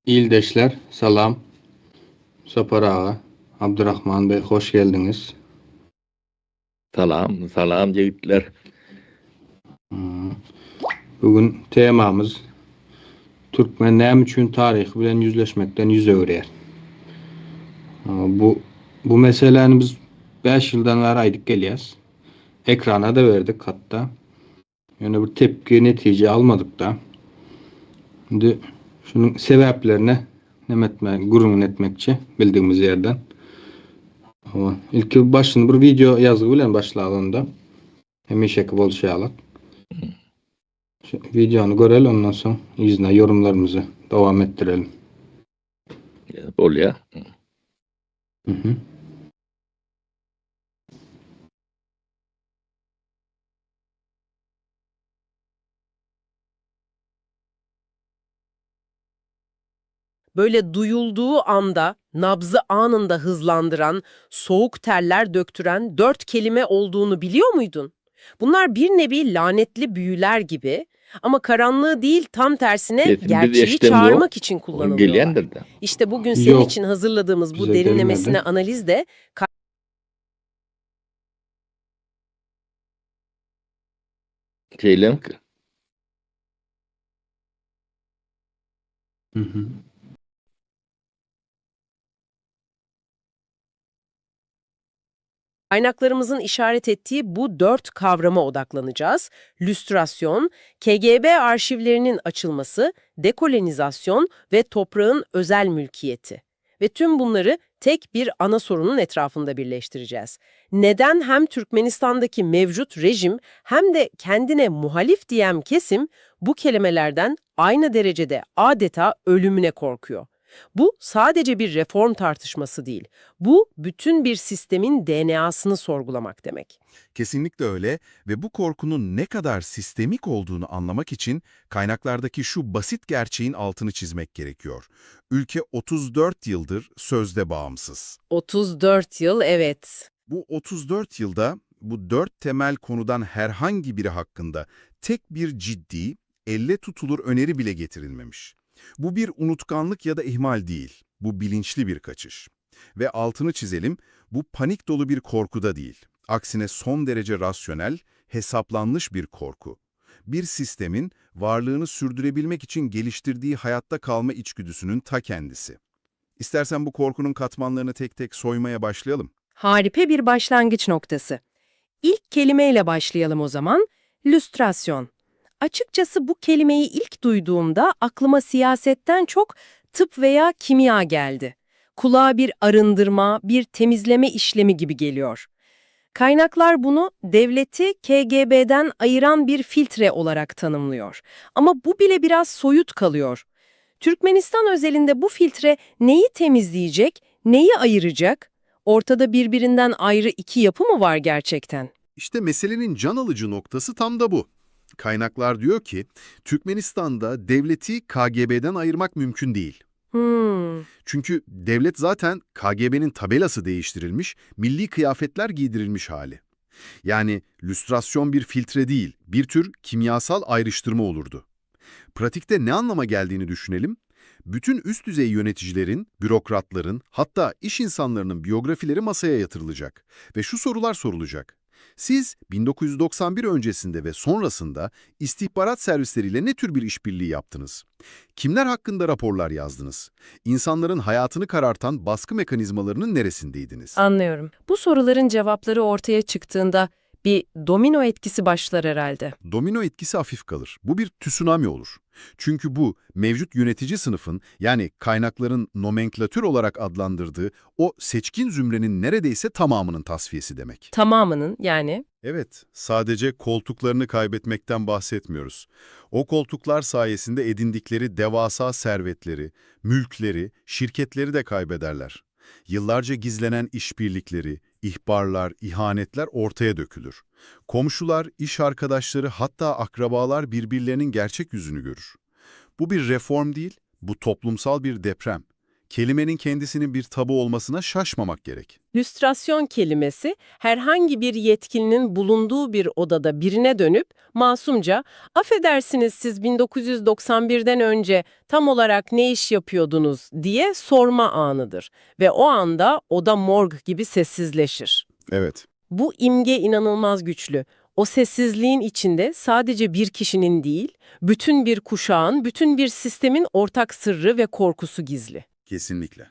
Ildeşler salam. Sapar aga, Abdurrahman bey hoş geldiňiz. Salam, salam ýigitler. Bu gün temamyz Türkmen näme üçin taryhy bilen ýüzleşmekden ýüz öwürýär? Bu bu meseläni biz 5 ýyldan bäri aýdyp gelýäs. Ekrana-da berdik hatda. Ýöne bir tepki, netije almadyk-da. Indi şunuň sebäplerine neme etme, gürrüňini etmekçi bildigimiz ýerden. Hawa, ilki başyny bir wideo ýazgy bilen başlaly onda. Hemişeki bolşy ýaly. Şu wideony göreli ondan soň yzyna ýorumlarymyzy dowam etdirelim. Bolýar. Mhm. Böyle duyulduğu anda nabzı anında hızlandıran, soğuk terler döktüren dört kelime olduğunu biliyor muydun? Bunlar bir nevi lanetli büyüler gibi ama karanlığı değil tam tersine Kesin biz gerçeği eşitemiz o. çağırmak için O kullanılıyorlar. gelýändir de. İşte bugün senin Yok, için hazırladığımız bu bize derinlemesine gelmedi. analiz de Şeýle Hı hı. Kaynaklarımızın işaret ettiği bu dört kavrama odaklanacağız. Lüstrasyon, KGB arşivlerinin açılması, dekolonizasyon ve toprağın özel mülkiyeti. Ve tüm bunları tek bir ana sorunun etrafında birleştireceğiz. Neden hem Türkmenistan'daki mevcut rejim hem de kendine muhalif diyen kesim bu kelimelerden aynı derecede adeta ölümüne korkuyor? Bu sadece bir reform tartışması değil. Bu bütün bir sistemin DNA'sını sorgulamak demek. Kesinlikle öyle ve bu korkunun ne kadar sistemik olduğunu anlamak için kaynaklardaki şu basit gerçeğin altını çizmek gerekiyor. Ülke 34 yıldır sözde bağımsız. 34 yıl evet. Bu 34 yılda bu dört temel konudan herhangi biri hakkında tek bir ciddi, elle tutulur öneri bile getirilmemiş. Bu bir unutkanlık ya da ihmal değil, bu bilinçli bir kaçış. Ve altını çizelim, bu panik dolu bir korku da değil. Aksine son derece rasyonel, hesaplanmış bir korku. Bir sistemin varlığını sürdürebilmek için geliştirdiği hayatta kalma içgüdüsünün ta kendisi. İstersen bu korkunun katmanlarını tek tek soymaya başlayalım. Harika bir başlangıç noktası. İlk kelimeyle başlayalım o zaman. Lüstrasyon. Açıkçası bu kelimeyi ilk duyduğumda aklıma siyasetten çok tıp veya kimya geldi. Kulağa bir arındırma, bir temizleme işlemi gibi geliyor. Kaynaklar bunu devleti KGB'den ayıran bir filtre olarak tanımlıyor. Ama bu bile biraz soyut kalıyor. Türkmenistan özelinde bu filtre neyi temizleyecek, neyi ayıracak? Ortada birbirinden ayrı iki yapı mı var gerçekten? İşte meselenin can alıcı noktası tam da bu. Kaynaklar diyor ki, Türkmenistan'da devleti KGB'den ayırmak mümkün değil. Hmm, Çünkü devlet zaten KGB'nin tabelası değiştirilmiş, milli kıyafetler giydirilmiş hali. Yani lüstrasyon bir filtre değil, bir tür kimyasal ayrıştırma olurdu. Pratikte ne anlama geldiğini düşünelim. Bütün üst düzey yöneticilerin, bürokratların, hatta iş insanlarının biyografileri masaya yatırılacak ve şu sorular sorulacak. Siz 1991 öncesinde ve sonrasında istihbarat servisleriyle ne tür bir işbirliği yaptınız? Kimler hakkında raporlar yazdınız? İnsanların hayatını karartan baskı mekanizmalarının neresindeydiniz? anlıyorum. Bu soruların cevapları ortaya çıktığında bir domino etkisi başlar herhalde. Domino etkisi hafif kalır. Bu bir tsunami olur. Çünkü bu mevcut yönetici sınıfın yani kaynakların nomenklatür olarak adlandırdığı o seçkin zümrenin neredeyse tamamının tasfiyesi demek. Tamamının yani Evet, sadece koltuklarını kaybetmekten bahsetmiyoruz. O koltuklar sayesinde edindikleri devasa servetleri, mülkleri, şirketleri de kaybederler. Yıllarca gizlenen işbirlikleri, ihbarlar, ihanetler ortaya dökülür. Komşular, iş arkadaşları hatta akrabalar birbirlerinin gerçek yüzünü görür. Bu bir reform değil, bu toplumsal bir deprem. Kelimenin kendisinin bir tabu olmasına şaşmamak gerek. Lüstrasyon kelimesi herhangi bir yetkilinin bulunduğu bir odada birine dönüp masumca "Affedersiniz siz 1991'den önce tam olarak ne iş yapıyordunuz?" diye sorma anıdır ve o anda oda morg gibi sessizleşir. Evet. Bu imge inanılmaz güçlü. O sessizliğin içinde sadece bir kişinin değil, bütün bir kuşağın, bütün bir sistemin ortak sırrı ve korkusu gizli. Kesinlikle.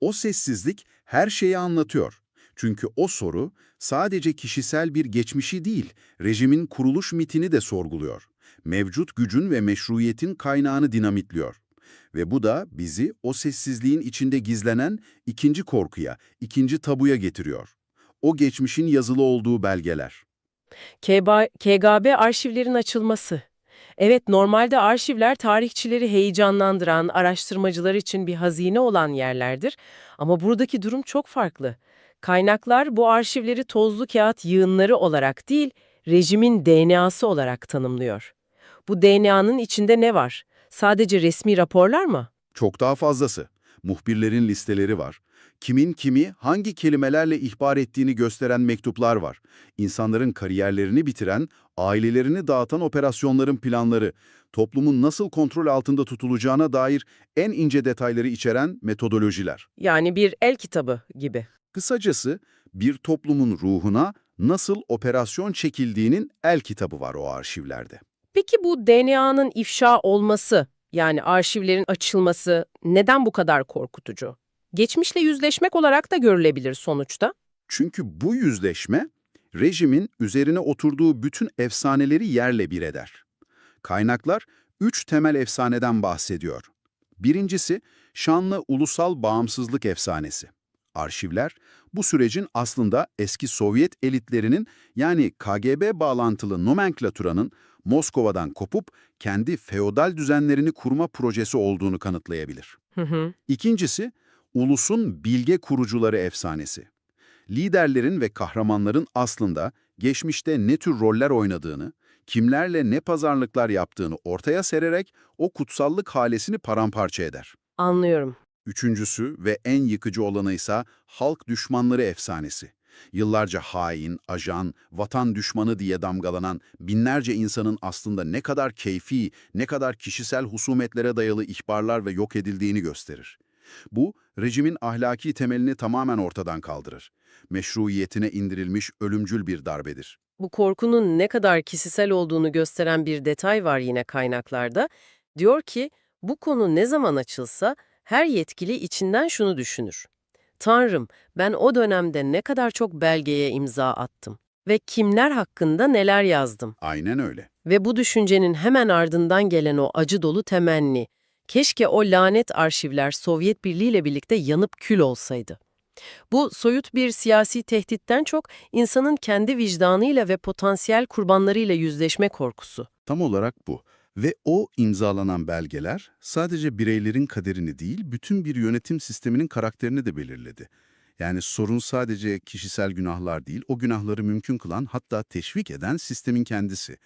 O sessizlik her şeyi anlatıyor. Çünkü o soru sadece kişisel bir geçmişi değil, rejimin kuruluş mitini de sorguluyor. Mevcut gücün ve meşruiyetin kaynağını dinamitliyor. Ve bu da bizi o sessizliğin içinde gizlenen ikinci korkuya, ikinci tabuya getiriyor. O geçmişin yazılı olduğu belgeler. KB, KGB arşivlerin açılması. Evet, normalde arşivler tarihçileri heyecanlandıran, araştırmacılar için bir hazine olan yerlerdir. Ama buradaki durum çok farklı. Kaynaklar bu arşivleri tozlu kağıt yığınları olarak değil, rejimin DNA'sı olarak tanımlıyor. Bu DNA'nın içinde ne var? Sadece resmi raporlar mı? Çok daha fazlası. Muhbirlerin listeleri var. Kimin kimi hangi kelimelerle ihbar ettiğini gösteren mektuplar var. İnsanların kariyerlerini bitiren, ailelerini dağıtan operasyonların planları, toplumun nasıl kontrol altında tutulacağına dair en ince detayları içeren metodolojiler. Yani bir el kitabı gibi. Kısacası bir toplumun ruhuna nasıl operasyon çekildiğinin el kitabı var o arşivlerde. Peki bu DNA'nın ifşa olması, yani arşivlerin açılması neden bu kadar korkutucu? Geçmişle yüzleşmek olarak da görülebilir sonuçta. Çünkü bu yüzleşme, rejimin üzerine oturduğu bütün efsaneleri yerle bir eder. Kaynaklar üç temel efsaneden bahsediyor. Birincisi, şanlı ulusal bağımsızlık efsanesi. Arşivler, bu sürecin aslında eski Sovyet elitlerinin yani KGB bağlantılı nomenklaturanın Moskova'dan kopup kendi feodal düzenlerini kurma projesi olduğunu kanıtlayabilir. Hı hı. İkincisi, ulusun bilge kurucuları efsanesi. Liderlerin ve kahramanların aslında geçmişte ne tür roller oynadığını, kimlerle ne pazarlıklar yaptığını ortaya sererek o kutsallık halesini paramparça eder. Anlıyorum. Üçüncüsü ve en yıkıcı olanı ise halk düşmanları efsanesi. Yıllarca hain, ajan, vatan düşmanı diye damgalanan binlerce insanın aslında ne kadar keyfi, ne kadar kişisel husumetlere dayalı ihbarlar ve yok edildiğini gösterir. Bu, rejimin ahlaki temelini tamamen ortadan kaldırır. Meşruiyetine indirilmiş ölümcül bir darbedir. Bu korkunun ne kadar kişisel olduğunu gösteren bir detay var yine kaynaklarda. Diyor ki, bu konu ne zaman açılsa her yetkili içinden şunu düşünür. Tanrım, ben o dönemde ne kadar çok belgeye imza attım ve kimler hakkında neler yazdım. Aynen öyle. Ve bu düşüncenin hemen ardından gelen o acı dolu temenni. Keşke o lanet arşivler Sovyet Birliği ile birlikte yanıp kül olsaydı. Bu soyut bir siyasi tehditten çok insanın kendi vicdanıyla ve potansiyel kurbanlarıyla yüzleşme korkusu. Tam olarak bu. Ve o imzalanan belgeler sadece bireylerin kaderini değil, bütün bir yönetim sisteminin karakterini de belirledi. Yani sorun sadece kişisel günahlar değil, o günahları mümkün kılan hatta teşvik eden sistemin kendisi.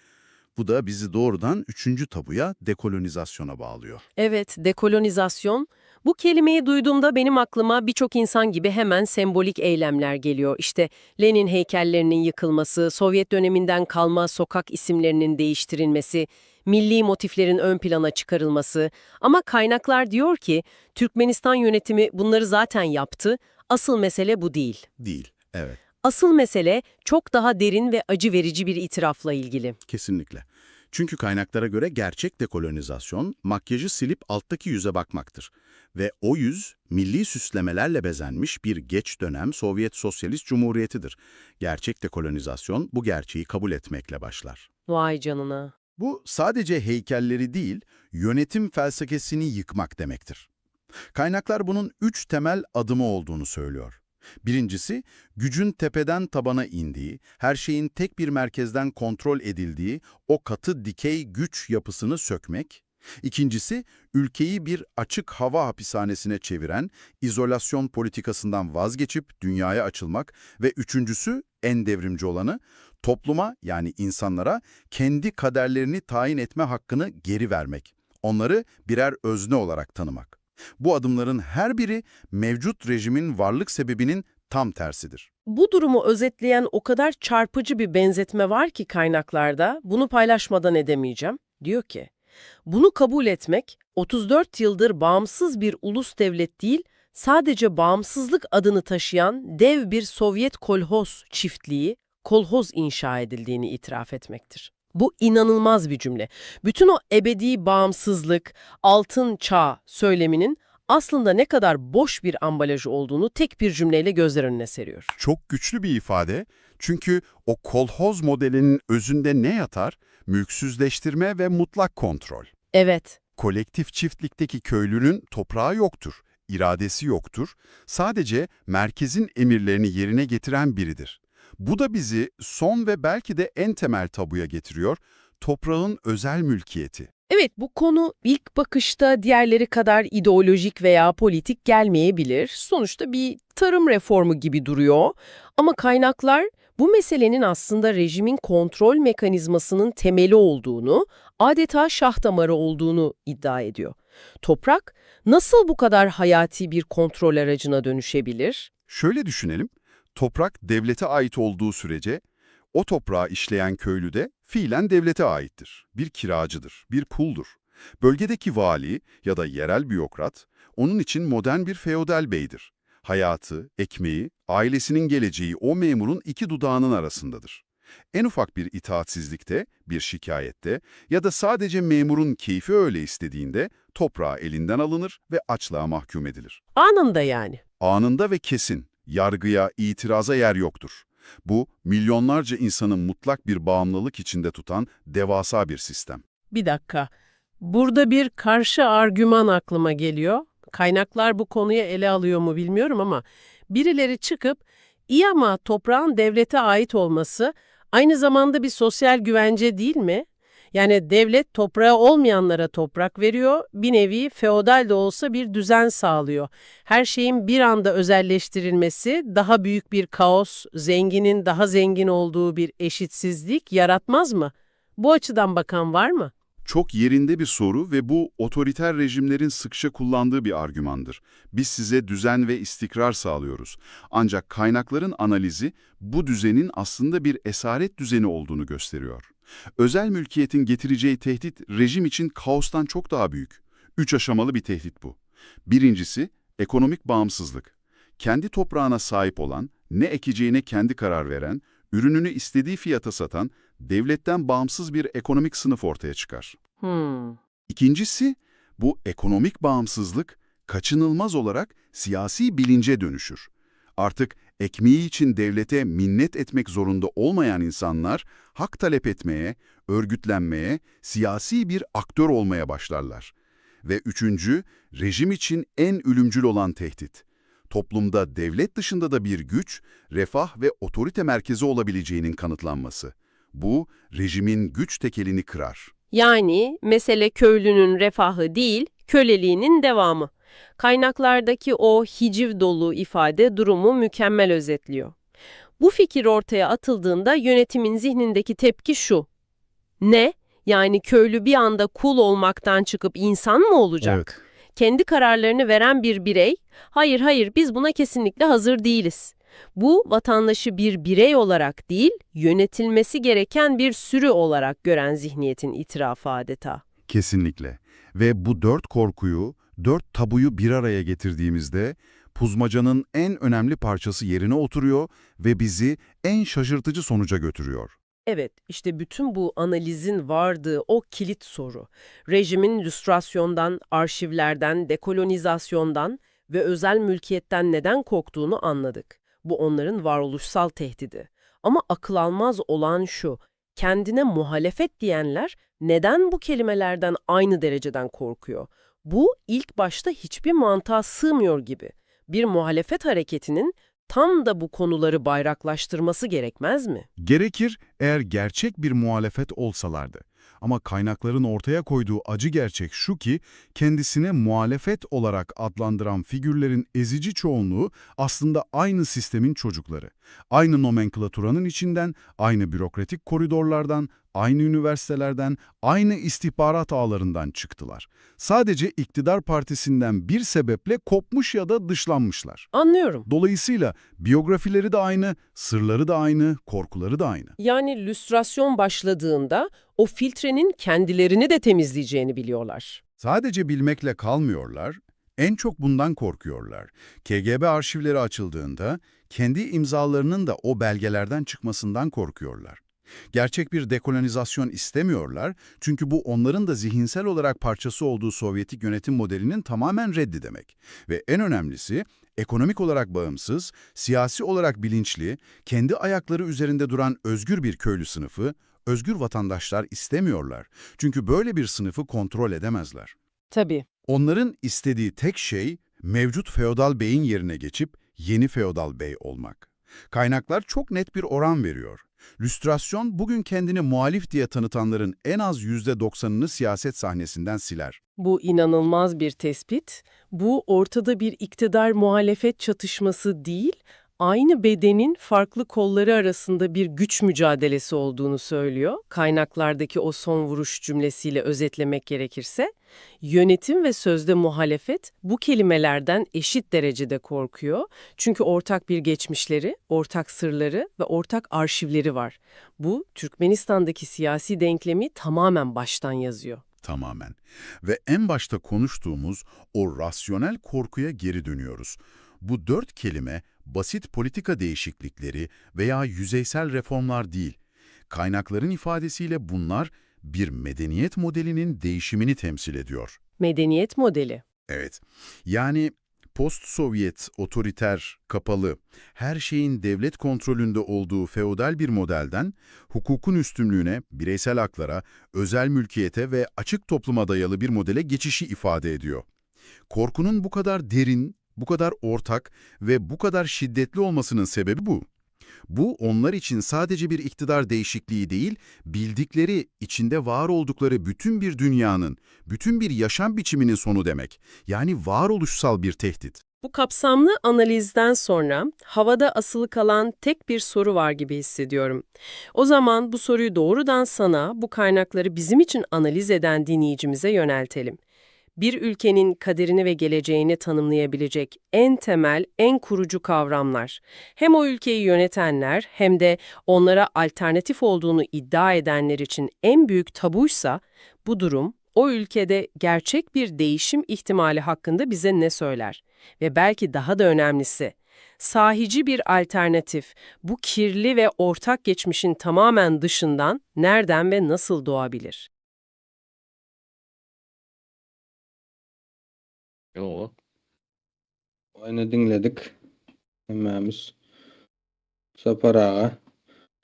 Bu da bizi doğrudan üçüncü tabuya, dekolonizasyona bağlıyor. Evet, dekolonizasyon. Bu kelimeyi duyduğumda benim aklıma birçok insan gibi hemen sembolik eylemler geliyor. İşte Lenin heykellerinin yıkılması, Sovyet döneminden kalma sokak isimlerinin değiştirilmesi, milli motiflerin ön plana çıkarılması. Ama kaynaklar diyor ki Türkmenistan yönetimi bunları zaten yaptı. Asıl mesele bu değil. Değil, evet. Asıl mesele çok daha derin ve acı verici bir itirafla ilgili. Kesinlikle. Çünkü kaynaklara göre gerçek dekolonizasyon, makyajı silip alttaki yüze bakmaktır. Ve o yüz, milli süslemelerle bezenmiş bir geç dönem Sovyet Sosyalist Cumhuriyeti'dir. Gerçek dekolonizasyon bu gerçeği kabul etmekle başlar. Vay canına. Bu sadece heykelleri değil, yönetim felsefesini yıkmak demektir. Kaynaklar bunun üç temel adımı olduğunu söylüyor. Birincisi, gücün tepeden tabana indiği, her şeyin tek bir merkezden kontrol edildiği o katı dikey güç yapısını sökmek. İkincisi, ülkeyi bir açık hava hapishanesine çeviren izolasyon politikasından vazgeçip dünyaya açılmak ve üçüncüsü, en devrimci olanı, topluma yani insanlara kendi kaderlerini tayin etme hakkını geri vermek. Onları birer özne olarak tanımak. Bu adımların her biri mevcut rejimin varlık sebebinin tam tersidir. Bu durumu özetleyen o kadar çarpıcı bir benzetme var ki kaynaklarda, bunu paylaşmadan edemeyeceğim. Diyor ki, bunu kabul etmek 34 yıldır bağımsız bir ulus devlet değil, sadece bağımsızlık adını taşıyan dev bir Sovyet kolhoz çiftliği, kolhoz inşa edildiğini itiraf etmektir. Bu inanılmaz bir cümle. Bütün o ebedi bağımsızlık, altın çağ söyleminin aslında ne kadar boş bir ambalajı olduğunu tek bir cümleyle gözler önüne seriyor. Çok güçlü bir ifade. Çünkü o kolhoz modelinin özünde ne yatar? Mülksüzleştirme ve mutlak kontrol. Evet, Kolektif çiftlikteki köylünün toprağı yoktur, iradesi yoktur. Sadece merkezin emirlerini yerine getiren biridir. Bu da bizi son ve belki de en temel tabuya getiriyor, toprağın özel mülkiyeti. Evet, bu konu ilk bakışta diğerleri kadar ideolojik veya politik gelmeyebilir. Sonuçta bir tarım reformu gibi duruyor. Ama kaynaklar bu meselenin aslında rejimin kontrol mekanizmasının temeli olduğunu, adeta şah damarı olduğunu iddia ediyor. Toprak nasıl bu kadar hayati bir kontrol aracına dönüşebilir? Şöyle düşünelim, toprak devlete ait olduğu sürece o toprağı işleyen köylü de fiilen devlete aittir. Bir kiracıdır, bir kuldur. Bölgedeki vali ya da yerel bürokrat onun için modern bir feodal beydir. Hayatı, ekmeği, ailesinin geleceği o memurun iki dudağının arasındadır. En ufak bir itaatsizlikte, bir şikayette ya da sadece memurun keyfi öyle istediğinde toprağı elinden alınır ve açlığa mahkum edilir. Anında yani. Anında ve kesin, yargıya, itiraza yer yoktur. Bu, milyonlarca insanı mutlak bir bağımlılık içinde tutan devasa bir sistem. Bir dakika. Burada bir karşı argüman aklıma geliyor. Kaynaklar bu konuyu ele alıyor mu bilmiyorum ama birileri çıkıp iyi ama toprağın devlete ait olması aynı zamanda bir sosyal güvence değil mi? Yani devlet toprağı olmayanlara toprak veriyor, bir nevi feodal de olsa bir düzen sağlıyor. Her şeyin bir anda özelleştirilmesi daha büyük bir kaos, zenginin daha zengin olduğu bir eşitsizlik yaratmaz mı? Bu açıdan bakan var mı? Çok yerinde bir soru ve bu otoriter rejimlerin sıkça kullandığı bir argümandır. Biz size düzen ve istikrar sağlıyoruz. Ancak kaynakların analizi bu düzenin aslında bir esaret düzeni olduğunu gösteriyor. Özel mülkiyetin getireceği tehdit rejim için kaostan çok daha büyük. Üç aşamalı bir tehdit bu. Birincisi ekonomik bağımsızlık. Kendi toprağına sahip olan, ne ekeceğine kendi karar veren, ürününü istediği fiyata satan, devletten bağımsız bir ekonomik sınıf ortaya çıkar. Hmm. İkincisi, bu ekonomik bağımsızlık kaçınılmaz olarak siyasi bilince dönüşür. Artık ekmeği için devlete minnet etmek zorunda olmayan insanlar hak talep etmeye, örgütlenmeye, siyasi bir aktör olmaya başlarlar. Ve üçüncü, rejim için en ölümcül olan tehdit. Toplumda devlet dışında da bir güç, refah ve otorite merkezi olabileceğinin kanıtlanması. Bu, rejimin güç tekelini kırar. Yani mesele köylünün refahı değil, köleliğinin devamı. Kaynaklardaki o hiciv dolu ifade durumu mükemmel özetliyor. Bu fikir ortaya atıldığında yönetimin zihnindeki tepki şu. Ne? Yani köylü bir anda kul olmaktan çıkıp insan mı olacak? Kendi kararlarını veren bir birey, hayır hayır biz buna kesinlikle hazır değiliz. Bu vatandaşı bir birey olarak değil, yönetilmesi gereken bir sürü olarak gören zihniyetin itirafı adeta. Kesinlikle. Ve bu dört korkuyu, dört tabuyu bir araya getirdiğimizde puzmacanın en önemli parçası yerine oturuyor ve bizi en şaşırtıcı sonuca götürüyor. Evet, işte bütün bu analizin vardığı o kilit soru. Rejimin lüstrasyondan, arşivlerden, dekolonizasyondan ve özel mülkiyetten neden korktuğunu anladık. Bu onların varoluşsal tehdidi. Ama akıl almaz olan şu, kendine muhalefet diyenler neden bu kelimelerden aynı dereceden korkuyor? Bu ilk başta hiçbir mantığa sığmıyor gibi. Bir muhalefet hareketinin tam da bu konuları bayraklaştırması gerekmez mi? Gerekir eğer gerçek bir muhalefet olsalardı. Ama kaynakların ortaya koyduğu acı gerçek şu ki, kendisine muhalefet olarak adlandıran figürlerin ezici çoğunluğu aslında aynı sistemin çocukları. Aynı nomenklaturanın içinden, aynı bürokratik koridorlardan, Aynı üniversitelerden, aynı istihbarat ağlarından çıktılar. Sadece iktidar partisinden bir sebeple kopmuş ya da dışlanmışlar. Anlıyorum. Dolayısıyla biyografileri de aynı, sırları da aynı, korkuları da aynı. Yani lüstrasyon başladığında o filtrenin kendilerini de temizleyeceğini biliyorlar. Sadece bilmekle kalmıyorlar, en çok bundan korkuyorlar. KGB arşivleri açıldığında kendi imzalarının da o belgelerden çıkmasından korkuyorlar. Gerçek bir dekolonizasyon istemiyorlar çünkü bu onların da zihinsel olarak parçası olduğu Sovyetik yönetim modelinin tamamen reddi demek. Ve en önemlisi ekonomik olarak bağımsız, siyasi olarak bilinçli, kendi ayakları üzerinde duran özgür bir köylü sınıfı, özgür vatandaşlar istemiyorlar. Çünkü böyle bir sınıfı kontrol edemezler. Tabii. Onların istediği tek şey mevcut feodal beyin yerine geçip yeni feodal bey olmak. Kaynaklar çok net bir oran veriyor. Lüstrasyon bugün kendini muhalif diye tanıtanların en az %90'ını siyaset sahnesinden siler. Bu inanılmaz bir tespit. Bu ortada bir iktidar muhalefet çatışması değil, aynı bedenin farklı kolları arasında bir güç mücadelesi olduğunu söylüyor. Kaynaklardaki o son vuruş cümlesiyle özetlemek gerekirse, yönetim ve sözde muhalefet bu kelimelerden eşit derecede korkuyor. Çünkü ortak bir geçmişleri, ortak sırları ve ortak arşivleri var. Bu Türkmenistan'daki siyasi denklemi tamamen baştan yazıyor. Tamamen. Ve en başta konuştuğumuz o rasyonel korkuya geri dönüyoruz. Bu dört kelime basit politika değişiklikleri veya yüzeysel reformlar değil. Kaynakların ifadesiyle bunlar bir medeniyet modelinin değişimini temsil ediyor. Medeniyet modeli. Evet. Yani post-Sovyet, otoriter, kapalı, her şeyin devlet kontrolünde olduğu feodal bir modelden hukukun üstünlüğüne, bireysel haklara, özel mülkiyete ve açık topluma dayalı bir modele geçişi ifade ediyor. Korkunun bu kadar derin, bu kadar ortak ve bu kadar şiddetli olmasının sebebi bu. Bu onlar için sadece bir iktidar değişikliği değil, bildikleri, içinde var oldukları bütün bir dünyanın, bütün bir yaşam biçiminin sonu demek. Yani varoluşsal bir tehdit. Bu kapsamlı analizden sonra havada asılı kalan tek bir soru var gibi hissediyorum. O zaman bu soruyu doğrudan sana, bu kaynakları bizim için analiz eden dinleyicimize yöneltelim. Bir ülkenin kaderini ve geleceğini tanımlayabilecek en temel, en kurucu kavramlar. Hem o ülkeyi yönetenler hem de onlara alternatif olduğunu iddia edenler için en büyük tabuysa bu durum o ülkede gerçek bir değişim ihtimali hakkında bize ne söyler? Ve belki daha da önemlisi, sahici bir alternatif bu kirli ve ortak geçmişin tamamen dışından nereden ve nasıl doğabilir? Yo. Aynı dinledik. Hemmemiz. Sapar ağa.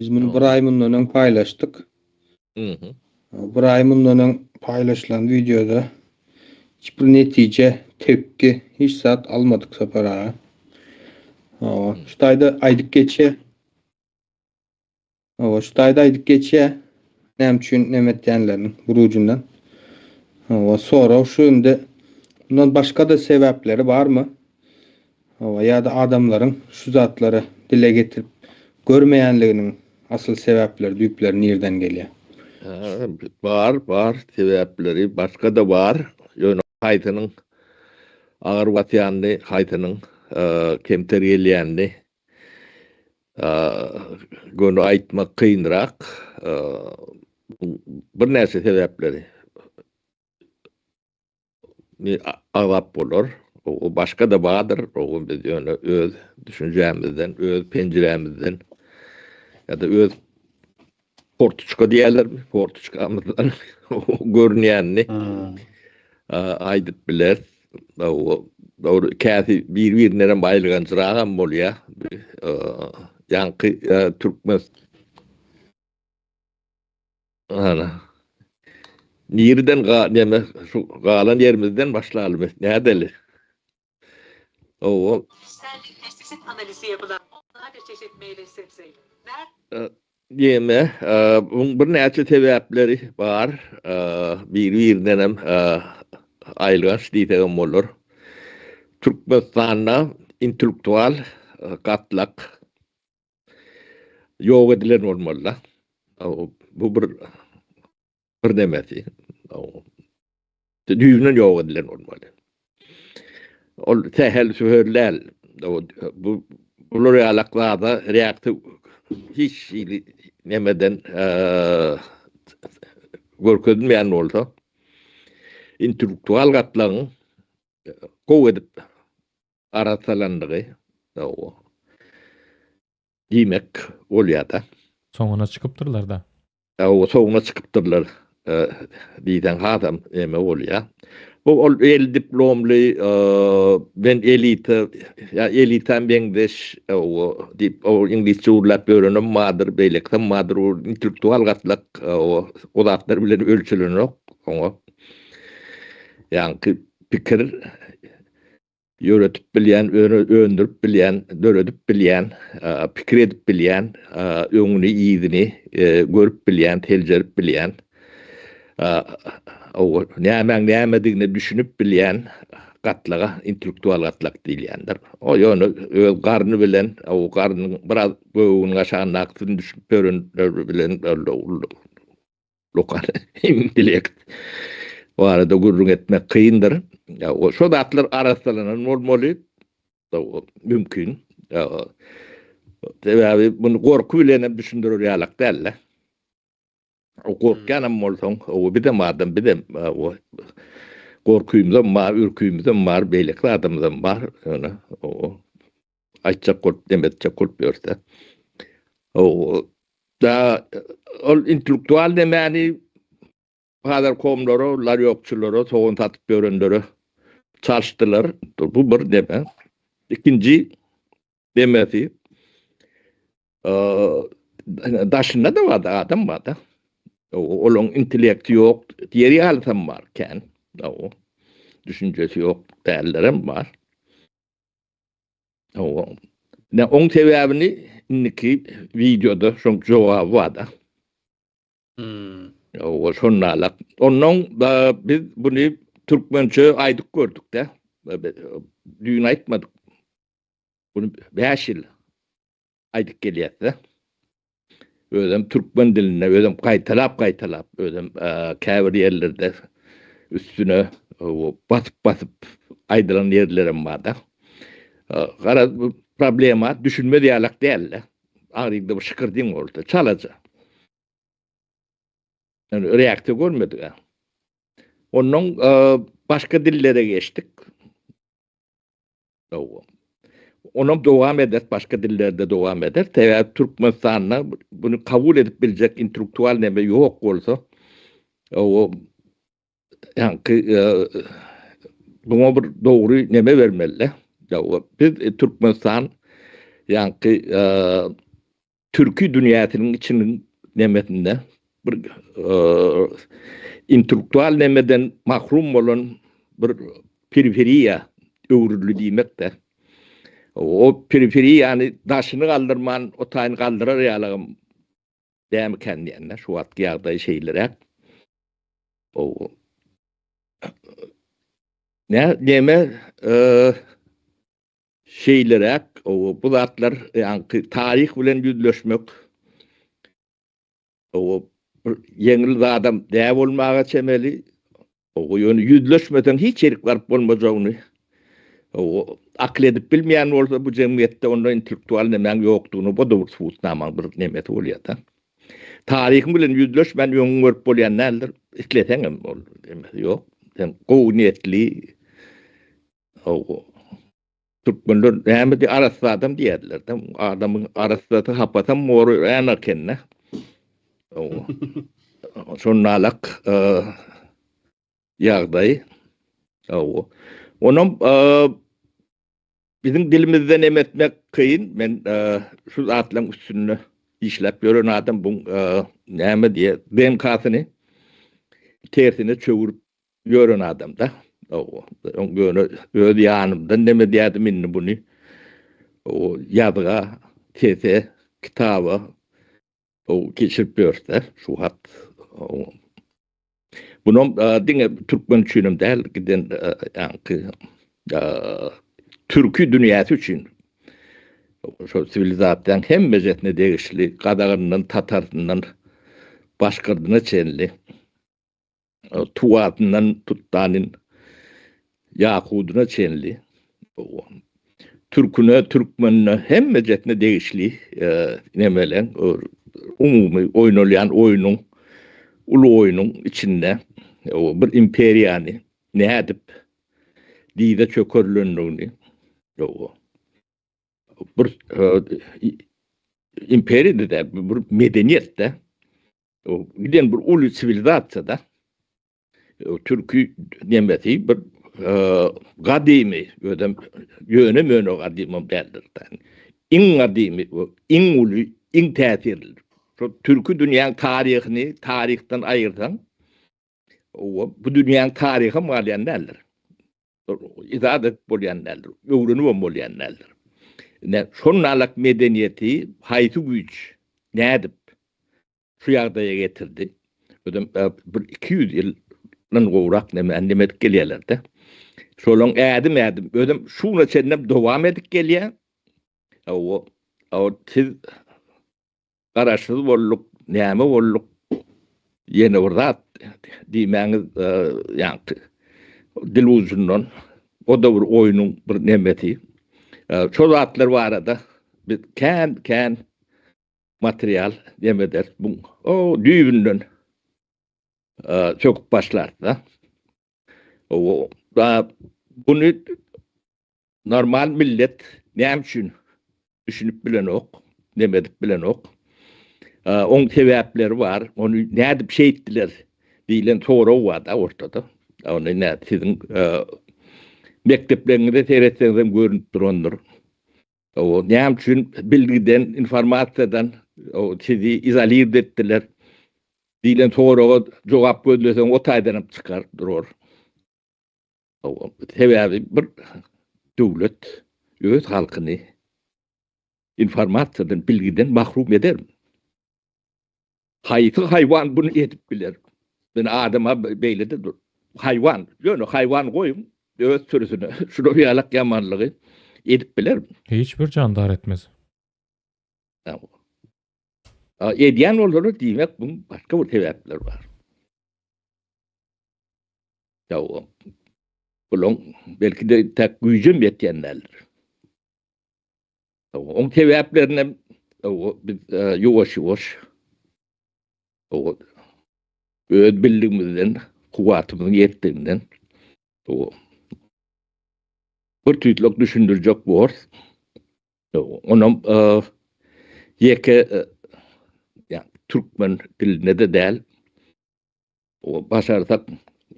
Biz bunu Yo. bir ay mundan öň paýlaşdyk. Mhm. Bir ay mundan öň paýlaşylan videoda hiçbir netice, tepki hiç saat almadyk Sapar ağa. Hawa, şu taýda aýdyp geçe. Hawa, şu taýda aýdyp geçe. Näme üçin näme etýänlerini burucundan. Hawa, sonra şu indi bundan başka da sebäpleri barmy? Hawa, ýa-da adamlaryň şu zatlary dile getirip görmeýänliginiň asyl sebäpleri, düýpleri nirden gelýär? Ha, bar, bar sebäpleri başga da bar. Ýöne haýsynyň agyr batýanyny, haýsynyň e, kemter gelýänini e, göni aýtmak kynrak. E, bir näçe sebäpleri ni agap bolar. O, o başga da bardyr. O biz ýöne öz düşünjämizden, öz penjirämizden ya da öz portuçka diýerler mi? Portuçkamyzdan görünýänini aýdyp biler. O dogry käsi bir-birine baýlygan çyragam bolýar. E, Ýaňky e, Türkmen Ana. Nirden ga näme şu galan yerimizden başlayalım. Nädeli? O Kişisel pestisit analizi yapılan onlarca çeşit meyve sebzeyi. Ver Diýeme, e, buň bir näçe sebäpleri bar. E, Bir-birinden hem e, aýylgaç diýsegem bolar. Türkmenistanda intellektual e, gatlak ýok edilen bolmaly. O Bu bir bir nemesi. Düýbünden ýok edilen bolmaly. Ol sähel sühel däl. Bu bular ýalak zada reaksiýa hiç hili nemeden görkezilmeýän bolsa, intellektual gatlagyň gowy edip arassalandygy diýmek bolýar-da. Soňuna çykypdyrlar-da. Hawa, soňuna çykypdyrlar diýseň hasam eme bolýar. Bu ol el diplomly, men elita, ýa elita meňzeş diýip, o iňlisçe gürläp ýörenem bardyr, beýlekisem bardyr, o intellektual gatlak o zatlar bilen ölçelenok oňa. Ýaňky pikir Ýöretip bilýän, öndürip bilýän, döredip bilýän, pikir edip bilýän, öňüni, yzyny görüp bilýän, seljerip bilýän, nämäň nämedigine düşünip bilýän gatlaga intellektual gatlak diýilýändir. O ýöne öz garny bilen, o garnyň biraz göwüniň aşagyndakysyny düşünip ýörenler bilen Lokal intellekt barada gürrüň etmek kyndyr. Şo zatlar arassalanan bolmaly. Mümkin. Sebäbi muny gorky bilen hem düşündirer ýalak däl-de. Gorkýan hem bolsaň, o bizem adam, bizem gorkymyzam bar, ürkümizem bar, beýleki zadymyzam bar. Ýöne o aýtjak bolup, dem etjek bolup ýörse. O da ol intellektual nemäni bazarkomlara, larýokçylara, sogan satyp ýörenlere çalyşdylar. Bu bir neme. Ikinji nemesi daşynda da bar, adam bar da. Olaryň intellekti ýok, diýer ýalysam bar kän. Düşünjesi ýok dällerem bar. Hawa. Ne oň sebäbini indiki wideoda şoň jogaby bar-da. Hmm. Hawa, şonda Ondan da biz buny türkmençe aýdyp gördük-de. Düýn aýtmadyk. Bunu 5 ýyl aýdyp gelýäs-de. Özem türkmen dilinde, özem gaýtalap-gaýtalap, özem käbir ýerlerde üstüne basyp-basyp aýdylan ýerlerem bar-da. Garaz, bu problema düşünmez ýalak däl-de. Aňryňda bir şykyrdyň bolsa, çalaja. Ýöne reaksiýa görmedik-ä. Ondan başga dillere geçdik. Onam dowam eder, başga dillerde dowam eder. Sebäbi Türkmenistanda bunu kabul edip biljek intellektual neme ýok bolsa, o ýaňky e, buňa bir dogry neme bermeli. Biz e, Türkmenistan ýaňky e, Türki dünýäsiniň içiniň nemesinde bir intellektual nemeden mahrum bolan bir periferiýa öwrüldi diýmek-de. O periferiýany daşyny galdyrman, o taýyny galdyrar ýalygam dämikän diýende, şu wagtky ýagdaý şeýleräk. O ne neme Şeýleräk, bu zatlar ýaňky taryh bilen ýüzleşmek bir ýeňil zadam däl bolmaga çemeli. Ýöne ýüzleşmeseň hiç ýerik baryp bolmajagyny akyl edip bilmeýän bolsa bu jemgyýetde onda intellektual nemäň ýokdugyny bu-da bir subutnamaň bir nemesi bolýar-da. Taryhyň bilen ýüzleşmän öňüňi görüp bolýan däldir. Isleseňem ol nemesi ýok. Sen gowy niýetli Türkmenler näme diýip arassa adam diýerler. Adamyň arassasy hapasam mory örän ekende. Şonalak e, ýagdaý. Onam e, biziň dilimizden em etmek kyn. Men e, şu zatlaryň üstünde işläp ýören adam bu näme diýe DNK-syny tersine çöwürip Ýören adam-da. Hawa. Öň ýöne öz ýanymdan neme diýerdim indi buny. O ýazga, sese, kitaba o geçirip ýörse şu wagt. Bunam diňe türkmen üçinem däl, giden ýaňky türki dünýäsi üçin şol siwilizasiýanyň hemmejesine degişli, gazagyndan, tatarsyndan. Başgyrdyna çenli Tuwasyndan tutdanin Ýakudyna çenli türküne, türkmenine hemmejesine degişli nemeleň umumy oýnalýan oýnuň uly oýnuň içinde bir imperiýany nädip dyza çökerilendigini bir imperiýada däl, bir medeniýetde giden bir uly siwilizasiýada türki nemesi bir gadymy, özem ýöne-möne gadymam däldir. Iň gadymy, iň uly, iň täsirli. Şo türki dünýäň taryhyny taryhdan aýyrsaň, bu dünýäň taryham galýan däldir. Izat edip bolýan däldir, öwrenibem bolýan däldir. Ine, şonalak medeniýeti haýsy güýç nädip şu ýagdaýa getirdi? Özem bir 200 ýyldan gowrak näme neme edip gelýärler-de. Şolaň ädim-ädim, özem şu güne çenlem dowam edip gelýär. O, o siz Garaşsyz bolduk, näme bolduk, ýene bir zat diýmäňiz, ýaňky dil ujundan, o-da bir oýnuň bir nemesi. Şo zatlar barada biz kän-kän material neme ederis, bu o düýbünden söküp başlarys-da. Buny Normal millet näme üçin düşünip bilenok, neme edip bilenok. Oň sebäpleri bar. Ony nädip şeýtdiler diýlen sorag bar-da ortada. Ony nä siziň mekdepleriňize seretseňiz hem görünip durandyr. O näme üçin bilgiden, informasiýadan sizi izolird etdiler diýlen soraga jogap gözleseň o taýdan hem çykar durar. Sebäbi bir döwlet öz halkyny informasiýadan, bilgiden mahrum edermi? Haýsy haýwan buny edip biler? Men adama beýle-de dur. Haýwan, ýöne haýwan goýuň, öz sürüsine şular ýalak ýamanlygy edip bilermi? Hiç bir jandar etmez. Edýän bolsalar, diýmek, buň başga bir sebäpleri bar. Ýa bulaň belki-de täk güýjem ýetýän däldir. Oň sebäplerinem biz ýuwaş-ýuwaş öz bildigimizden, kuwwatymyzyň ýetdiginden bir tüýtlük düşündirjek borus. Onam ýeke türkmen dilinde-de däl, Başarsak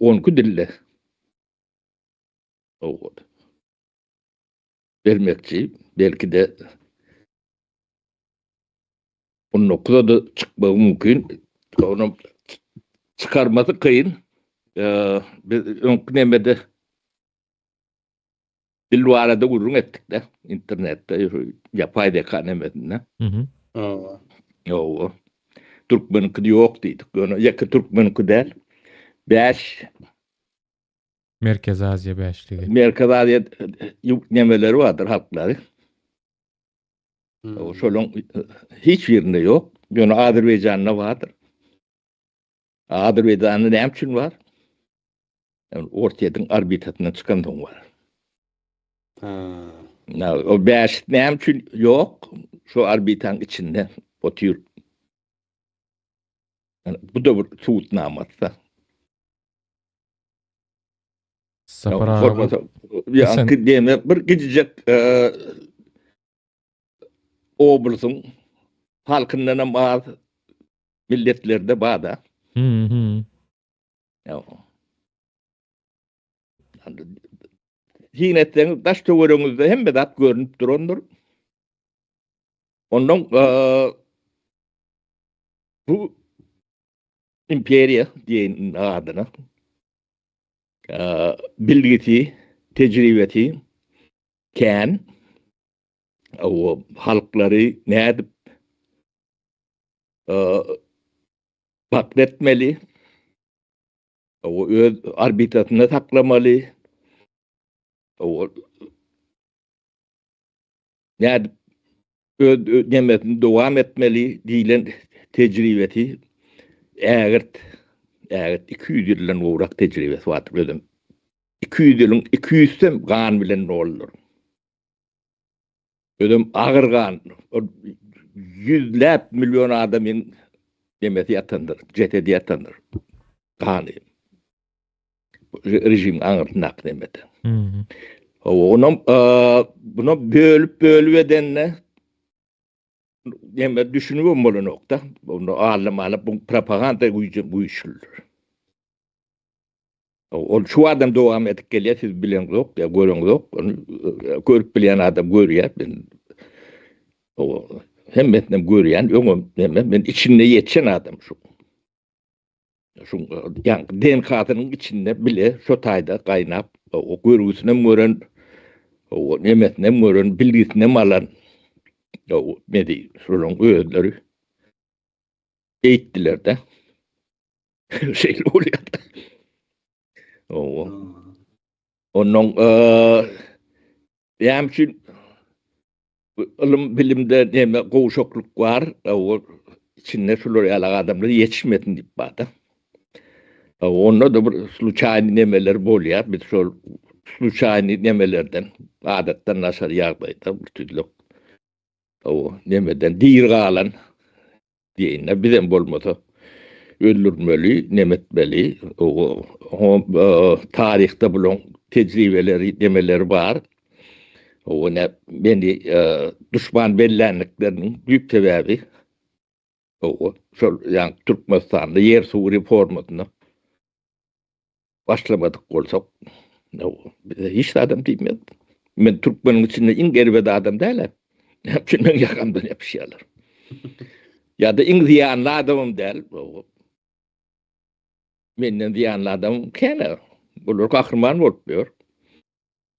onki dilde bermekçi, belki-de on dokuza-da çykmagy mümkin. Onam çykarmasy kyn. Biz öňki nemede dil barada gürrüň etdik-de, internetde, ýapaý zeka nemesinde. Hawa. Türkmeniňki ýok diýdik. Ýöne ýeke türkmeniňki däl. 5 Merkezi Aziýa bäşligi. Merkezi Aziýa nemeleri bardyr halklary. Şolaň hiç birinde ýok. Ýöne Azerbaýjanda bardyr. Azerbaýjanda näme üçin bar? Yani Orsýetiň orbitasyndan çykansoň bar. Ha. Na, o bäş näme üçin ýok? Şu orbitaň içinde otyr. Yani bu da bir subutnamasy. Sapar aga. Ya, diýme bir gijijek e, oblasyň halkyndan hem az milletlerde bar-da. Hı hı. Syn etseňiz daş töweregiňizde hemme zat görünip durandyr. Ondan bu imperiýa diýen adyna bilgisi, tejribesi kän. O halklary nädip Bak etmeli. O öz orbitasynda saklamaly. O nädip öz nemesini dowam etmeli diýlen tejribesi. ägirt, ägirt 200 ýyldan gowrak tejribesi bardyr özem. 200 ýylyň 200-sem gan bilen doludyr. Özem agyr gan, ol ýüzläp million adamyň nemesi ýatandyr, jesedi ýatandyr. Gany. Režimiň aňyrsyndaky nemede. Hawa, onam buna bölüp-bölüp edende neme düşünibem bolanok-da. Onda allam-alap bu propaganda güýji güýçlüdir. Ol şu adam dowam edip gelýär, siz bileňzok, ýa göreňzok. Ony görüp bilýän adam görýär. Men o hemmesini görýän, öňem neme, men içinde ýetişen adam şu. Şu ýa DNK-synyň içinde bile şo taýda gaýnap, o görgüsinem gören, o nemesinem gören, bilgisinem alan. O medi, şolaryň özleri eýtdiler-de. Şeýle bolýar. Owa. Ondan näme üçin ylym bilimde näme gowşaklyk bar, o içinde şular ýaly adamlar ýetişmesin diýip barda. Onda da bir sluçaýny nemeler bolýar. Biz şol sluçaýny nemelerden adatdan daşary ýagdaýda bir tüzlük o nemeden diri galan Diýende bizem bolmasa öldürmeli, nemetmeli. O taryhda bulan tejribeleri, nemeleri bar. O ne meni duşman bellänlikleriniň düýp sebäbi o şol ýa Türkmenistanda ýer suw reformasyna başlamadyk bolsak, bize hiç adam diýmez. Men türkmeniň içinde iň erbet adam däl. Näme üçin meň ýakamdan ýapyşýarlar? Ýa-da iň zyýanly adamym däl. Menden zyýanly adam kän. Bular gahryman bolup ýör.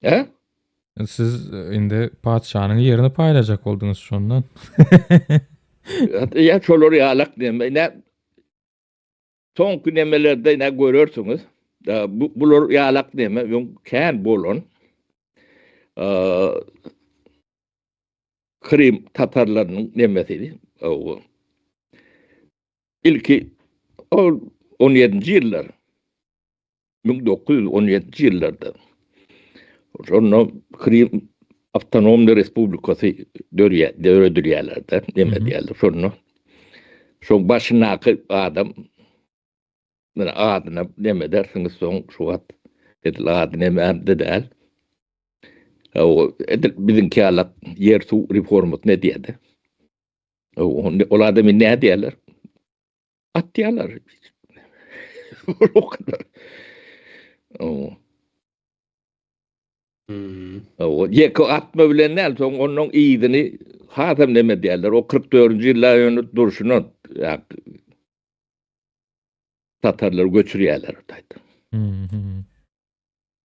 He? Siz indi patyşanyň ýerini paýlajak bolduňyz şondan. Ýa şolar ýalak diýme. Ine Soňky nemelerde ine görersiňiz, bu bular ýalak neme öň kän bolan Krym tatarlarynyň nemesidi. Ilki ol 17-nji ýyllar 1917-nji ýyllarda şonda Krym Awtonomny Respublikasy dörýär, döredilýärler-de, neme diýerler şonda. Şoň başyndaky adam mine adyna neme edersiňiz soň şu wagt edil ady nemämde däl. O edil biziňki ýalak ýer suw reformasyny edýärdi. Ol adamy nädýärler? Atýarlar. O kadar. O. Hmm. O ýeke atma bilen däl, soň onuň yzyny hasam neme diýerler. O 44-nji ýylda ýöne durşuna ýa tatarlar göçürýärler o taýda. Hmm.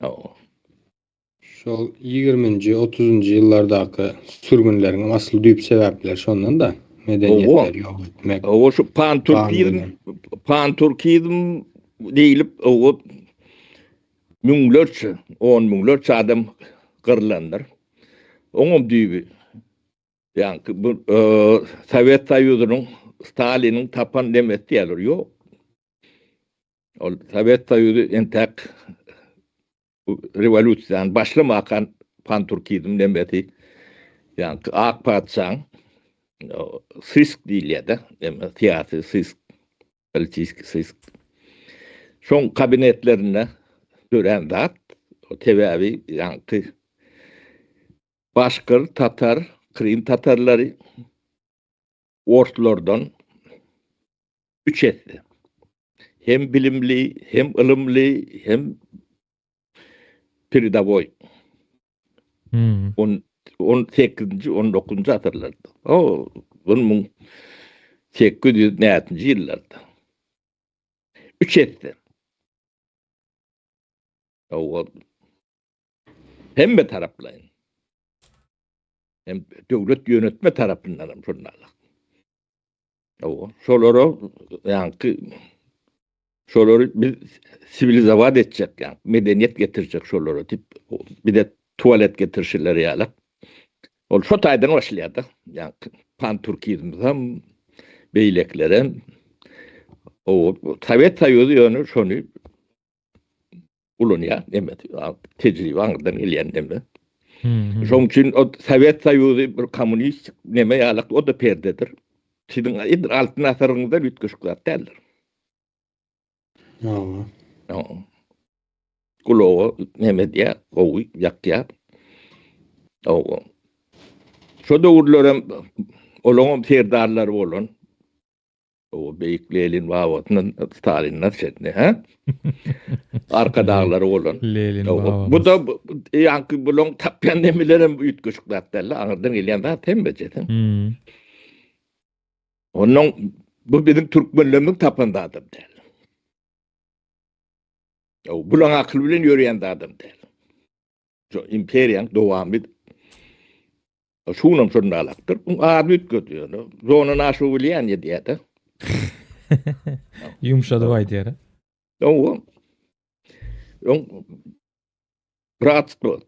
O. Şol 20-nji, 30-njy ýyllardaky sürgünleriň asly düýp sebäpleri şondan da medeniýetleri ýok etmek. O şu panturkizm, panturkizm diýlip o müňlerçe, on müňlerçe adam gyrlandyr. Oňam düýbi ýaňky bu Sowet Soýuzynyň Staliniň tapan nemesi diýerler. Ýok. Ol Sowet Soýuzy entäk rewolýusiýany başlamakan panturkizm nemesi ýaňky ak patyşaň sysk diýilýär-de, neme syýasy sysk, politiski sysk. Şoň kabinetlerinde dörän zat, sebäbi ýaňky başgyr, tatar, krym tatarlary orslardan üç esse hem bilimli, hem ylymly, hem peredowoý. Hmm. On, 18-nji, 19-njy asyrlarda. O, 1800 nätinji ýyllarda. Üç esse. O, hemme taraplaýyn. Hem döwlet ýönetme tarapyndan hem şonda. Hawa, şolara ýaňky şolary biz siwilizowat etjek, ýaňky medeniýet getirjek şolara diýip, bize tualet getirişleri ýaly. Ol şo taýdan başlaýar-da, ýaňky panturkizm hem, beýlekilerem. O Sowet Soýuzy ýöne şony ulanýar, neme, tejribe aňyrdan gelýän neme. Şonuň üçin o Sowet Soýuzy bir kommunistik neme ýalak, o da perdedir. Siziň edil altyn asyryňyzdan üýtgeşik zat däldir. Hawa. Gulaga neme diýýär, gowy ýakýar. Hawa. Şo döwürlerem olaňam serdarlary bolan. O beýik Lenin babasyndan Stalinden çenli, ha? Arkadaglary bolan. Lenin babamyz. Bu da ýaňky bulaň tapýan nemelerem üýtgeşik zat däl, aňyrdan gelýän zat hemmejesi. Hmm. Ondan bu biziň türkmenlerimiziň tapan zadam däl. Ýa bulaň akyl bilen ýörýän zadam däl. Şu imperiýaň dowamy şunam şonda alakdyr. Bu ady üýtgedi ýöne. Zona naşu bilýän diýýär-de. Ýumşadyp aýdýar. Owa. Öň bratstvo,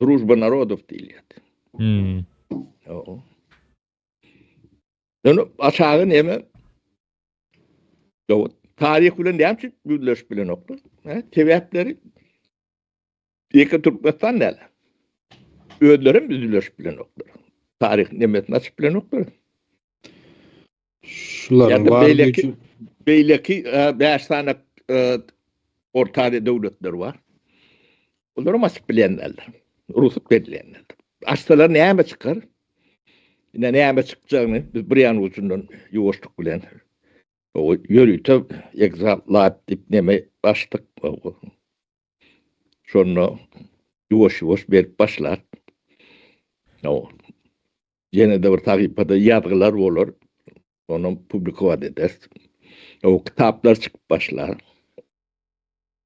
družba narodow diýilýär. Hmm. Owa. Ýöne aşagy näme? Ýok, taryh bilen näme üçin ýüzleşip bilenoklar? Hä? Sebäpleri ýeke Türkmenistan däl. Özleri hem ýüzleşip bilenoklar. Taryh nemesini açyp bilenoklar. Şularyň bar beýleki beýleki 5 sany Orta Aziýa döwletleri bar. Olaram açyp bilýän däldir. Rugsat berilýän däldir. Açsalar näme çykar? Ine näme çykjagyny biz bir ýan ujundan ýuwaşlyk bilen o ýörite egzalap diýip neme açdyk. Şonda ýuwaş-ýuwaş berip başlar. O ýene-de bir sahypada ýazgylar bolar. Onam publikowat ederis. O kitaplar çykyp başlar.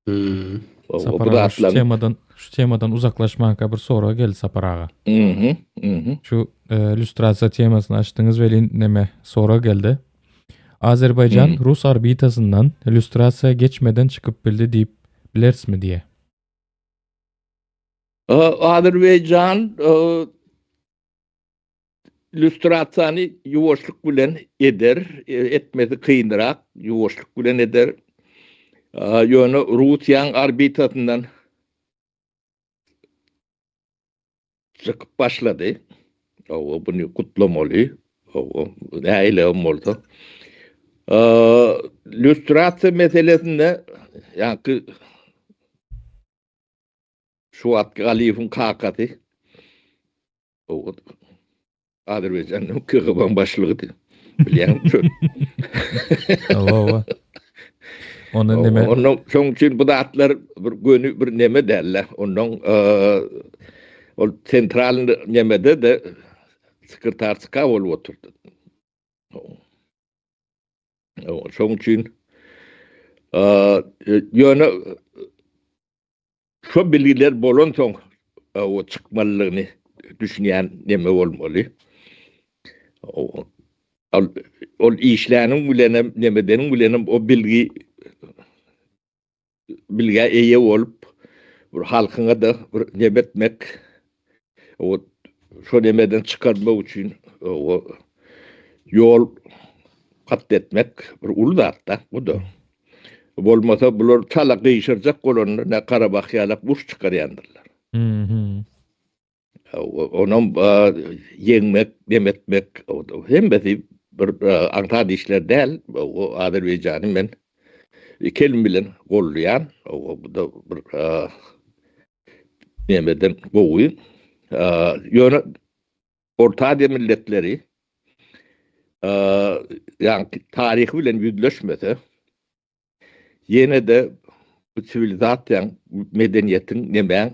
Hmm. Sapar aga şu temadan şu temadan uzaklaşmanka bir sorag geldi Sapar aga. Mhm. Mhm. Şu e, lüstrasiýa temasyny açdyňyz welin neme sorag geldi. Azerbaýjan hmm. Rus orbitasyndan lüstrasiýa geçmeden çykyp bildi diýip bilerismi diýe. Azerbaýjan e, lüstrasiýany ýuwaşlyk bilen eder, e, etmesi kynrak, ýuwaşlyk bilen eder. Ýöne Russiýanyň orbitasyndan çykyp başlady. Hawa, buny gutlamaly. Hawa, nähili bolsa. Lüstrasiýa meselesinde ýaňky şu wagtky Aliýewiň kakasy Azerbaýjanyň KGB-niň başlygydy. Bilýäňmi şony? Hawa. Ondan neme? Ondan şoň üçin bu zatlar bir göni bir neme däl-de. Ondan ol sentral nemede de sekretar ÇK bolup oturdy. Şoň üçin ýöne Şo bilgiler bolansoň o çykmalylygyny düşünýän neme bolmaly. Ol ol işläniň bilenem, nemedeniň bilenem o bilgi bilgä eýe bolup bir halkyňa-da bir neme etmek, o şo nemeden çykarmak üçin o ýol kat etmek bir uly zat-da bu-da. Bolmasa bular çala gyşarjak bolanda ne Karabah ýalak uruş çykarýandyrlar. Mhm. Onam ýeňmek, dem etmek hemmesi bir aňsat işler däl. O Azerbaýjany men iki elim bilen goldaýan. Bu da bir nemeden gowy. Ýöne Orta Aziýa milletleri ýaňky taryhy bilen ýüzleşmese, ýene-de bu siwilizasiýaň, medeniýetiň, nemäň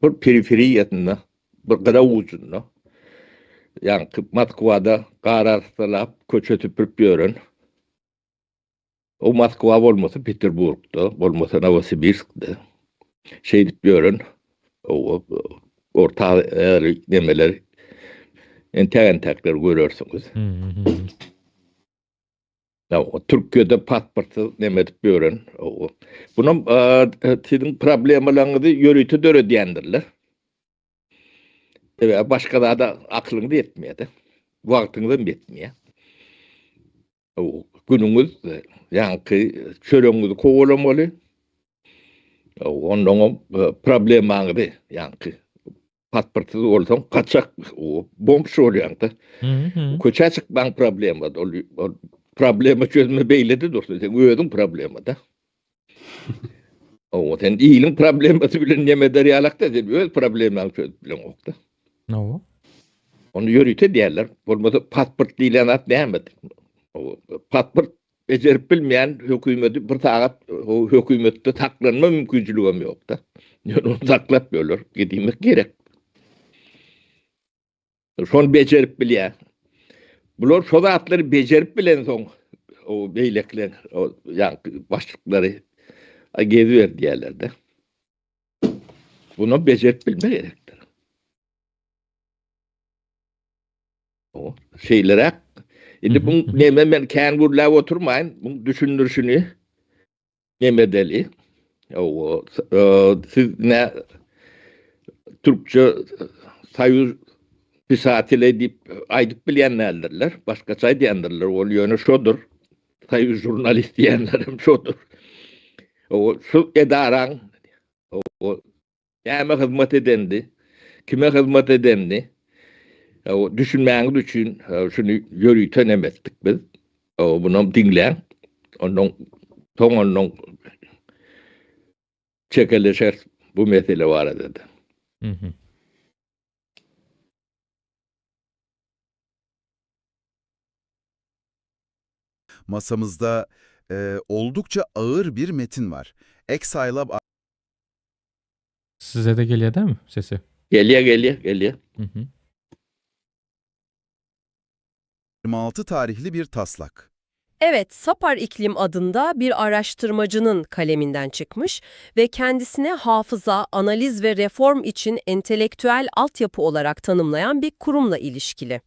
bir periferiýasynda, bir gyra ujunda, ýaňky Moskwada gar arassalap, köçe süpürip ýören, O Moskwa bolmasa Peterburgda, bolmasa Nowosibirskde şeýdip ýören o orta aziýaly nemeler entek-entekler görersiňiz. O Türkiýede pasportsyz neme edip ýören. Bunam siziň problemalaryňyzy ýörite döredýändirler. Sebäbi başga zada akylyňyz ýetmeýär-de. Wagtyňyzam ýetmeýär. Günüňiz ýaňky çöregiňizi kowalamaly. Ondan problemaňyzy ýaňky pasportsyz bolsaň gaçak bomž bolýaň-da. Köçä çykmaň problema. Ol problema çözme beýlede dursun. Sen özüň problema-da. O sen iliň problemasy bilen neme eder ýalak-da, sen öz problemaňy çözüp bileňok-da. Hawa. Ony ýörite diýerler. Bolmasa pasport diýlen zat näme? Pasport bejerip bilmeýän hökümeti bir sagat hökümetde saklanma mümkinçiligem ýok-da. Ýöne ony saklap ýörler. Gidilmek gerek. Şony bejerip bilýär. Bular şo zatlary bejerip bilensoň, o beýlekiler, o ýaňky başlyklary geziber diýerler-de. Bunu bejerip bilme gerekdir. O şeýleräk. Indi bu neme men kän gürläp oturmaýyn, bu düşündirişini neme edeli. O siz ne türkçe Soýuz pisateli diýip aýdyp bilýän däldirler. Başgaça aýdýandyrlar. Ol ýöne şodur. Soýuz žurnalist diýenler hem şodur. O şu edaraň o näme hyzmat edendi, kime hyzmat edendi o düşünmäňiz üçin şuny ýörite neme etdik biz. O bunam diňläň. Ondan soň ondan çekeleşeris bu mesele barada da. Masamızda e, oldukça ağır bir metin var. Exile Size de gelýär dämi sesi? Gelýär, gelýär, gelýär. Mhm. 26 tarihli bir taslak. Evet, Sapar İklim adında bir araştırmacının kaleminden çıkmış ve kendisine hafıza, analiz ve reform için entelektüel altyapı olarak tanımlayan bir kurumla ilişkili.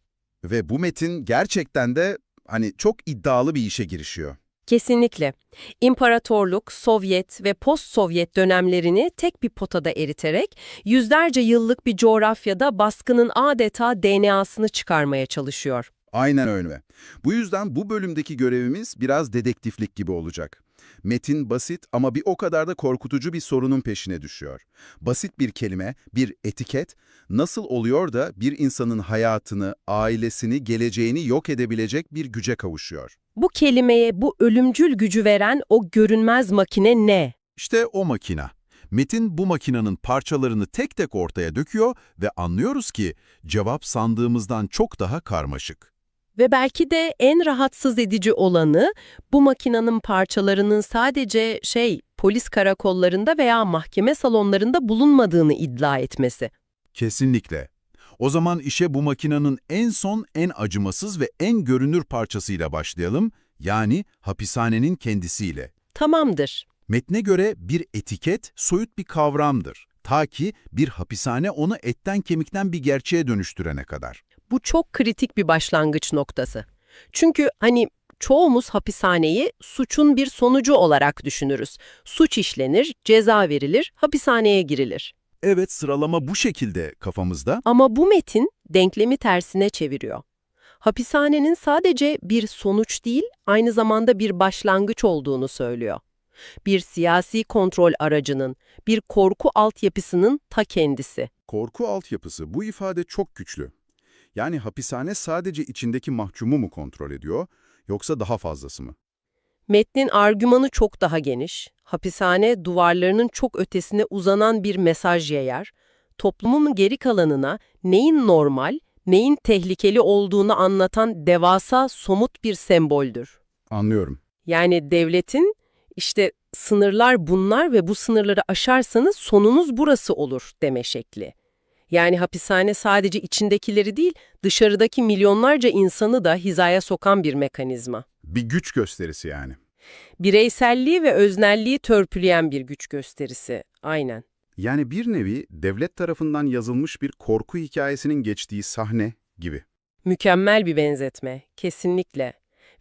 Ve bu metin gerçekten de hani çok iddialı bir işe girişiyor. Kesinlikle. İmparatorluk, Sovyet ve post-Sovyet dönemlerini tek bir potada eriterek yüzlerce yıllık bir coğrafyada baskının adeta DNA'sını çıkarmaya çalışıyor. Aynen öyle. Bu yüzden bu bölümdeki görevimiz biraz dedektiflik gibi olacak. Metin basit ama bir o kadar da korkutucu bir sorunun peşine düşüyor. Basit bir kelime, bir etiket nasıl oluyor da bir insanın hayatını, ailesini, geleceğini yok edebilecek bir güce kavuşuyor? Bu kelimeye bu ölümcül gücü veren o görünmez makine ne? İşte o makina. Metin bu makinanın parçalarını tek tek ortaya döküyor ve anlıyoruz ki cevap sandığımızdan çok daha karmaşık. Ve belki de en rahatsız edici olanı bu makinanın parçalarının sadece şey polis karakollarında veya mahkeme salonlarında bulunmadığını iddia etmesi. Kesinlikle. O zaman işe bu makinanın en son, en acımasız ve en görünür parçasıyla başlayalım, yani hapishanenin kendisiyle. Tamamdır. Metne göre bir etiket soyut bir kavramdır. Ta ki bir hapishane onu etten kemikten bir gerçeğe dönüştürene kadar. Bu çok kritik bir başlangıç noktası. Çünkü hani çoğumuz hapishaneyi suçun bir sonucu olarak düşünürüz. Suç işlenir, ceza verilir, hapishaneye girilir. Evet, sıralama bu şekilde kafamızda. Ama bu metin denklemi tersine çeviriyor. Hapishanenin sadece bir sonuç değil, aynı zamanda bir başlangıç olduğunu söylüyor. Bir siyasi kontrol aracının, bir korku altyapısının ta kendisi. Korku altyapısı bu ifade çok güçlü. Yani hapishane sadece içindeki mahkumu mu kontrol ediyor yoksa daha fazlası mı? Metnin argümanı çok daha geniş. Hapishane duvarlarının çok ötesine uzanan bir mesaj yayar. Toplumun geri kalanına neyin normal, neyin tehlikeli olduğunu anlatan devasa somut bir semboldür. Anlıyorum. Yani devletin işte sınırlar bunlar ve bu sınırları aşarsanız sonunuz burası olur deme şekli. Yani hapishane sadece içindekileri değil, dışarıdaki milyonlarca insanı da hizaya sokan bir mekanizma. Bir güç gösterisi yani. Bireyselliği ve öznelliği törpüleyen bir güç gösterisi. Aynen. Yani bir nevi devlet tarafından yazılmış bir korku hikayesinin geçtiği sahne gibi. Mükemmel bir benzetme, kesinlikle.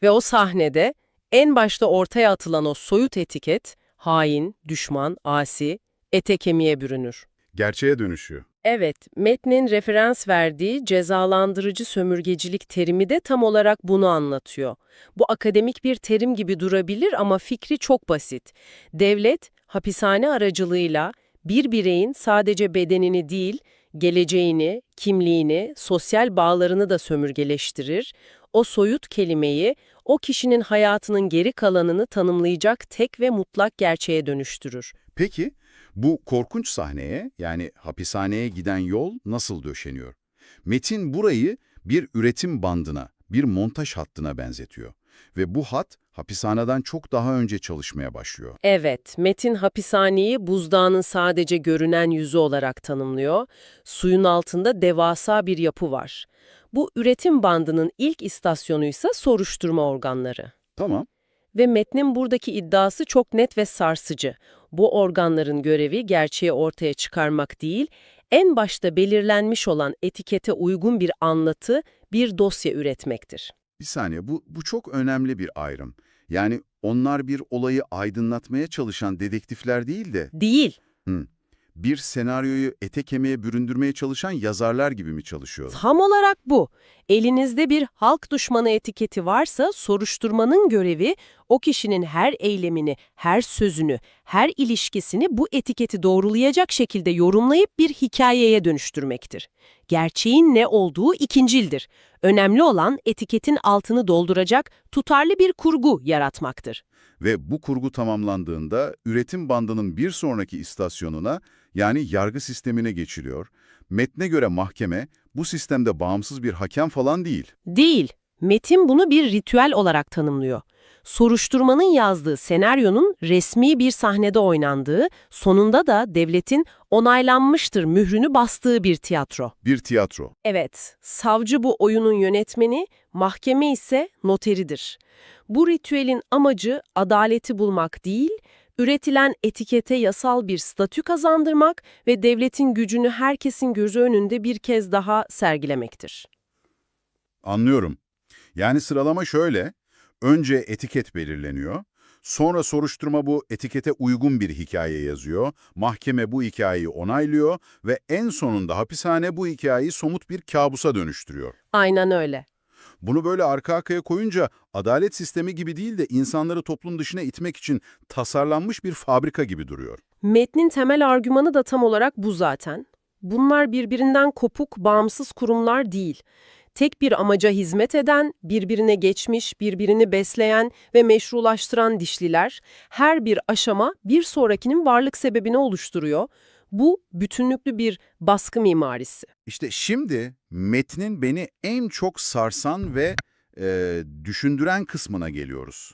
Ve o sahnede en başta ortaya atılan o soyut etiket, hain, düşman, asi, ete kemiğe bürünür. Gerçeğe dönüşüyor. Evet, metnin referans verdiği cezalandırıcı sömürgecilik terimi de tam olarak bunu anlatıyor. Bu akademik bir terim gibi durabilir ama fikri çok basit. Devlet, hapishane aracılığıyla bir bireyin sadece bedenini değil, geleceğini, kimliğini, sosyal bağlarını da sömürgeleştirir. O soyut kelimeyi, o kişinin hayatının geri kalanını tanımlayacak tek ve mutlak gerçeğe dönüştürür. Peki bu korkunç sahneye yani hapishaneye giden yol nasıl döşeniyor? Metin burayı bir üretim bandına, bir montaj hattına benzetiyor. Ve bu hat hapishaneden çok daha önce çalışmaya başlıyor. Evet, Metin hapishaneyi buzdağının sadece görünen yüzü olarak tanımlıyor. Suyun altında devasa bir yapı var. Bu üretim bandının ilk istasyonuysa soruşturma organları. Tamam. Ve metnin buradaki iddiası çok net ve sarsıcı. Bu organların görevi gerçeği ortaya çıkarmak değil, en başta belirlenmiş olan etikete uygun bir anlatı, bir dosya üretmektir. Bir saniye bu çok önemli bir ayrım. Yani onlar bir olayı aydınlatmaya çalışan dedektifler değil de Değil. bir senaryoyu ete kemiğe büründürmeye çalışan yazarlar gibi mi çalışıyorlar? Tam olarak bu. Elinizde bir halk düşmanı etiketi varsa soruşturmanın görevi o kişinin her eylemini, her sözünü, her ilişkisini bu etiketi doğrulayacak şekilde yorumlayıp bir hikayeye dönüştürmektir. Gerçeğin ne olduğu ikincildir. Önemli olan etiketin altını dolduracak tutarlı bir kurgu yaratmaktır. Ve bu kurgu tamamlandığında üretim bandının bir sonraki istasyonuna yani yargı sistemine geçiliyor. Metne göre mahkeme bu sistemde bağımsız bir hakem falan değil. Değil. Metin bunu bir ritüel olarak tanımlıyor. Soruşturmanın yazdığı senaryonun resmi bir sahnede oynandığı, sonunda da devletin onaylanmıştır mührünü bastığı bir tiyatro. Bir tiyatro. Evet, savcı bu oyunun yönetmeni, mahkeme ise noteridir. Bu ritüelin amacı adaleti bulmak değil, üretilen etikete yasal bir statü kazandırmak ve devletin gücünü herkesin gözü önünde bir kez daha sergilemektir. Anlıyorum. Yani sıralama şöyle. Önce etiket belirleniyor. Sonra soruşturma bu etikete uygun bir hikaye yazıyor. Mahkeme bu hikayeyi onaylıyor ve en sonunda hapishane bu hikayeyi somut bir kabusa dönüştürüyor. Aynen öyle. Bunu böyle arka arkaya koyunca adalet sistemi gibi değil de insanları toplum dışına itmek için tasarlanmış bir fabrika gibi duruyor. Metnin temel argümanı da tam olarak bu zaten. Bunlar birbirinden kopuk, bağımsız kurumlar değil. Tek bir amaca hizmet eden, birbirine geçmiş, birbirini besleyen ve meşrulaştıran dişliler, her bir aşama bir sonrakinin varlık sebebini oluşturuyor. Bu bütünlüklü bir baskı mimarisi. İşte şimdi metnin beni en çok sarsan ve e, düşündüren kısmına geliyoruz.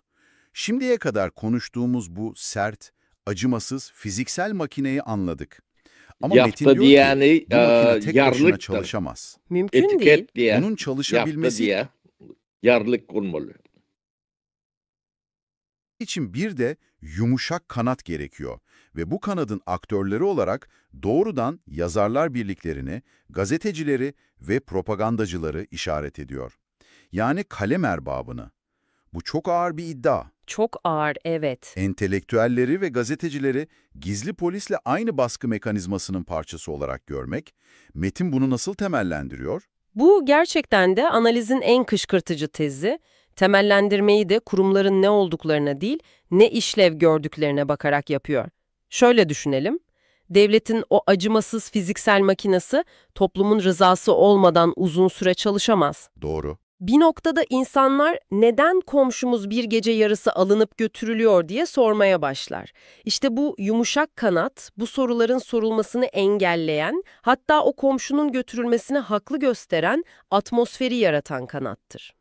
Şimdiye kadar konuştuğumuz bu sert, acımasız fiziksel makineyi anladık. Ama metin Yaptı diyor ki diýeni bu makine tek başına yarlykdyr. çalışamaz. Mümkün değil. Etiket diye, Bunun yaptı çalışabilmesi diye yarlyk bolmaly. için bir de yumuşak kanat gerekiyor. Ve bu kanadın aktörleri olarak doğrudan yazarlar birliklerini, gazetecileri ve propagandacıları işaret ediyor. Yani kalem erbabını. Bu çok ağır bir iddia. Çok ağır, evet. Entelektüelleri ve gazetecileri gizli polisle aynı baskı mekanizmasının parçası olarak görmek, metin bunu nasıl temellendiriyor? Bu gerçekten de analizin en kışkırtıcı tezi. Temellendirmeyi de kurumların ne olduklarına değil, ne işlev gördüklerine bakarak yapıyor. Şöyle düşünelim. Devletin o acımasız fiziksel makinesi toplumun rızası olmadan uzun süre çalışamaz. Doğru. Bir noktada insanlar neden komşumuz bir gece yarısı alınıp götürülüyor diye sormaya başlar. İşte bu yumuşak kanat bu soruların sorulmasını engelleyen, hatta o komşunun götürülmesini haklı gösteren atmosferi yaratan kanattır.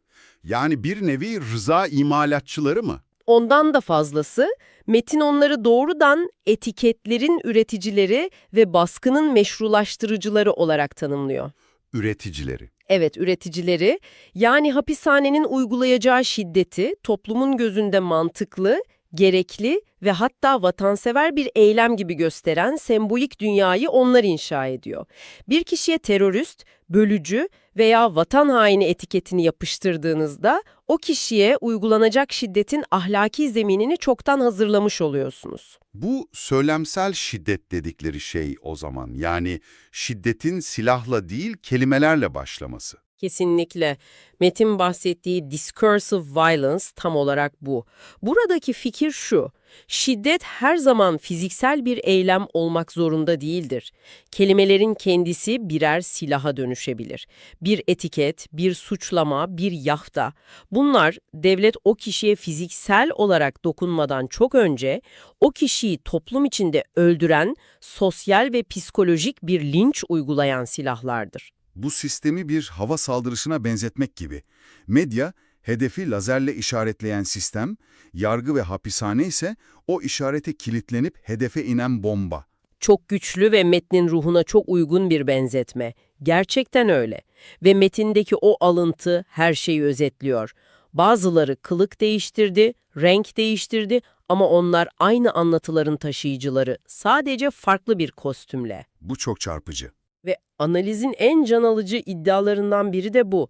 Yani bir nevi rıza imalatçıları mı? Ondan da fazlası, metin onları doğrudan etiketlerin üreticileri ve baskının meşrulaştırıcıları olarak tanımlıyor. Üreticileri. Evet, üreticileri, yani hapishanenin uygulayacağı şiddeti toplumun gözünde mantıklı, Gerekli ve hatta vatansever bir eylem gibi gösteren sembolik dünyayı onlar inşa ediyor. Bir kişiye terörist, bölücü veya vatan haini etiketini yapıştırdığınızda o kişiye uygulanacak şiddetin ahlaki zeminini çoktan hazırlamış oluyorsunuz. Bu söylemsel şiddet dedikleri şey o zaman. Yani şiddetin silahla değil kelimelerle başlaması. Kesinlikle. Metin bahsettiği discursive violence tam olarak bu. Buradaki fikir şu. Şiddet her zaman fiziksel bir eylem olmak zorunda değildir. Kelimelerin kendisi birer silaha dönüşebilir. Bir etiket, bir suçlama, bir yafta. Bunlar devlet o kişiye fiziksel olarak dokunmadan çok önce o kişiyi toplum içinde öldüren sosyal ve psikolojik bir linç uygulayan silahlardır. Bu sistemi bir hava saldırısına benzetmek gibi. Medya, hedefi lazerle işaretleyen sistem, yargı ve hapishane ise o işarete kilitlenip hedefe inen bomba. Çok güçlü ve metnin ruhuna çok uygun bir benzetme. Gerçekten öyle. Ve metindeki o alıntı her şeyi özetliyor. Bazıları kılık değiştirdi, renk değiştirdi ama onlar aynı anlatıların taşıyıcıları. Sadece farklı bir kostümle. Bu çok çarpıcı. Ve analizin en can alıcı iddialarından biri de bu.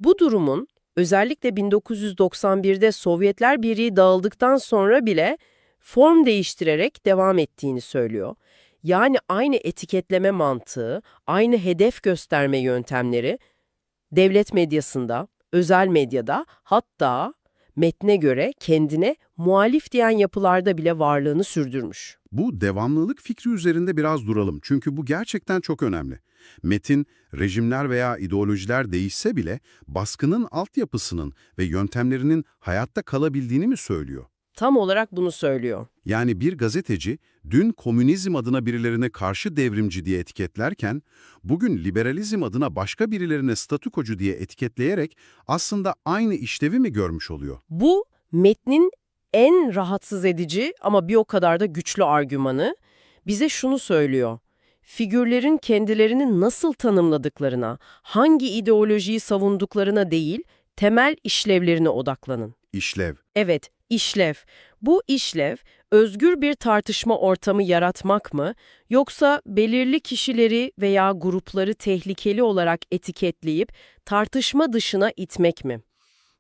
Bu durumun özellikle 1991'de Sovyetler Birliği dağıldıktan sonra bile form değiştirerek devam ettiğini söylüyor. Yani aynı etiketleme mantığı, aynı hedef gösterme yöntemleri devlet medyasında, özel medyada hatta metne göre kendine muhalif diyen yapılarda bile varlığını sürdürmüş. Bu devamlılık fikri üzerinde biraz duralım çünkü bu gerçekten çok önemli. Metin, rejimler veya ideolojiler değişse bile baskının altyapısının ve yöntemlerinin hayatta kalabildiğini mi söylüyor? Tam olarak bunu söylüyor. Yani bir gazeteci dün komünizm adına birilerine karşı devrimci diye etiketlerken, bugün liberalizm adına başka birilerine statükocu diye etiketleyerek aslında aynı işlevi mi görmüş oluyor? Bu metnin en rahatsız edici ama bir o kadar da güçlü argümanı bize şunu söylüyor. Figürlerin kendilerini nasıl tanımladıklarına, hangi ideolojiyi savunduklarına değil, temel işlevlerine odaklanın. İşlev. Evet, işlev. Bu işlev, özgür bir tartışma ortamı yaratmak mı, yoksa belirli kişileri veya grupları tehlikeli olarak etiketleyip tartışma dışına itmek mi?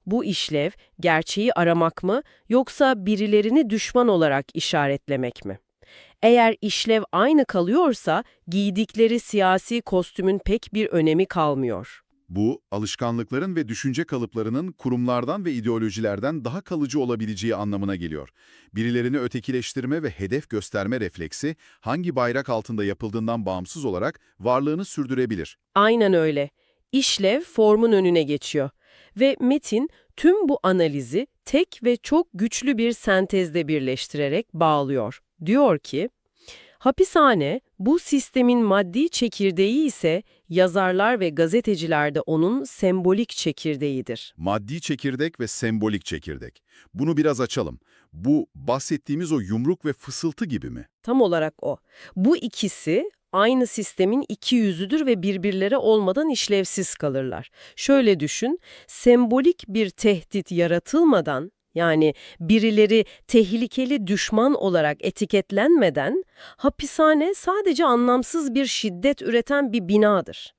Bu işlev, gerçeği aramak mı, yoksa birilerini düşman olarak işaretlemek mi? Eğer işlev aynı kalıyorsa, giydikleri siyasi kostümün pek bir önemi kalmıyor. Bu, alışkanlıkların ve düşünce kalıplarının kurumlardan ve ideolojilerden daha kalıcı olabileceği anlamına geliyor. Birilerini ötekileştirme ve hedef gösterme refleksi hangi bayrak altında yapıldığından bağımsız olarak varlığını sürdürebilir. Aynen öyle. İşlev formun önüne geçiyor. Ve metin tüm bu analizi tek ve çok güçlü bir sentezde birleştirerek bağlıyor. Diyor ki, hapishane bu sistemin maddi çekirdeği ise yazarlar ve gazeteciler de onun sembolik çekirdeğidir. Maddi çekirdek ve sembolik çekirdek. Bunu biraz açalım. Bu bahsettiğimiz o yumruk ve fısıltı gibi mi? Tam olarak o. Bu ikisi aynı sistemin iki yüzüdür ve birbirleri olmadan işlevsiz kalırlar. Şöyle düşün, sembolik bir tehdit yaratılmadan, yani birileri tehlikeli düşman olarak etiketlenmeden, hapishane sadece anlamsız bir şiddet üreten bir binadır.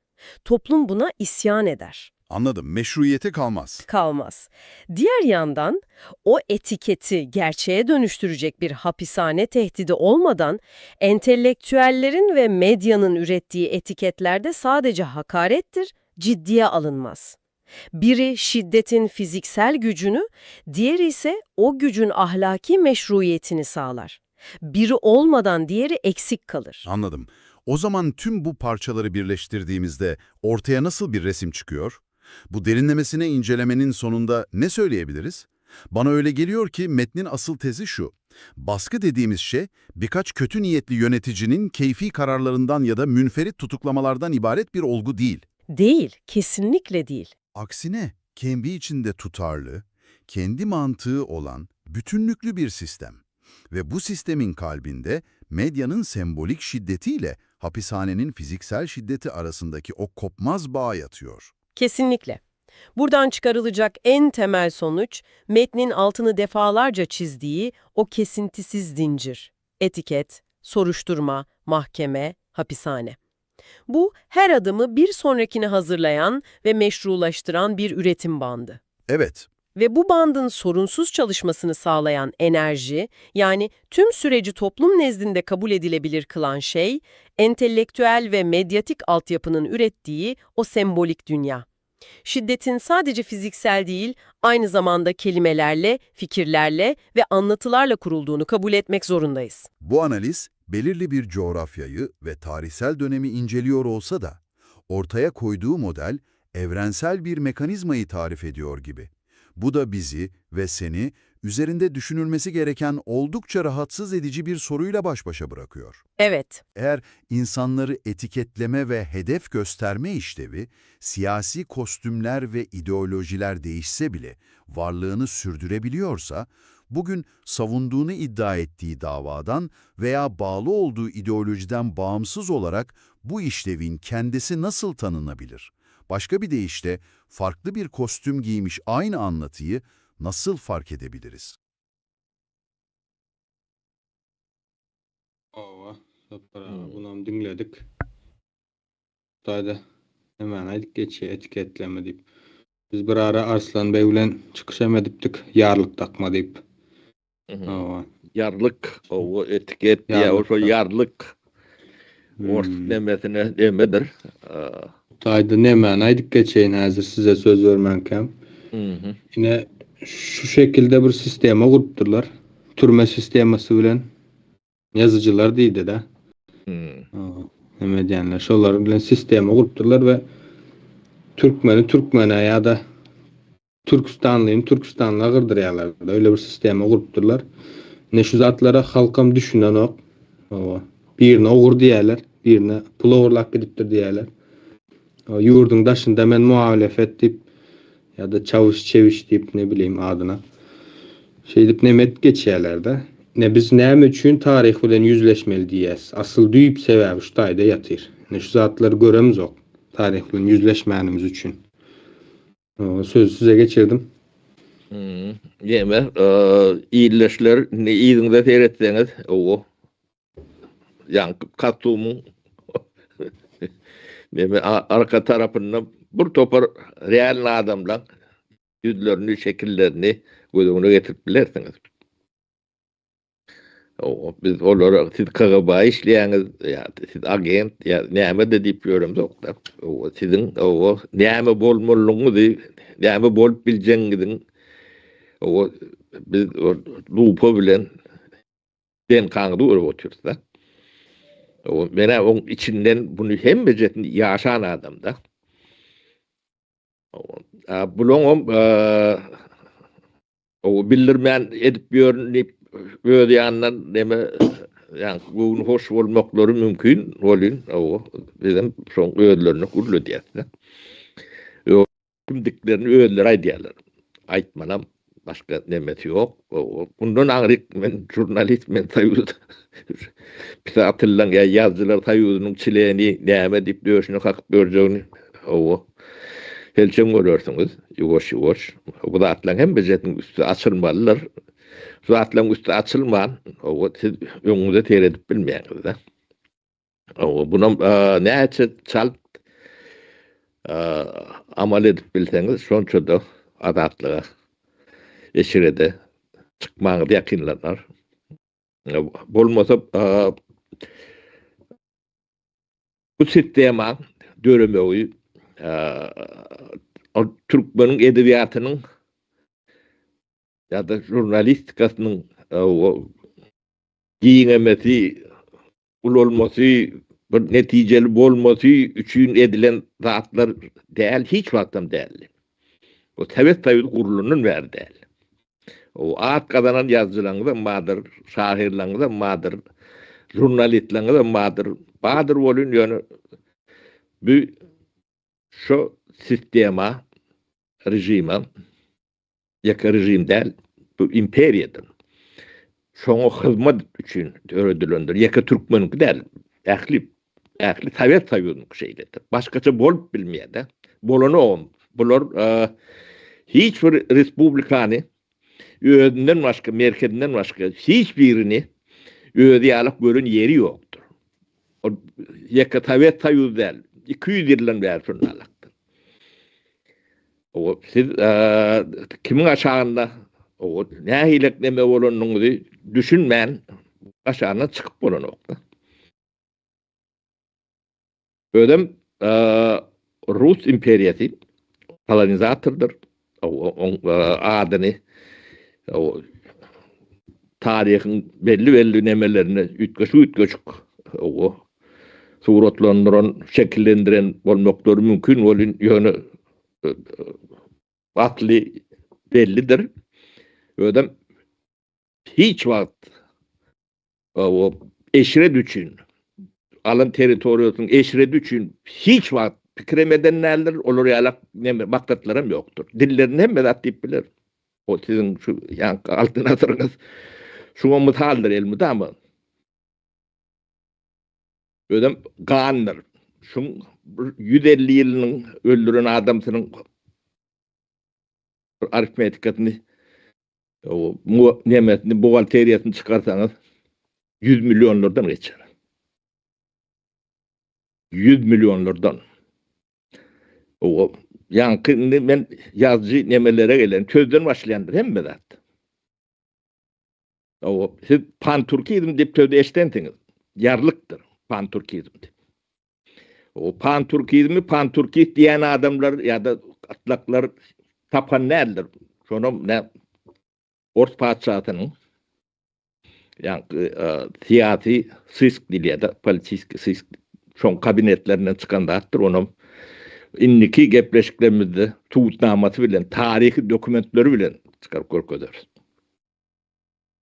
Toplum buna isyan eder Anladım. Meşruiyete kalmaz. kalmaz. Diğer yandan o etiketi gerçeğe dönüştürecek bir hapishane tehdidi olmadan entelektüellerin ve medyanın ürettiği etiketlerde sadece hakarettir, ciddiye alınmaz. Biri şiddetin fiziksel gücünü, diğeri ise o gücün ahlaki meşruiyetini sağlar. Biri olmadan diğeri eksik kalır. Anladım. O zaman tüm bu parçaları birleştirdiğimizde ortaya nasıl bir resim çıkıyor? Bu derinlemesine incelemenin sonunda ne söyleyebiliriz? Bana öyle geliyor ki metnin asıl tezi şu. Baskı dediğimiz şey birkaç kötü niyetli yöneticinin keyfi kararlarından ya da münferit tutuklamalardan ibaret bir olgu değil. Değil, kesinlikle değil. Aksine kendi içinde tutarlı, kendi mantığı olan bütünlüklü bir sistem. Ve bu sistemin kalbinde medyanın sembolik şiddetiyle hapishanenin fiziksel şiddeti arasındaki o kopmaz bağ yatıyor. Kesinlikle. Buradan çıkarılacak en temel sonuç, metnin altını defalarca çizdiği o kesintisiz zincir. Etiket, soruşturma, mahkeme, hapishane. Bu, her adımı bir sonrakine hazırlayan ve meşrulaştıran bir üretim bandı. Evet, Ve bu bandın sorunsuz çalışmasını sağlayan enerji, yani tüm süreci toplum nezdinde kabul edilebilir kılan şey, entelektüel ve medyatik altyapının ürettiği o sembolik dünya. Şiddetin sadece fiziksel değil, aynı zamanda kelimelerle, fikirlerle ve anlatılarla kurulduğunu kabul etmek zorundayız. Bu analiz belirli bir coğrafyayı ve tarihsel dönemi inceliyor olsa da ortaya koyduğu model evrensel bir mekanizmayı tarif ediyor gibi. Bu da bizi ve seni üzerinde düşünülmesi gereken oldukça rahatsız edici bir soruyla baş başa bırakıyor. Evet, Eğer insanları etiketleme ve hedef gösterme işlevi, siyasi kostümler ve ideolojiler değişse bile varlığını sürdürebiliyorsa, bugün savunduğunu iddia ettiği davadan veya bağlı olduğu ideolojiden bağımsız olarak bu işlevin kendisi nasıl tanınabilir? Başka bir deyişle farklı bir kostüm giymiş aynı anlatıyı nasıl fark edebiliriz? Ova, Sapar aga, bunam diňledik. Hytaýda hemen aýdyp geçýär etiketleme diýip. Biz bir ara Arslan Bey bilen çykyş hem edipdik ýarlyk dakma diýip. Ova. Ýarlyk, o etiket ýa o şo ýarlyk ors nemesine demedir. Hytaýda nämäni aýdyp geçeýin häzir size söz bermänkäm. Ine şu şekilde bir sistema gurupdyrlar. Türme sistemasy bilen ýazyjylar diýdi-de. Näme diýenler, şolar bilen sistema gurupdyrlar we türkmeni türkmene ýa-da Türküstanlyny Türküstanla gyrdyrýarlar. Öyle bir sistema gurupdyrlar. Ne şu zatlara halkam düşünenok. Owa. Birine ogur diýerler, birine pul ogurlap gidipdir diýerler. Ýurduň daşynda men muhalefet diýip ýa-da çawyş çewiş diýip ne bileyim adyna. Şeýdip nemet geçýärler-de. Ne biz näme üçin taryh bilen ýüzleşmeli diýýäs. Asyl düýp sebäbi şu taýda ýatyr. Ne şu zatlary göremzok taryh bilen ýüzleşmänimiz üçin. Sözü size geçirdim. Ýeme, illeşler indi yzyňyza seretseňiz, o ýaňky kostumyň neme arka tarapynda bir topar real adamlaň ýüzlerini, şekillerini göz öňüne getirip bilersiňiz. Biz olara siz KGB işleýäňiz ýa siz agent ýa näme-de diýip ýöremzok-da. Siziň näme bolmalygyňyzy, näme bolup biljegiňiziň biz lupa bilen DNK-ňyzy görüp otyrys-da. Men-ä oň içinden buny hemmejesini ýaşan adam-da. Bulaňam O bildirmän edip ýörün diýip öz ýanyndan neme ýaňky göwni hoş bolmaklary mümkin welin o bizem şoň özlerine gürledýäs-de. Kimdiklerini özleri aýdýarlar. Aýtmanam başga nemesi ýok. Mundan aňryk men žurnalist men soýuz pisatellaň ýa ýazyjylar soýuzynyň çleni näme diýip döşüne kakyp ýörjegini hawa selçeň görersiňiz ýuwaş-ýuwaş. Bu zatlaryň hemmejesiniň üsti açylmalydyr. Şu zatlaryň üsti açylman hawa siz öňüňize seredip bilmeýäňiz-de. Hawa bunam näçe çalt amal edip bilseňiz şonça-da azatlyga, eşrede çykmagyňyz ýakynlanar. Bolmasa bu sistemaň döremegi ol türkmeniň edebiýatynyň ýa-da žurnalistikasynyň giňemesi, ulalmasy, bir netijeli bolmasy üçin edilen zatlar däl, hiç wagtam däldi. O Sowet Soýuzy gurlandan bäri däl. O at gazanan ýazyjylaryňyzam bardyr, şahyrlaryňyzam bardyr, žurnalistleriňizem bardyr. Bardyr welin ýöne bu şo sistema, režime ýeke režim däl, bu imperiýadyr. Şoňa hyzmat üçin döredilendir. Ýeke türkmeniňki däl, ähli ähli Sowet Soýuzynyňky şeýledir. Başgaça bolup bilmeýär-de. Bolanogam. Bular hiç bir respublikany özünden başga, merkezinden başga hiç birini özi ýalak gören ýeri ýokdur. Ol ýeke Sowet Soýuzy däl, 200 ýyldan bäri şonda alakdyr. O siz kimiň aşagynda o nähili neme bolanyňyzy düşünmän aşagyndan çykyp bolanokda. Özem Rus imperiýasy kolonizatordyr. Oň adyny taryhyň belli-belli nemelerinde üýtgeşik-üýtgeşik suratlandyran, şekillendiren bolmaklary mümkin welin, ýöne asly bellidir. Özem hiç wagt O eşret üçin, alan territoriýasynyň eşreti üçin hiç wagt pikirem eden däldir, olar ýalak neme maksatlaram ýokdur. Dillerinde hemme zat diýip biler. O siziň şu ýaňky altyn asyryňyz şuňa mysaldyr elmydama. Özem gandyr. Şuň bir 150 ýylynyň öldüren adamsynyň arifmetikasyny O nemesini, buhgalteriýasyny çykarsaňyz 100 millionlardan geçer. 100 millionlardan. O ýaňky indi men ýazyjy nemelere gelen sözden başlaýandyr hemme zat. O siz panturkizm diýip sözi eşdensiňiz. Ýarlykdyr panturkizm diýip. O panturkizmi panturkist diýen adamlar ýa-da gatlaklar tapan däldir. Şonam ne Ors patyşasynyň ýa-da e, syýasy sysk diýilýär-de, politiski sysk. Şoň kabinetlerinden çykan zatdyr. Onam indiki gepleşiklerimizde subutnamasy bilen, taryhy dokumentleri bilen çykaryp görkezeris.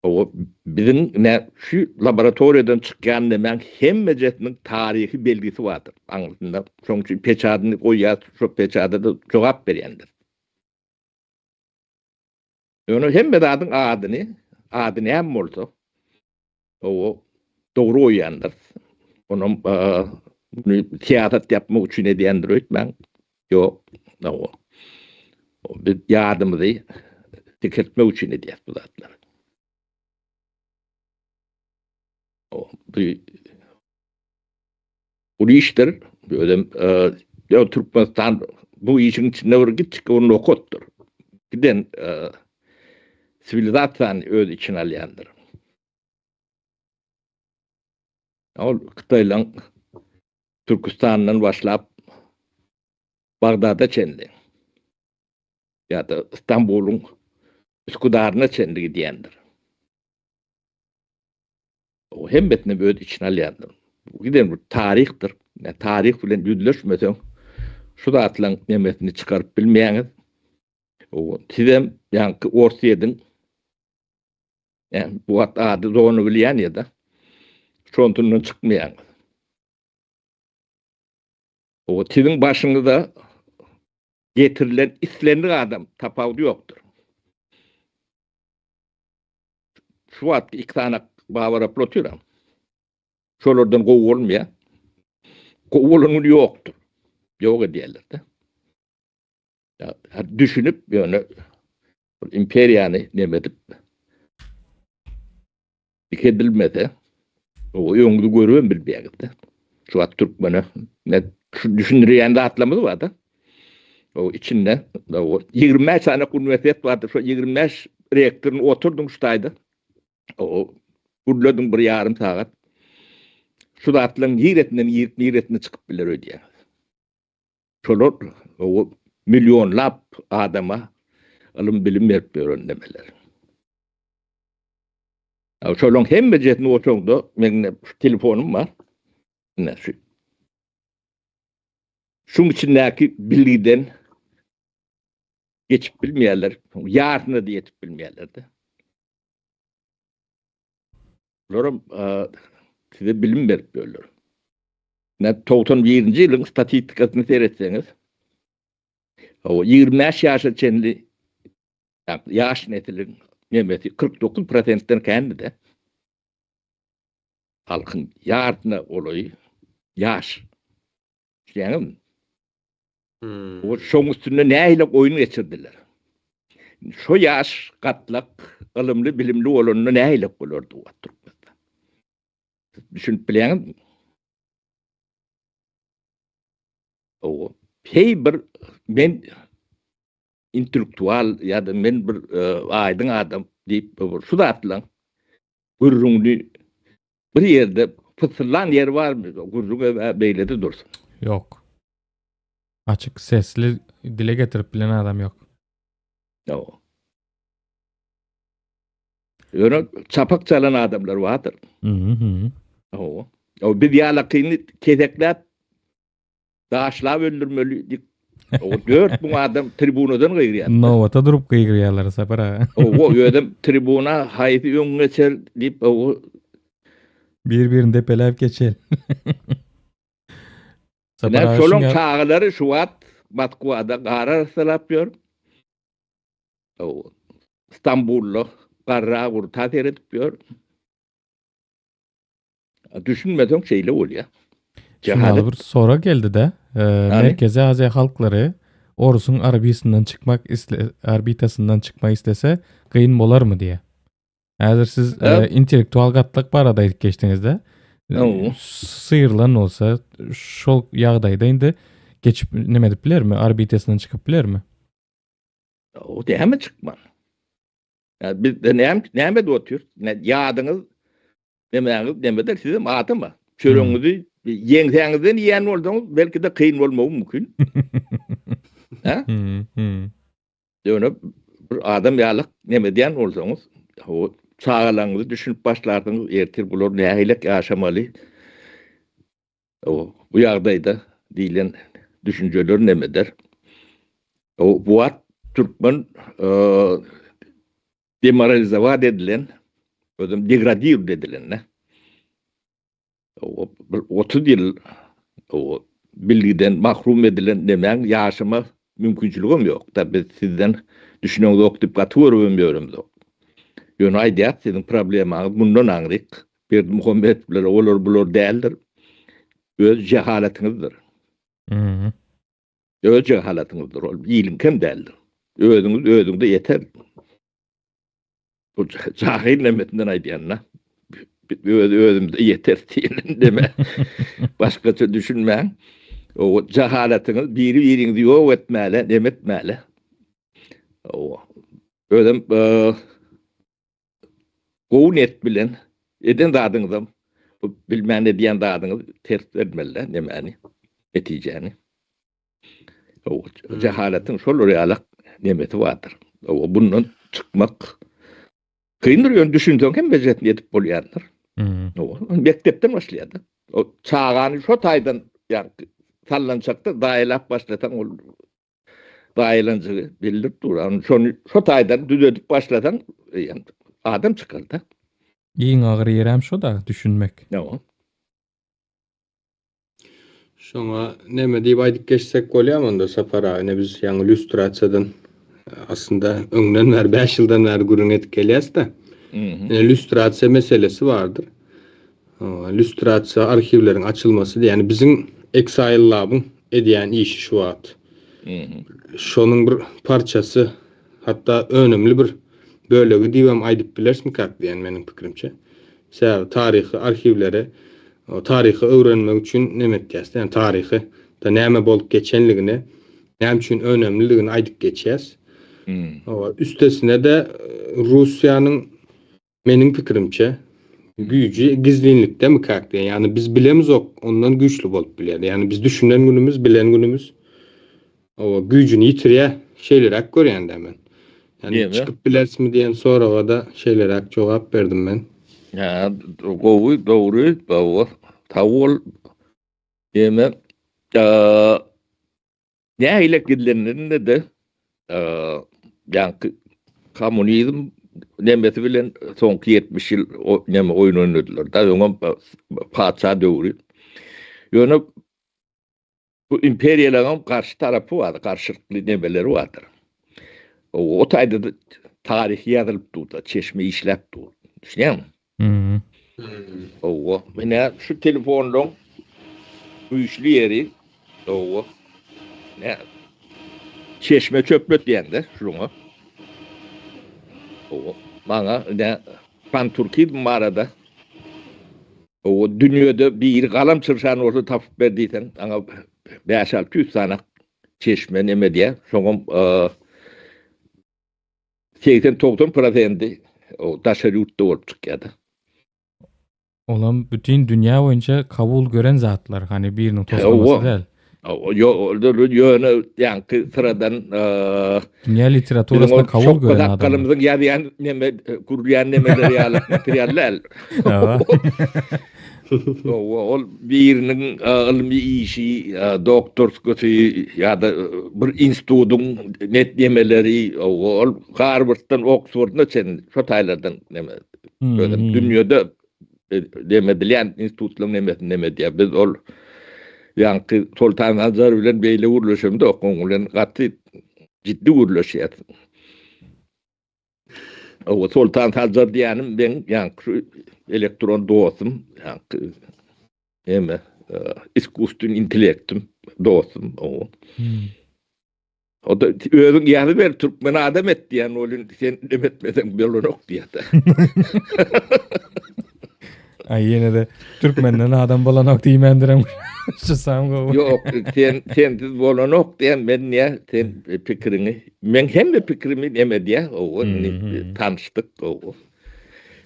Hawa, biziň ine şu laboratoriýadan çykýan nemäň hemmejesiniň taryhy belgisi bardyr aňyrsynda. Şonuň üçin peçadyny goýýas, şo peçada-da jogap berýändir. Ýöne hemme zadyň adyny, ady näme bolsa, hawa, dogry goýýandyrys. Onam muny syýasat ýapmak üçin edýändir öýtmäň. Ýok, hawa. Biz ýadymyzy dikeltmek üçin edýäris bu zatlary. Bu uly işdir. Özem e, Türkmenistan bu işiň içinde bir kiçjik bir nokatdyr. Giden e, siwilizasiýany öz içine alýandyr. Ol Hytaýlaň Türküstandan başlap Bagdada çenli ýa-da Istanbulyň Üsküdaryna çenli gidýändir. O hemmesini öz içine alýandyr. Bu giden bir taryhdyr. Ne taryh bilen ýüzleşmeseň şu zatlaryň nemesini çykaryp bilmeýäňiz. O sizem ýaňky Orsýetiň ýa bu wagt ady zona bilýän ýa-da şontundan çykmaýaňyz. O siziň başyňyza getirilen islendik adam tapawudy ýokdur. Şu wagtky iki sany babaraply otyram. Şolardan gowy bolmaýar. Gowy bolan gün ýokdur. Ýok edýärler-de. Düşünip ýöne imperiýany neme edip dikedilmese o öňüňizi görübem bilmeýäňiz-de. Şu wagt türkmene ne düşündirýän zatlarymyz bar-da. O içinde o 25 sany uniwersitet bardy. Şo 25 rektoryny oturdyň şu taýda. O gürlediň bir ýarym sagat. Şu zatlaryň niresinden girip, niresine çykyp biler öýdýäňiz. Şolar o millionlap adama ylym bilim berip ýören nemeler. Şolaryň hemmejesini oturanda meň şu telefonym bar. Ine şu. Şuň içindäki bilgiden geçip bilmeýärler. Ýarysyna da ýetip bilmeýärler-de. Bularam size bilim berip ýörler. Ine 91-nji ýylyň statistikasyny seretseňiz, o 25 ýaşa çenli ýaş nesliň nemesi 49 prosentden kändi-de. Halkyň ýarysyna golaýy ýaş. Düşünýäňizmi? O şoň üstünde nähili oýun geçirdiler. Şo ýaş gatlak ylymly bilimli bolanda nähili bolardy o Türkmenistan. Düşünip bilýäňizmi? O heý bir men intellektual ýa-da men bir e, aýdyň adam diýip şu zatlaň gürrüňini bir ýerde pysyrlan ýeri barmy? Gürrüň beýlede dursun. Ýok. Açyk sesli dile getirip bilen adam ýok. Ýok. Ýöne çapak çalan adamlar bardyr. Mhm. Hawa. O biz ýalakyny kesekläp daşlap öldürmeli dik. O 4000 adam tribunadan gygyrýar. Nowata durup gygyrýarlar Sapar aga. Owa, özem tribuna haýsy öň geçer diýip, o Bir-birini depeläp geçer. Sapar Ine aga şolaň şuňa çagalary şu wagt Moskwada gar arassalap ýör. O Stambulda garra gurta seredip ýör. Düşünmeseň şeýle bolýar. Şuňa bir sorag geldi-de. E, Merkezi Aziýa halklary Orusyň orbisyndan çykmak isle orbitasyndan çykmak islese kyn bolarmy diýe. Häzir siz e, intellektual gatlak barada aýdyp geçdiňizde. Hawa. Syrylan bolsa şol ýagdaýda indi geçip neme edip bilermi? Orbitasyndan çykyp bilermi? O näme çykman? Ya biz de näme näme edip otyr? Ne ýadyňyz nemäňiz nemede sizem adama. Çöregiňizi ýeňsäňizden iýen bolsaňyz belki-de kyn bolmagy mümkin. Ha? Hmm, hmm. Ýöne bir adam ýalyk neme edýän bolsaňyz, o çagalaryňyzy düşünip başlarsyňyz, ertir bular nähilek ýaşamaly. O bu ýagdaýda diýlen düşünjeler neme eder? O bu wagt türkmen demoralizowat edilen, özem degradir edilen ne? O bir 30 ýyl o bilgiden mahrum edilen nemäň ýaşama mümkinçiligem ýok. Da biz sizden düşüneňzok diýip gaty görübem ýöremzok. Ýöne aýdýas siziň problemaňyz mundan aňryk. Berdimuhamedow bilen olar bular däldir. Öz jehalatyňyzdyr. Mhm. Öz jehalatyňyzdyr. Ol iliňkem däldir. Özüňiz özüňde ýeter. Bu jahil nemesinden aýdýan-da. Öz özümizde ýeter diýen deme. Başgaça düşünmäň. O jahalatyňyz biri-biriňizi ýok etmäle, neme etmäle. O özem e, gowy niýet bilen eden zadyňyzam bu bilmän edýän zadyňyz ters bermeli nemäni, netijäni. O jahalatyň şol ýalak nemesi bardyr. O bundan çykmak kyndyr, ýöne düşünseň hem bejesini edip bolýandyr. Hmm. O mekdepden başlaýar da. O çagany şo taýdan ýa sallançakda daýylap başlasaň ol Daýylanjygy bildirip dur. Ony şony şo taýdan düzedip başlasaň, ýa adam çykar da. Iň agyr ýerem şo da, düşünmek. Ýa. Şoňa neme diýip aýdyp geçsek bolýarmy onda Sapar aga? Ine biz ýaňy lýustrasiýadan aslynda öňden bäri 5 ýyldan bäri gürrüň edip gelýäs-de. Ine lýustrasiýa meselesi bardyr. Lýustrasiýa arhiwleriň açylmasy diýýär. Ýani biziň Exile Lab-yň edýän işi şu wagt. Şonuň bir parçasy, hatda önümli bir bölegi diýibem aýdyp bilerismikäk diýen meniň pikirimçe. Sebäbi taryhy arhiwleri taryhy öwrenmek üçin neme etýäs, ýani taryhy da näme bolup geçenligini, näme üçin önemliligini aýdyp geçýäs. Üstesine-de Russiýanyň Meniň pikirimçe, güýji gizlinlikdemikäk diýen, ýagny biz bilemizok, ondan güýçli bolup bilýär. Ýagny biz düşünen günümiz, bilen günümiz, hawa, güýjüni ýitirýär, şeýleräk görýän-dä men. Ýagny çykyp bilerismi diýen soraga-da şeýleräk jogap berdim men. Hä, gowy, dogry, hawa, sag bol. Diýmek, Nähili gizlenende-de, ýaňky kommunizm nemesi bilen soňky 70 ýyl neme oýun oýnadylar. Da öňem patyşa döwri. Ýöne bu imperiýalaryň garşy tarapy bar, garşylykly nemeleri bardyr. O taýda taryh ýazylyp dur-da, çeşme işläp dur. Düşünýäňmi? Hmm. Owa, mine şu telefonlaryň güýçli ýeri, owa. Ne? Çeşme çöplet diýende şuňa. O maňa ne panturkizm barada o dünýede bir galam çyrşan bolsa tapyp ber diýseň, aňa 5-600 sany çeşme neme diýär. Şoňam 80-90 prosendi o daşary ýurtda bolup çykýar. Olam bütün dünýä boýunça kabul gören zatlar, hani biriniň toslamasy däl. Yo, ýöne ýaňky syradan dünýä literaturasynda kabul gören adam. Sakgalymyzyň ýazýan neme, gurýan nemeleri ýaly material däl. Ol biriniň ylmy işi, doktorskysy ýa-da bir institutyň net nemeleri, ol Garwarddan, Oksforduna çenli şo taýlardan neme. Özem dünýede demedilýän institutlaryň nemesini neme edýär. Biz ol ýaňky Soltan Sanjar bilen beýle gürleşemzok, oň bilen gaty ciddi gürleşýäs. O Soltan Sanjar diýýänim meň ýaňky elektron dostum, ýaňky neme, iskusstweniý intellektim dostum o. O da özüň ýazyber türkmen adam et diýen bolun sen dem etmeseň bolanok diýýär. Ay ýene de türkmenden adam bolanok diýmändirem. Şu sam gowy. Ýok, sen sensiz bolanok diýen men niýe sen pikiriňi men hemme pikrimi neme diýä, o tanyşdyk o.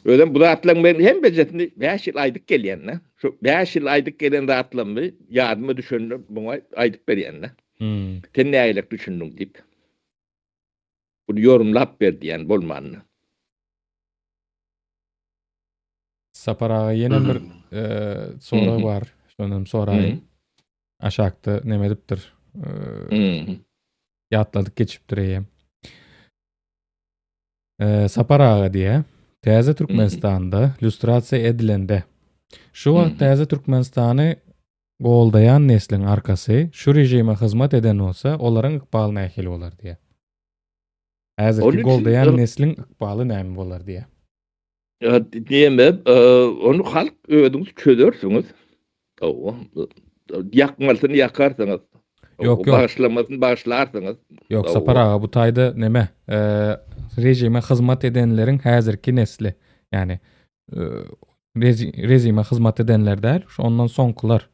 Özem bu zatlaryň men hemmejesini 5 ýyl aýdyp gelýän-de. Şu 5 ýyl aýdyp gelen zatlarymy ýadyma düşende muňa aýdyp berýän-de. Sen nägilek düşündiň diýip. Bunu ýorumlap ber diýen bolmanda. Sapar aga ýene bir sorag bar. Şonam soraýyn. Aşakda neme edipdir. Ýatladyk geçipdir eýýäm. Sapar aga diýä, Täze Türkmenistanda lýustrasiýa edilende, şu wagt Täze Türkmenistany goldaýan nesliň arkasy şu režime hyzmat eden bolsa, olaryň ykbaly nähili bolar diýä. Häzirki goldaýan nesliň ykbaly näme bolar diýä. Diýeme, ony halk özüňiz çözersiňiz. Hawa. Ýakmalysyny ýakarsyňyz. Ýok, ýok. Bagyşlamasyny bagyşlarsyňyz. Ýok, Sapar aga, bu taýda neme, režime hyzmat edenleriň häzirki nesli, ýagny režime hyzmat edenler däl, şu ondan soňkular.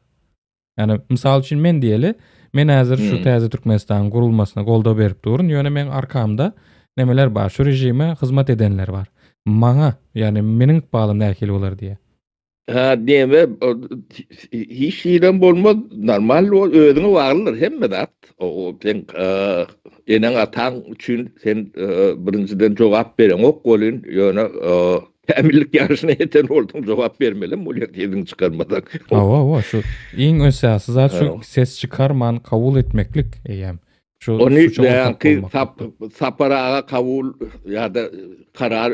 Ýagny, mysal üçin men diýeli, men häzir şu täze Türkmenistanyň gurulmasyna goldaw berip durun, ýöne meň arkamda nemeler bar, şu režime hyzmat edenler bar. Maňa, ýagny meniň ykbalym nähili bolar diýýär. Ha diýme, hiç ýerem bolmaz, normal bol, özüňe baglydyr hemme zat. O sen eneň ataň üçin sen birinjiden jogap bereňok welin, ýöne kämillik ýaşyna ýeten bolsaň jogap bermelem bolýar sesiňi çykarmasaň. Hawa, hawa, şu iň esasy zat şu ses çykarman kabul etmeklik eýýäm. Şu Ony suça ortak ýaňky bolmak. sap, Sapar aga kabul ýa-da karar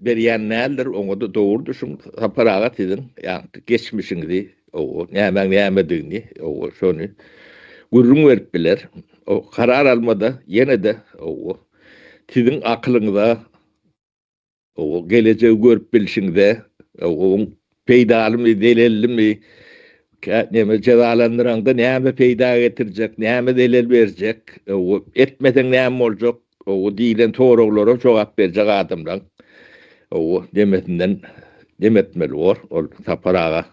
berýän däldir, oňa-da dogry düşüň. Sapar aga siziň ýaňky geçmişiňizi, o nämäň nämedigini, o şony gürrüň berip biler. O karar almada ýene-de o siziň akylyňyza O gelejegi görüp bilşiňde, oň peýdalymy, zelellimi, näme jezalandyraňda näme peýda getirjek, näme zelel berjek, etmeseň näme boljak, o diýlen soraglara jogap berjek adamlaň o demesinden dem etmeli bor. Ol Sapar aga.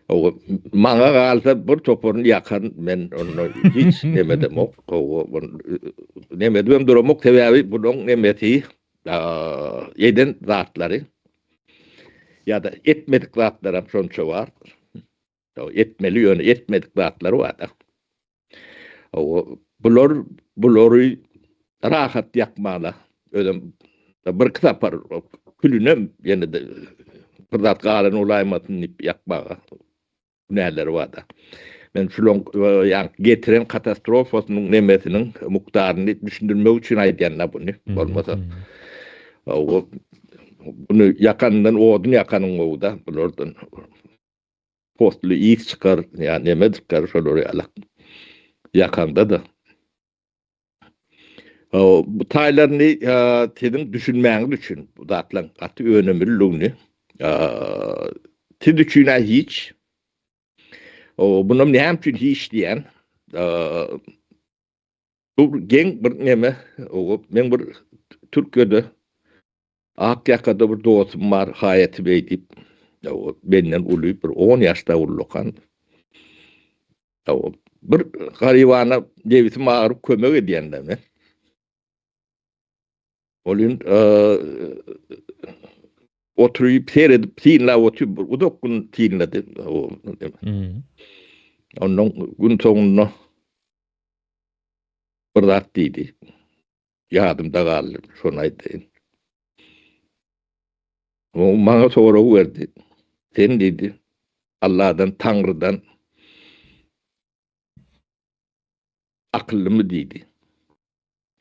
O maňa galsa bir toparyny ýakaryn men onda hiç neme edemok. O neme edibem duramok sebäbi bunuň nemesi eden zatlary ýa-da etmedik zatlaram şonça bar. Etmeli ýöne etmedik zatlary bar-da. Bular bulary rahat ýakmana özem birki sapar külünem ýene-de bir zat galan bolaýmasyn diýip ýakmaga günäleri bar-da. Men şulaň ýa getiren katastrofasynyň nemesiniň mukdaryny düşündirmek üçin aýdýan-da buny. Bolmasa o buny ýakandan odun ýakanyň gowy-da bulardan. Posly ys çykar, ýa neme çykar şolar ýaly. Ýakanda-da. Bu taýlaryny siziň düşünmäňiz üçin bu zatlaryň gaty önümliligini siz üçin-ä hiç. Bunam näme üçin hiç diýýän? Bu bir geň bir neme, o men bir Türkiýede Ak ýakada bir dostum bar, Haýaty beý diýip. O menden uly, bir 10 ýaşda ullakan. O bir garybana nebisim agyryp kömek edýän-de men. Ol indi oturyp seredip synlap otyr, bir uzak gün synlady. Ondan gün soňunda bir zat diýdi. Ýadymda galdy, şony aýdaýyn. O maňa sorag berdi. Sen diýdi, Allahdan, Taňrydan akyllymy diýdi.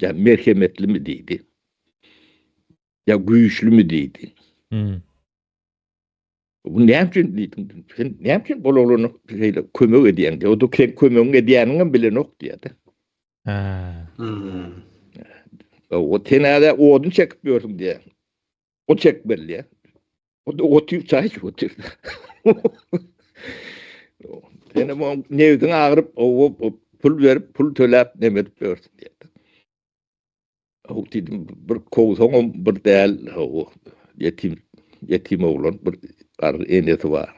Ýa merhemetlimi diýdi. Ýa güýçlümi diýdi. Hmm. Bu näme üçin diýdim? Sen näme üçin bol oglana şeýle kömek edýäň diýdi. O da sen kömegiň edýäniňi hem bilenok diýdi. Ha. Hmm. O tenäde odun çekip ýörsüň diýýär. O çekmeli diýýär. O da otyr çaý içip otyr. Senem oň nebziň agyryp, o pul berip, pul töläp neme edip ýörsüň diýýär. Haw diýdim, bir kowsaňam bir däl, haw, ýetim, ýetim oglan, bir garry enesi bar.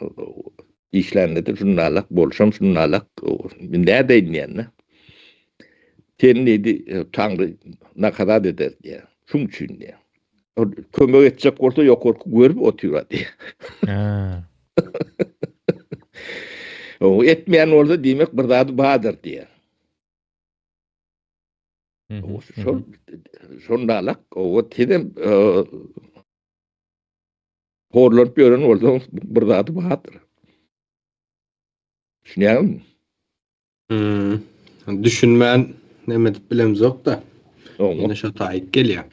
Işlände-de şundalak, bolşam şundalak, men nädeýin diýende. Seni diýdi, Taňry nakazat eder diýýär. Şuň üçin diýýär. Ol kömek etjek bolsa ýokarky görüp otyr diýýär. Ha. O etmeýän bolsa diýmek bir zady bardyr diýýär. Şol şondalak o tizem horlanyp ýören bolsaň bir zady bardyr. Düşünýäňmi? Hmm. Düşünmän näme edip bilemzok-da. Ýene şo taýyk gelýär.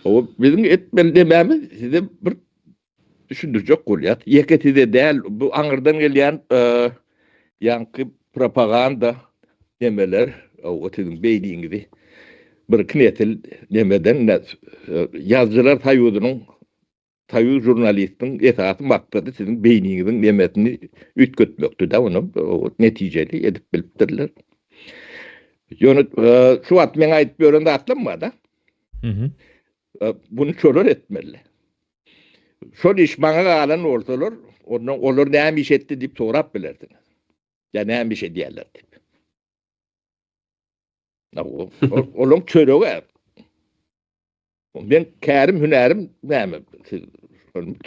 O biziň etmeli demämiz size bir düşündirjek bolýar. Ýeke size däl, bu aňyrdan gelýän ýaňky propaganda nemeler, o siziň beýniňizi birki nesil nemeden ýazyjylar soýuzynyň soýuz žurnalistiň esasy maksady siziň beýniňiziň nemesini üýtgetmekdi da, ony netijeli edip bilipdirler. Ýöne şu wagt meň aýdyp ýören zatlarym bar-da. Buny şolar etmeli. Şol iş maňa galan bolsalar, ondan olar näme iş etdi diýip sorap bilersiňiz. Ýa näme iş edýärler diýip. Olaň çöregi. Men kärim, hünärim näme? Siz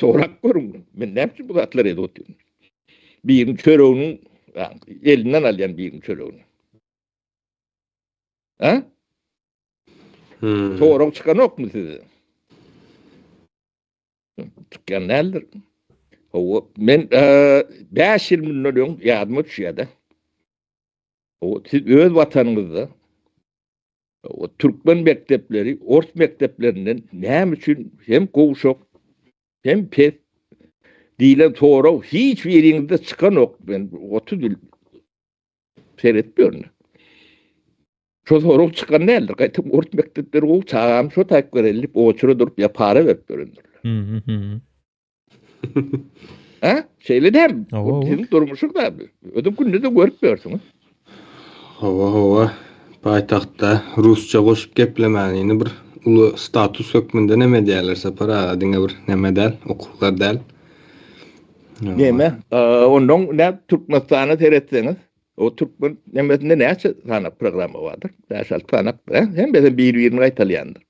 sorap görüň. Men näme üçin bu zatlary edip otyryn? Biriniň çöreginiň elinden alýan biriniň çöregini. Ha? Hmm. Sorag çykanokmy size? Çykýan däldir. Hawa, men 5 ýyl mundan öň ýadyma düşýär-de. Hawa, siz öz watanyňyzda o türkmen mekdepleri ors mekdeplerinden näme üçin hem gowşak, hem pes diýlen sorag hiç biriňizde çykanok. Men 30 ýyl Seret görün. Şo sorag çykan däldir. Gaýtam ors mekdepleri gowy çagamy şo taýyp bereli diýip oçura durup ýa para berip ýörendirler. Ha? Şeýle däl. Bu siziň durmuşyň da. Özüň günde-de görüp ýörsüňiz. Hawa, hawa. Paýtagtda rusça goşup geplemänini bir uly status hökmünde neme edýärler Sapar aga, diňe bir neme däl, okuwlar däl. Neme? Ondan ne Türkmenistana seretseňiz, o türkmen nemesinde näçe sany programma bardyr? 5-6 sany. Hemmesi bir-birini gaýtalýandyr.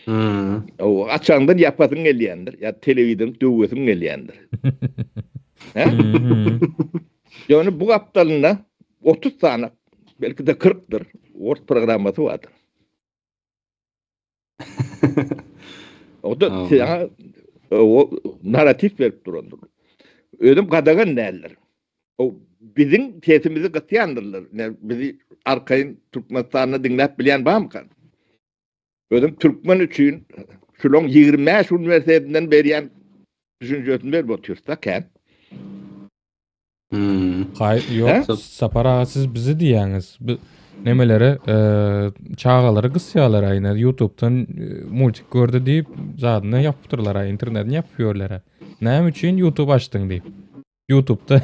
Hmm. O açaňdan ýapasyň gelýändir, ýa telewizoryň döwesiň gelýändir. He? Ýöne bu gapdalynda 30 sany, belki-de 40-dyr, ors programmasy bardyr. O da sana o narrativ berip durandyr. Özüm gadagan däldir. O biziň sesimizi gysýandyrlar. Ne bizi arkaýyn Türkmenistanda diňläp bilýän barmykan? Özüm türkmen üçin şulaň 25 uniwersitetinden berýän düşünjesini berip otyrsa kän. Hmm. Hay, yok Sapar aga siz bizi diýýäňiz. Bu nemelere e, çagalary gysýarlar aýna YouTube'dan e, multik gördi diýip zadyny ýapypdyrlar internetini ýapyp ýörler. Näme üçin YouTube açdyň diýip. YouTube'da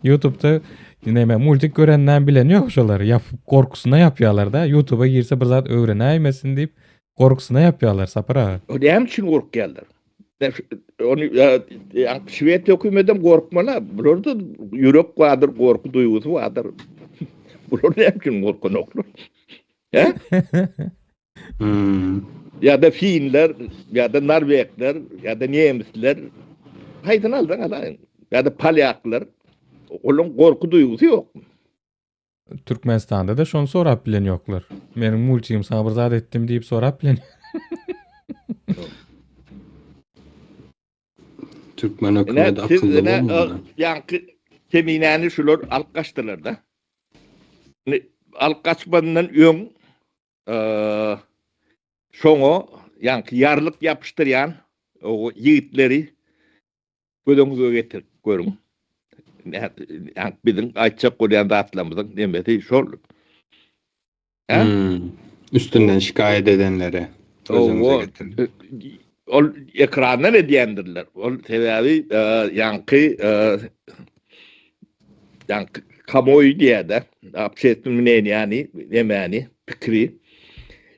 YouTube'da näme multik görenden bilen ýok şolar. Ýap korkusyna ýapýarlar da. YouTube'a girse bir zat öwrenäýmesin diýip korkusyna ýapýarlar Sapar aga. O näme üçin gorkýarlar? Ony ýa şwed hökümetem gorkmaly. Bularda ýürek bardyr, gorky duýgusy bardyr. Bular näme üçin gorkanoklar? He? Hmm. Ya da Finler, ya da Norvegler, ya da Nemisler. Haýsyny alsaň alaýyň. Ya da Polyaklar. Olaryň gorky duýgusy ýok. Türkmenistanda da şony sorap bilen ýoklar. Meniň multigim sana bir zat etdim diýip sorap bilen. Türkmen hökümeti akylly bolmaly. Ýaňky Keminäni şular alyp gaçdylar da. Alyp gaçmazyndan öň şoňa ýaňky ýarlyk ýapyşdyrýan o ýigitleri göz öňüňize getirip görüň. Ýaňky biziň aýtjak bolýan zatlarymyzyň nemesi şol. Hmm. Üstünden şikaýat edenlere göz öňüňize getirin. Ol ekrandan edýändirler. Ol sebäbi ýaňky ýaňky kamuoýy diýýär-de, общественное мнение-ni, nemäni, pikiri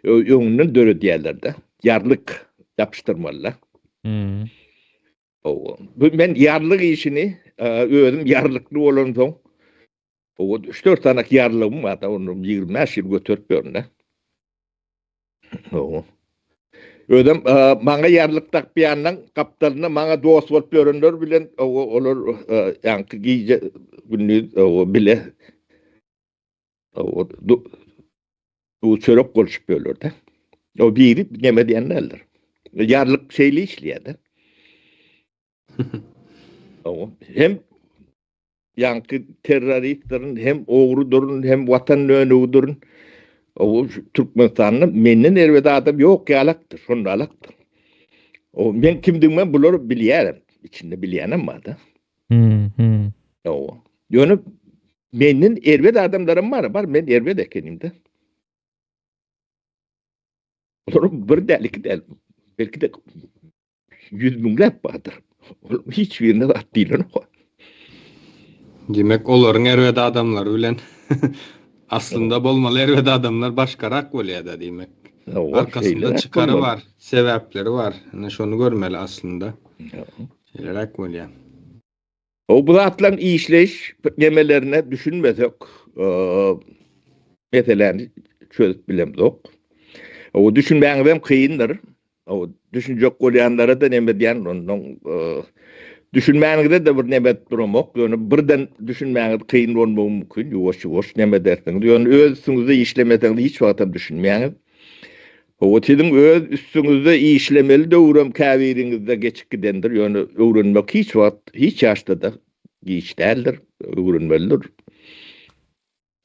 öňünden döredýärler-de. Ýarlyk ýapyşdyrmaly-da. Hmm. Bu men ýarlyk işini özüm ýarlykly bolansoň O üç-dört sanak ýarlygym bar da, ony 25 ýyl göterip ýörün-de. O. Özem maňa ýarlyk dakýandan gapdalynda maňa dost bolup ýörenler bilen olar ýaňky gije gündiz bile o bu çörek bolşup ýörler-de. O biri neme diýen däldir. Ýarlyk şeýle işleýär-de. Hem ýaňky terroristdirin, hem ogrudyryn, hem watan dönügidirin. O Türkmenistanda menden erbet adam ýok ýalakdyr, şonda alakdyr. O men kimdigimi bular bilýärem, içinde bilýänem bar-da. Hmm, hmm. O. Ýöne menden erbet adamlaram bar, bar men erbet ekenim-de. Olar bir däl, iki däl. Belki de Yüz müňläp bardyr. Olaryň hiç birine zat diýlenok. Diýmek, olaryň erbet adamlary bilen aslynda bolmaly erbet adamlar başgarak bolýar-da diýmek. Arkasynda çykary bar, sebäpleri bar. Ine şony görmeli aslynda. Şeýleräk bolýar. O bu zatlaryň işleýiş nemelerine düşünmesek, meseläni çözüp bilemzok. O düşünmäňizem kyndyr. O düşünjek bolýanlara-da neme diýen, ondan düşünmäniňize de bir neme edip duramok. Ýöne birden düşünmäňiz kyn bolmagy mümkin, ýuwaş-ýuwaş neme edersiňiz. Ýöne öz üstüňizde işlemeseňiz hiç wagtam düşünmeýäňiz. Hawa, siziň öz üstüňizde işlemeli döwrem käbiriňizde geçip gidendir, ýöne öwrenmek hiç wagt, hiç ýaşda-da giç däldir, öwrenmelidir.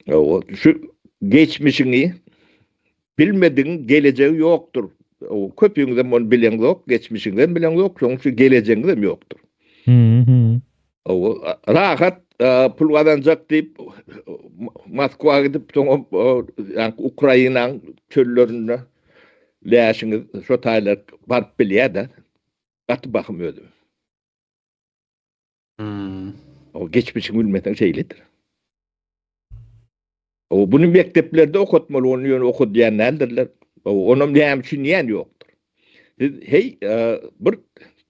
Hawa, şu geçmişiňi bilmedigiň gelejegi ýokdur. Hawa, köpüňizem ony bileňzok, geçmişiňizem bileňzok, şonuň üçin gelejegiňizem ýokdur. Hawa, rahat pul gazanjak diýip Moskwa gidip, soňam ýaňky Ukrainaň çöllerinde läşiňiz şo taýlar baryp bilýär-de. Gaty bahym özüm. O geçmişiňi bilmeseň şeýledir. O bunu mekdeplerde okatmaly, ony ýöne okadýan däldirler. Onam näme üçin diýen ýokdur. Siz heý bir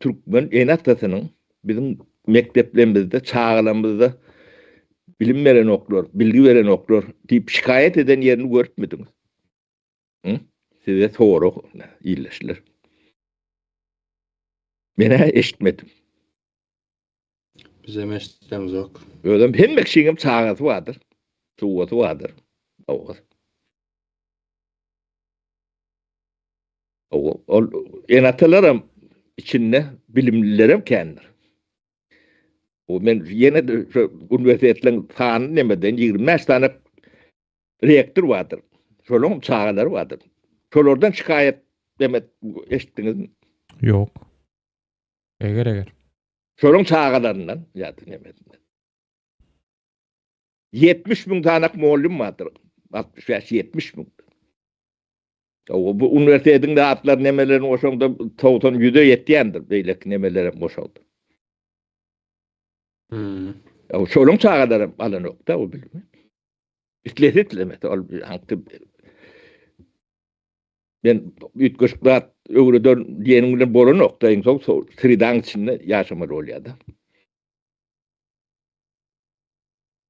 türkmen ene-atasynyň biziň mekdeplerimizde çagalarymyzda bilim berenoklar, bilgi berenoklar diýip şikaýat eden ýerini görüpmidiňiz? Hı? Size sorag ildeşler. Men-ä eşitmedim. Bizem eşidemzok. Özem hemme kişiňem çagasy bardyr. Çuwasy bardyr. Hawa. Hawa, ol ene-atalaram içinde bilimlilerem kändir. O men ýene-de şu uniwersitetleriň sanyny nemeden 25 sany rektor bardyr. Şolaryň çagalary bardyr. Şolardan şikaýat demek eşitdiňizmi? Ýok. Eger eger. Şolaryň çagalaryndan ýa-da nemesinden. 70 müň tanak mugallym bardyr. 65-70 müň. O bu uniwersitetiň de atlary nemelerini goşaňda 90 ýüze ýetýändir, beýleki nemelerem goşaňda. Hmm. Şoluň çagalary alanok-da o bilimi. Islese islemese ol haňky men üýtgeşik zat öwreden diýeniň bilen bolanok-da, iň soň sredaň içinde ýaşamaly bolýar-da.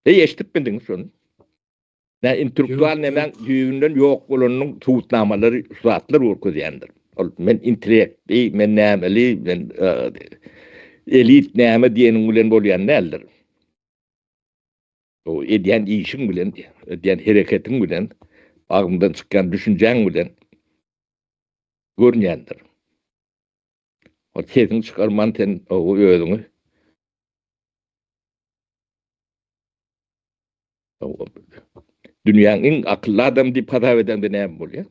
Eý, eşidip bildiňiz şony? Nä intellektual nemäň düýbünden ýok bolanynyň subutnamalary şu zatlar görkezýändir. Ol men intellektli, men nämeli, men elit näme diýeniň bilen bolýan däldir. O edýän işiň bilen, edýän hereketiň bilen, agzyňdan çykýan düşünjäň bilen görünýändir. Ol sesiňi çykarman sen özüňi Dünýäň iň akylly adamy diýip hasap edeňde näme bolýar?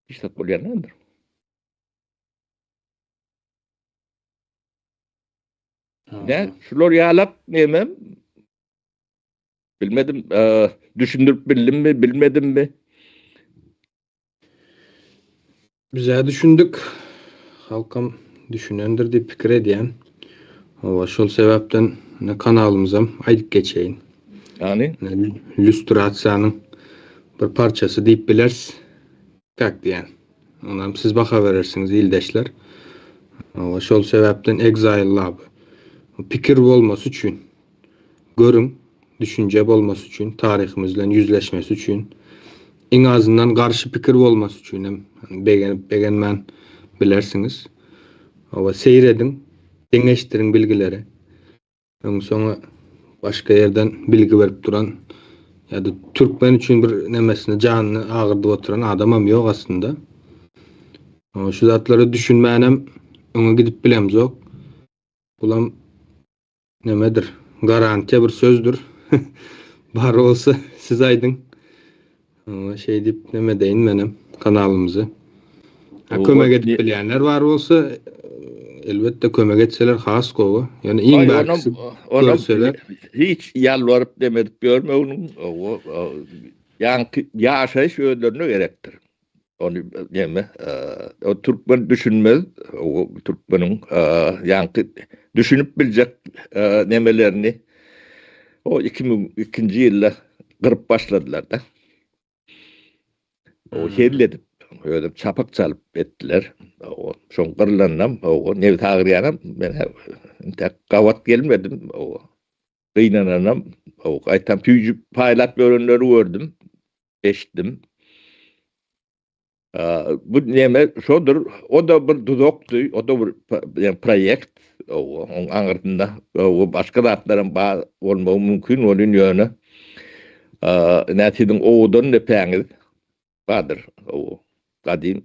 Hiç zat bolýan däldir. Ne? Şular ýalak näme? Bilmedim, e, düşündirip bildimmi, bilmedimmi? Bizä düşündik. Halkam düşünendir diýip pikir edýän. Hawa, şol sebäpden ine kanalymyzam aýdyp geçeýin. Ýagny? Lýustrasiýanyň bir parçasy diýip bileris. Tak diýen. Onam siz baha berersiňiz ildeşler. Hawa, şol sebäpden Exile Lab pikir bolmasy üçin görüň, düşünje bolmasy üçin, taryhymyz bilen ýüzleşmesi üçin, iň azyndan garşy pikir bolmasy üçin hem begenip begenmän bilersiňiz. Hawa, seýr ediň, deňeşdiriň bilgileri. Öň soňy başga ýerden bilgi berip duran ýa-da türkmen üçin bir nemesini janyny agyrdyp oturan adamam ýok aslynda. Şu zatlara düşünmänem öňe gidip bilemzok. Bulam Nemedir? Garantiýa bir sözdür. Bar bolsa siz aýdyň. Oňa şeý diýip neme deýin menem kanalymyzy. Ha, kömek edip bilýänler bar bolsa elbetde kömek etseler has gowy. Ýöne iň bärkisi görseler. Hiç ýalbaryp demedip ýörme onuň. Ýaňky ýaşaýyş özlerine gerekdir. Ony näme, o türkmen düşünmez, o türkmeniň ýaňky düşünip biljek nemelerini o 2002-nji ýylda gyryp başladylar-da. O hezil edip, özem çapak çalyp etdiler. O şoň gyrylanynam, o nebis agyrýanam men entek gabat gelmedim. O gynananam, o gaýtam süýji paýlap ýörenleri gördüm. Eşitdim. Bu neme şodur, o-da bir duzakdy, o-da bir ýa proýekt, oň aňyrsynda o başga zatlaram bar bolmagy mümkin welin ýöne ine siziň owadan depäňiz bardyr, o gadym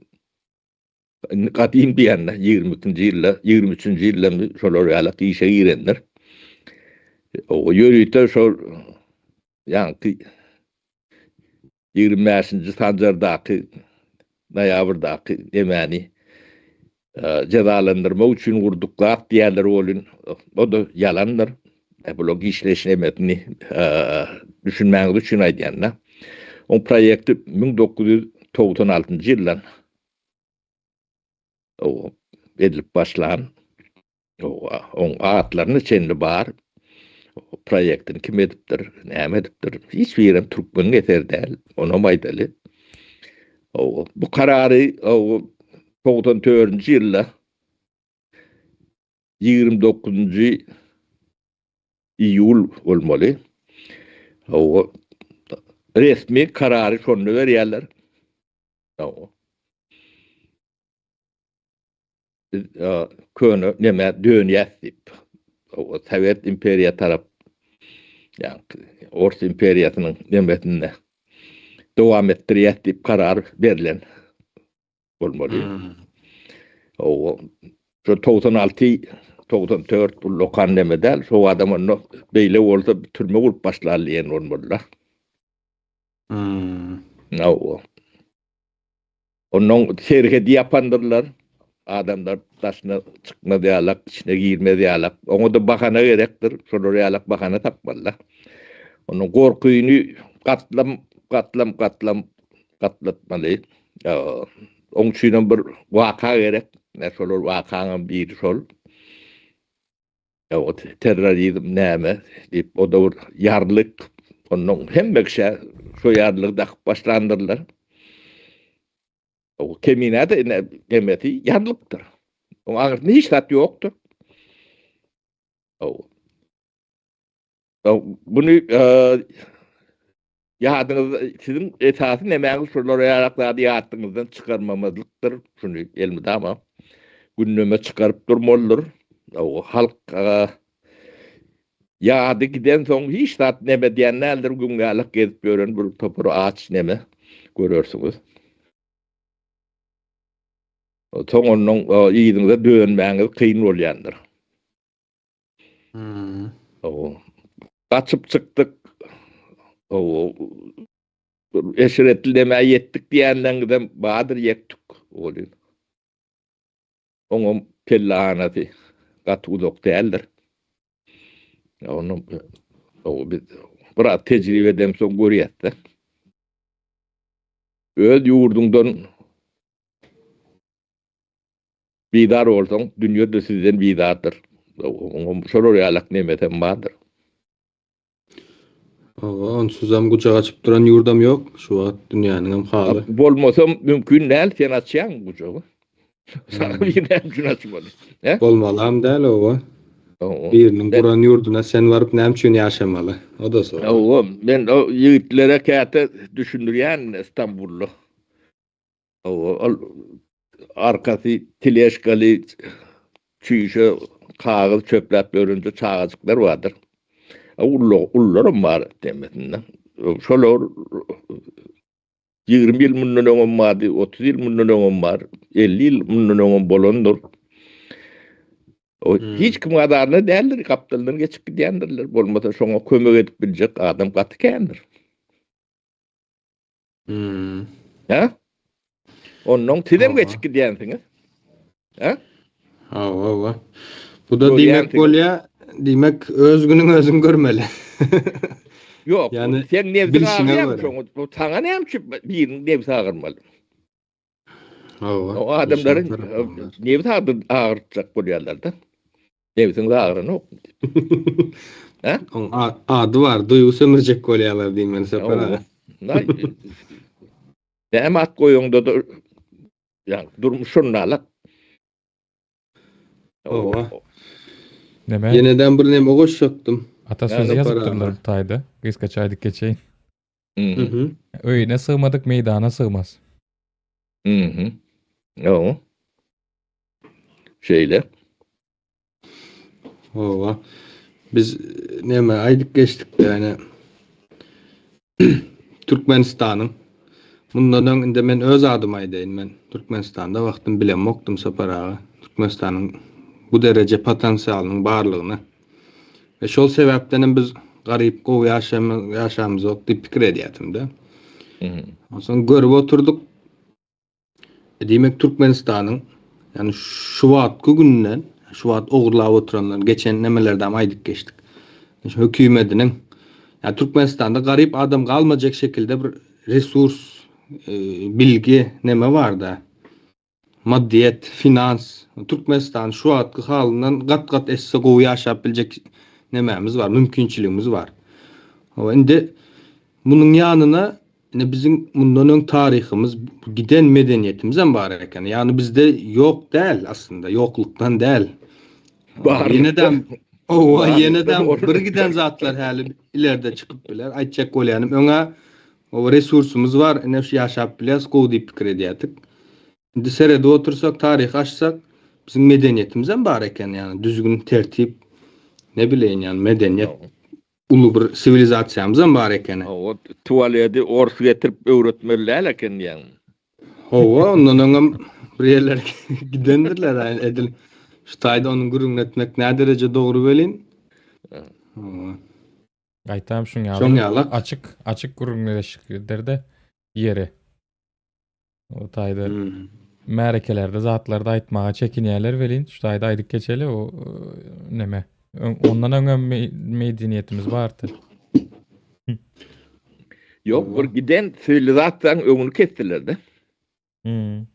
Indi gadym diýende 22-nji ýylda, 23-nji ýylda şolar ýaly işe girendir. O ýörite şol ýaňky 25-nji sanjardaky noýabrdaky nemäni jezalandyrmak üçin gurduk zat diýýärler welin, o-da ýalandyr. Bularyň işleýiş nemesini düşünmäňiz üçin aýdýan-da. Oň proýekti 1996-njy ýyldan edilip başlan. Oň atlaryna çenli bar. Proýektini kim edipdir, näme edipdir? Hiç birem türkmeniň eseri däl. Onam aýdaly. Bu karary 94-nji ýylda 29-njy iýul bolmaly. Resmi karary şonda berýärler. Biz köne nämä dönýäs diýip. O Sowet imperiýa tarap ýa Ors imperiýasynyň nemesinde dowam etdirýäs diýip karar berlen bolmaly. O şu 96 94 bu lokan neme däl. Şo adam onda beýle bolsa türme gurup başlar diýen bolmaly-da. Hmm. Hawa. Ondan serhedi ýapandyrlar. Adamlar daşyna çykmaz ýalak, içine girmez ýalak. Oňa-da bahana gerekdir. Şolar ýalak bahana tapmalylar. Onuň gorkyny gatlam, gatlam, gatlam gatlatmaly. Oň üçinem bir waka gerek. Şolar wakaňam biri şol. O terrorizm näme diýip, o da bir ýarlyk. Ondan hemme kişä şo ýarlygy dakyp başlandyrlar. O kemine de ine gemesi ýarlykdyr. Oň aňyrsynda hiç zat ýokdur. O Bunu ýadyňyzda siziň esasy nemäňiz şolara ýarak zady ýadyňyzdan çykarmamazlykdyr. Şuny elmydama gündeme çykaryp durmalydyr. O halk ýady giden soň hiç zat neme diýen däldir. Güňňälik gezip ýören bir topar aç neme görersiňiz. Soň ondan yzyňyza dönmäňiz kyn bolýandyr. Hmm. Gaçyp çykdyk. Eşretli demä ýetdik diýenleriňizem bardyr ýektik welin. Oňam pellehanasy gaty uzak däldir. Onu biz biraz tejribe edemsoň görýäs-de. Öz ýurduňdan Bizar bolsaň, dünýe-de sizden bizardyr. Oňam şolar ýalak nemesem bardyr. Hawa, onsuzam gujak açyp duran ýurdam ýok, şu wagt dünýäniňem haly. Bolmasam mümkin däl, sen açýaň gujagy. Saňa biri näme üçin açmaly? He? Bolmalam däl, hawa. Biriniň guran ýurduna sen baryp näme üçin ýaşamaly? O-da sorag. Hawa, men o ýigitlere käte düşündirýän Stambulda. Ol arkasy teležkaly çüýşe kagyz çöpläp ýörünje çagajyklar bardyr. Ulularam bar demesinde. Şolar 20 ýyl mundan öňem bardy, 30 ýyl mundan öňem bar, 50 ýyl mundan öňem bolandyr. O hiç kim azaryna däldir, gapdaldan geçip gidýändirler. Bolmasa şoňa kömek edip biljek adam gaty kändir. Hmm. Ha? Ondan sizem geçip gidýänsiňiz. Ha? Hawa, hawa. Bu da diýmek bolýa, diýmek öz günüň özüň görmeli. Ýok, yani, sen nebsiň agyrýarmy şoňa? Bu saňa näme üçin biriniň nebsi agyrmaly? Hawa. O adamlaryň nebsi agyrtjak bolýarlar-da. Nebsiň agranok. Ha? Oň ady bar, duýgy sömürjek bolýarlar diýmeli Sapar aga. Näme at goýaňda da ýa durmuş şonda Owa. Neme? Ýeneden bir neme goşjakdym. Ata sözi ýazypdyrlar bu taýda. Gysgaça aýdyp geçeýin. Mhm. Öýüne sygmadyk meýdana sygmaz. Mhm. Ýo. Şeýle. Hawa. Biz näme aýdyp geçdik ýani Türkmenistanyň mundan öň indi men öz adyma aýdaýyn men Türkmenistanda wagtym bilemokdym Sapar aga Türkmenistanyň bu dereje potensialynyň barlygyny we şol sebäpden hem biz garyp gowy ýaşamyzok diýip pikir edýärdim-de. Onsoň görüp oturdyk Diýmek Türkmenistanyň ýani şu wagtky günden şu wagt ogurlap oturanlar geçen nemelerdem aýdyp geçdik. Şu hökümetiniň ýa Türkmenistanda garyp adam galmajak şekilde bir resurs bilgi neme barda. Maddiýet, finans Türkmenistan şu wagtky halyndan gat-gat esse gowy ýaşap biljek nemämiz bar, mümkinçiligimiz bar. Hawa indi munuň ýanyna Ine biziň mundan öň taryhymyz, giden medeniýetimizem bar eken. Ýagny bizde ýok däl aslynda, ýoklukdan däl. Ýenedem Owa, ýenedem bir giden zatlar häli ileride çykyp biler. Aýtjak bolýanym, öňä owa resursymyz bar, ine şu ýaşap bilýäs, gowy diýip pikir edýärdik. Indi seredip otursak, taryhy açsak, biziň medeniýetimizem bar eken, ýagny düzgün, tertip, ne bileýin, ýagny medeniýet Uly bir siwilizasiýamyzam bar ekeni. Hawa, tualedi ors getirip öwretmeli däl eken diýýäňmi? Hawa, ondan öňem bir ýerlere gidendirler, edil şu taýda onuň gürrüňini etmek nädereje dogry welin. Hawa. Gaýtam şuň ýaly. Şoň ýalak. Açyk, açyk gürrüňleşikdir-de ýeri. O taýda märekelerde zatlarda aýtmaga çekinýärler welin, şu taýda aýdyp geçeli o neme. Ondan öňem medeniýetimiz bardy. Ýok, bir giden siwilizasiýanyň öňüni kesdiler-de. Hmm.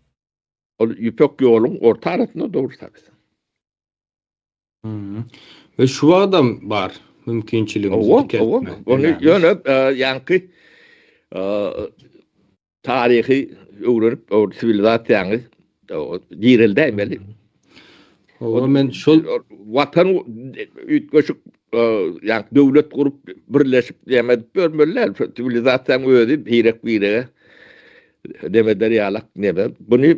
Ol ýüpek ýoluň orta arasynda dogry tabi. Hmm. We şu wagtam bar mümkinçiligimizi Owa, owa. dikeltme. Ony Näme? ýöne ýaňky taryhy öwrenip, o siwilizasiýaňy direldäýmeli. Owa, men şol Watan üýtgeşik ýaňky döwlet gurup, birleşip näme edip ýörmeli däl. Şo siwilizasiýaň özi birek-birege neme eder ýalak neme. Buny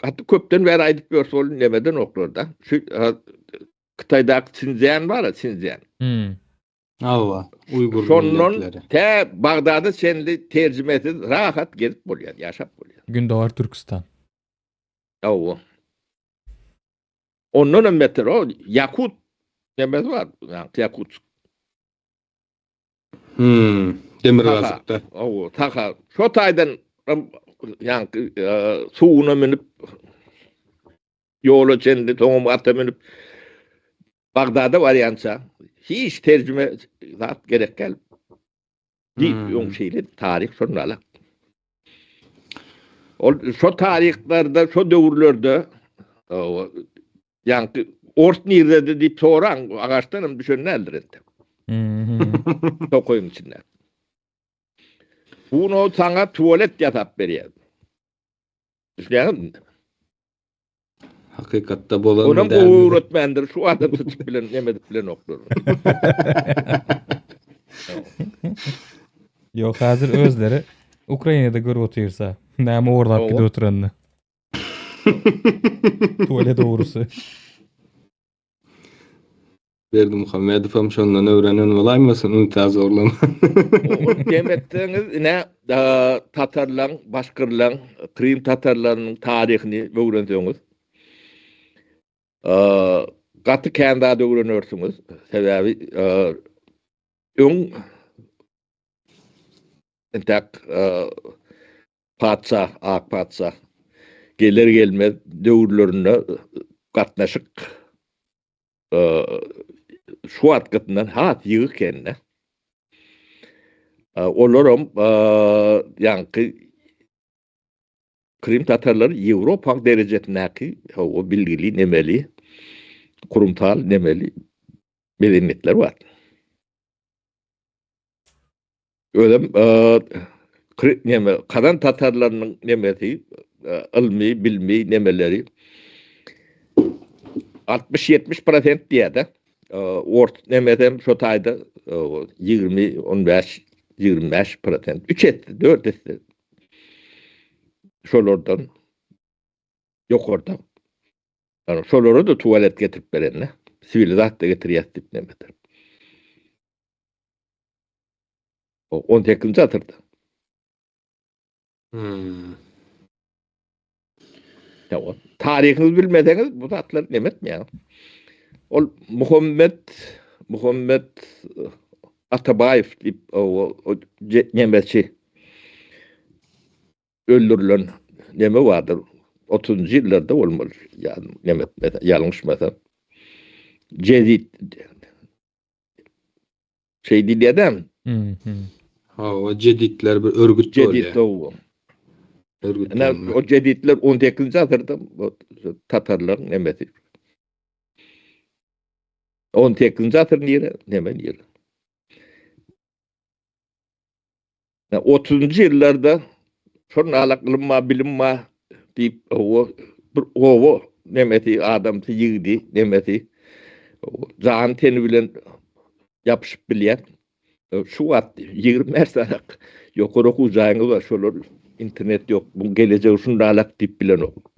Gaty köpden bäri aýdyp ýörse ol nemeden oklar-da. Şu Hytaýdaky Sinzýan bar-a, Sinzýan. Hmm. Hawa, uýgur Şondan milletleri. tä Bagdada çenli terjimesiz rahat gezip bolýar, ýaşap bolýar. Gündogar Türküstan. Hawa. Ondan hem beter o Ýakut nemesi bar, Ýakutsk. Hmm, demirgazykda. Hawa, Saha. Şo taýdan ýaňky suwuna münüp ýola çenli soňam ata münüp Bagdada barýança hiç terjime zat gerek däl. Diýip, hmm. öň şeýle taryh şonda alak. Ol şo taryhlarda, şo döwürlerde Ýaňky ors nirdedi diýip soraň, agaçdan hem düşen däldir entek. Tokaýyň içinde. Bunu saňa tualet ýasap berýär. Düşünýäňizmi? Hakykatda bolan Onam gowy öwretmändir, şu adam syçyp bilen, neme edip bilenoklar. Ýok, häzir özleri Ukrainada görüp otyrsa, näme ogurlap gidip oturanyny. Tuvalet ogrusy. Berdimuhamedowam şondan öwrenen bolaýmasyn unitaz ogurlama. Ol demetseňiz ine tatarlaň, başgyrlaň, krym tatarlarynyň taryhyny öwrenseňiz gaty kän zat öwrenersiňiz. Sebäbi öň entäk Patyşa, ak patyşa geler-gelmez döwürlerinde gatnaşyk şu wagtkysyndan has ýygy ekende. Olaram ýaňky Krym tatarlary Ýewropaň derejesindäki hawa bilgili nemeli, kurumsal nemeli medeniýetler bar. Özem neme Kazan tatarlarynyň nemesi ylmy, bilmi nemeleri 60-70 prosent diýýär-de. Ors nemesem şo taýda 20, 15, 25 prosent. 3 esse, 4 esse şolardan ýokarda. Yani şolara-da tualet getirip berende, siwilizasiýa getirýäs diýip nemedir. O 18-nji asyrda. Hmm. Ya o taryhyňyzy bilmeseňiz bu zatlar neme etmeýär. Ol Muhammet Muhammet eh, Atabaýew diýip o, o nemesi öldürilen neme bardyr. 30-njy ýyllarda bolmaly. Ýa neme ýalňyşmasam. Jezit Şeý diýilýär-dä. Hawa, jeditler bir örgüt bolýar. Jedit hawa. Örgüt. Ine, o jeditler 18-nji asyrda tatarlaryň nemesi. 18-nji asyr nire, neme nire. 30-njy ýyllarda şol nalak ylym bar, bilim bar diýip, hawa, bir oba nemesi, adamsy, ýigidi, nemesi, jan teni bilen ýapyşyp bilýär. Şu wagt 25 sany ýokary okuw jaýyňyz bar, şolar internet ýok, bu gelejegi şundalak diýip bilenok.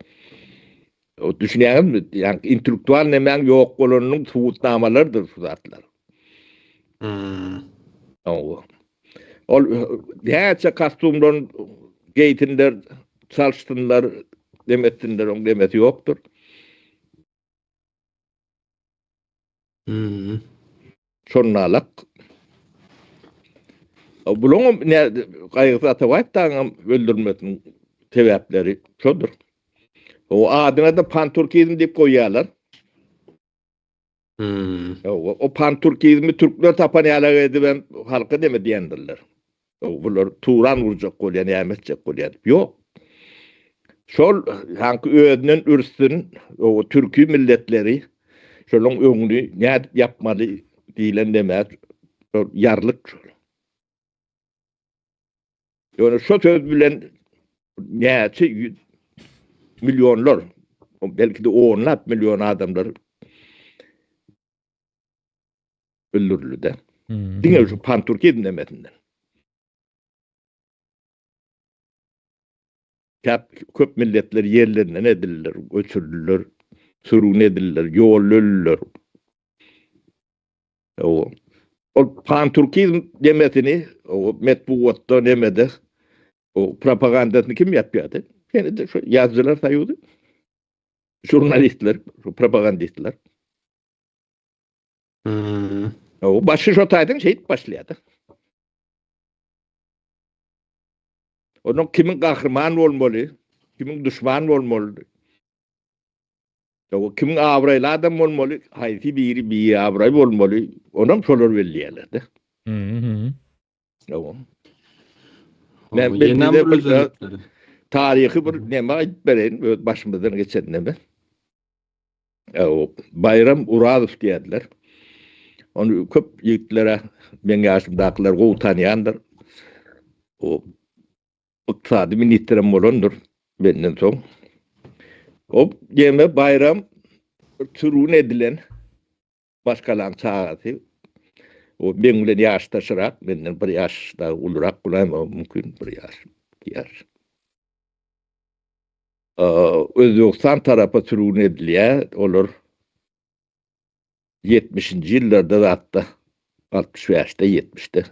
Düşünýäňizmi? Ýagny intellektual nemäň ýok bolanynyň subutnamalarydyr şu zatlar. Hmm. Hawa. Ol näçe kostumlaryny geýsinler, çalyşsynlar, demetsinler, oň demesi ýokdur. Hmm. Şonalak. Bulaňam ne Gaýgysyz Atabaýew dagyňam öldürilmesiniň sebäpleri şodur. O adyna da panturkizm diýip goýýarlar. Hmm. O panturkizmi türkler tapan ýaly edip hem halka neme diýendirler. Bular Turan gurjak bolýar, näme etjek bolýar diýip. Ýok. Şol haňky özünden ürsün, o türki milletleri. Şolaň öňüni nädip ýapmaly diýlen neme şol ýarlyk şol. Ýöne şo söz bilen näçe ýüz millionlar, belki-de onlap million adamlar öldürildi-de. Diňe şu panturkizm nemesinden. Käp köp milletler ýerlerinden edildiler, göçürildiler, sürgün edildiler, ýolda öldüler. O ol panturkizm demesini o metbugatda nemede o propagandasyny kim ýapýardy? Ýene-de şu ýazyjylar soýuzy. Žurnalistler, şu propagandistler. Hmm. O başy şo taýdan şeýdip başlaýardy. Onuň kimiň gahryman bolmaly, kimiň duşman bolmaly, o kimiň abraýly adam bolmaly, haýsy biri biabraý bolmaly, onam şolar belleýärler-de. Mhm. Hawa. Men bir bir taryhy bir neme aýdyp bereýin, öz başymyzdan geçen neme. O Baýram Urazow diýerdiler. Ony köp ýigitlere, meň ýaşymdakylar gowy tanýandyr. O ykdysady ministrem bolandyr menden soň. O ýene Baýram sürgün edilen maşgalaň çagasy. O meň bilen ýaşdaşyrak, menden bir ýaş dagy ulurak bolaýmagy mümkin, bir ýaş, iki ýaş. Özbegistan tarapa sürgün edilýär. Olar ýetmişinji ýyllarda zatda, 65-de, 70-de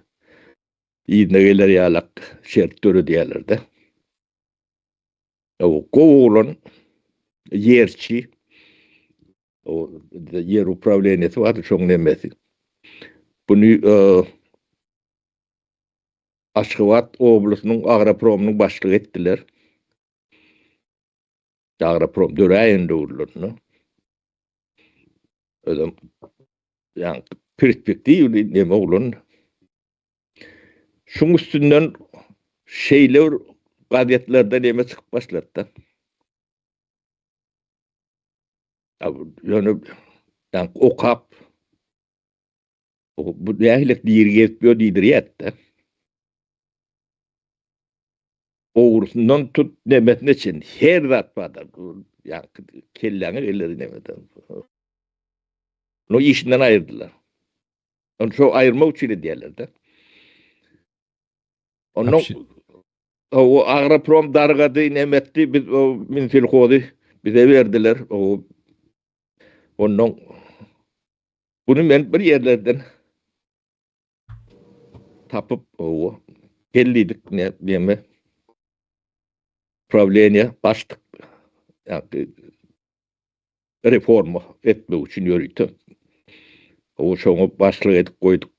yzyna geler ýalak şert döredýärler-de. O gowy oglan, ýerçi, o ýer uprawleniýesi bardy, şoň nemesi. Buny Aşgabat oblasynyň agropromynyň başlygy etdiler. Agroprom döräýen döwürlerinde. Özem ýa perspektiwli neme oglan. Şuň üstünden şeýle bir gazetlerde neme çykyp başlady-da. Ýöne ýa okap Bu nähili diri gezip ýör diýdirýärdi-de. Ogrusyndan tut nemesine çenli her zat bar-da. Ýaňky kelläňe geler nemeden. Ony işinden aýyrdylar. Ony şo aýyrmak üçin edýärler-de. Ondan o agroprom dargady, nemetdi, biz o Minselhozy bize berdiler. O ondan Bunu men bir ýerlerden tapyp, owa, geldidik ne neme prawleniýe başdyk. Ýa reforma etmek üçin ýörite. Owa, şoňa başlyk edip goýduk.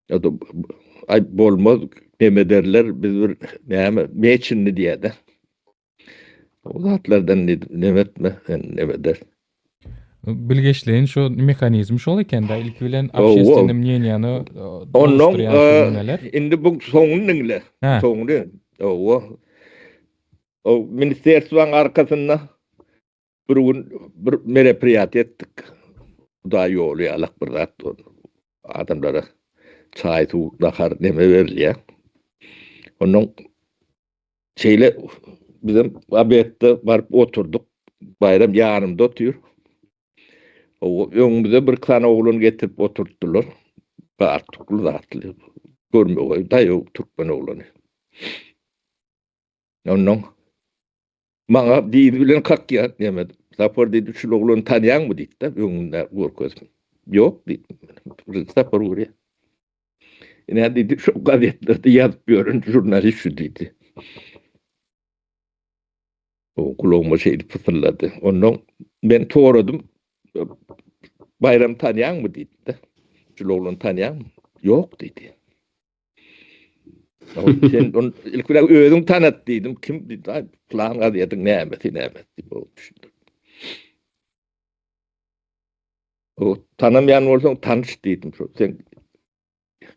Ýa-da aý bolmaz neme derler, biz bir näme meçinli diýýär-de. O zatlardan neme etme, sen neme eder. Bilgeşleýin şu mehanizm şol eken da ilki bilen общественное мнениeni Ondan indi bu soňuny diňle. Soňuny. Owa. O ministerstwaň arkasynda bir gün bir meropриятие etdik. Hudaý ýoly ýalak bir zat. Adamlara çaý, suw, nahar neme berilýär. Ondan Şeýle bizem obedde baryp oturdyk. Baýram ýanymda otyr. Öňümize bir sany oglan getirip oturtdylar. Artykly zatly. Görmegeý daýaw türkmen oglany. Ondan maňa dizi bilen kakýar näme. Sapar diýdi, şul oglany tanýaňmy diýdi-de, öňünde görkezdim. Ýok diýdim. Birinji sapar görýän. Ine diýdi, şu gazetlerde ýazyp ýören žurnalist şu diýdi. O gulagyma şeýdip pysyllady. Ondan men soradym, Baýram tanýaňmy diýdi-de. Şul oglany tanýaňmy? Ýok diýdi. Sen on ilk bilen özüň tanat diýdim. Kim diýdi? Aý, plan gazetiň nämesi, nämesi diýip o düşündirdi. O tanamaýan bolsaň tanyş diýdim şo. Sen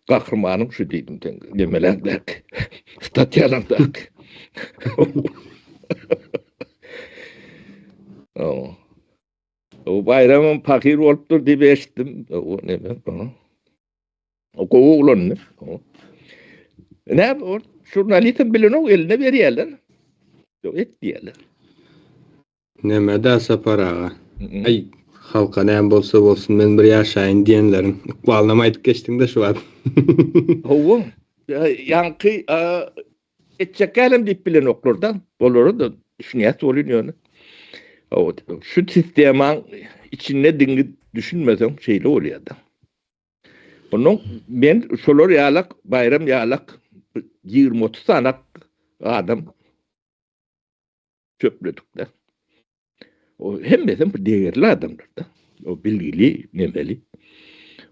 gahrymanyň şu diýdim sen nemelerdäki statýalardaky. O. O Baýramam pahyr bolupdyr diýip eşitdim. O neme? O gowy oglandy. Näme o žurnalistem bilenok eline berýärler. Ýok et diýýärler. Neme-dä Sapar aga. Aý, halka näme bolsa bolsun, men bir ýaşaýyn diýenleriň ykbalynam aýdyp geçdiň-de şu wagt. Hawa. Ýaňky etjek gälem diýip bilenoklar-da. Olara-da düşünýäs welin ýöne. Hawa, şu sistemaň içinde diňi düşünmeseň şeýle bolýar-da. Ondan men şolar ýalak, Baýram ýalak 20-30 sanak adam çöpledik-de. O hemmesi bir degerli adamlar-da. O bilgili, nemeli.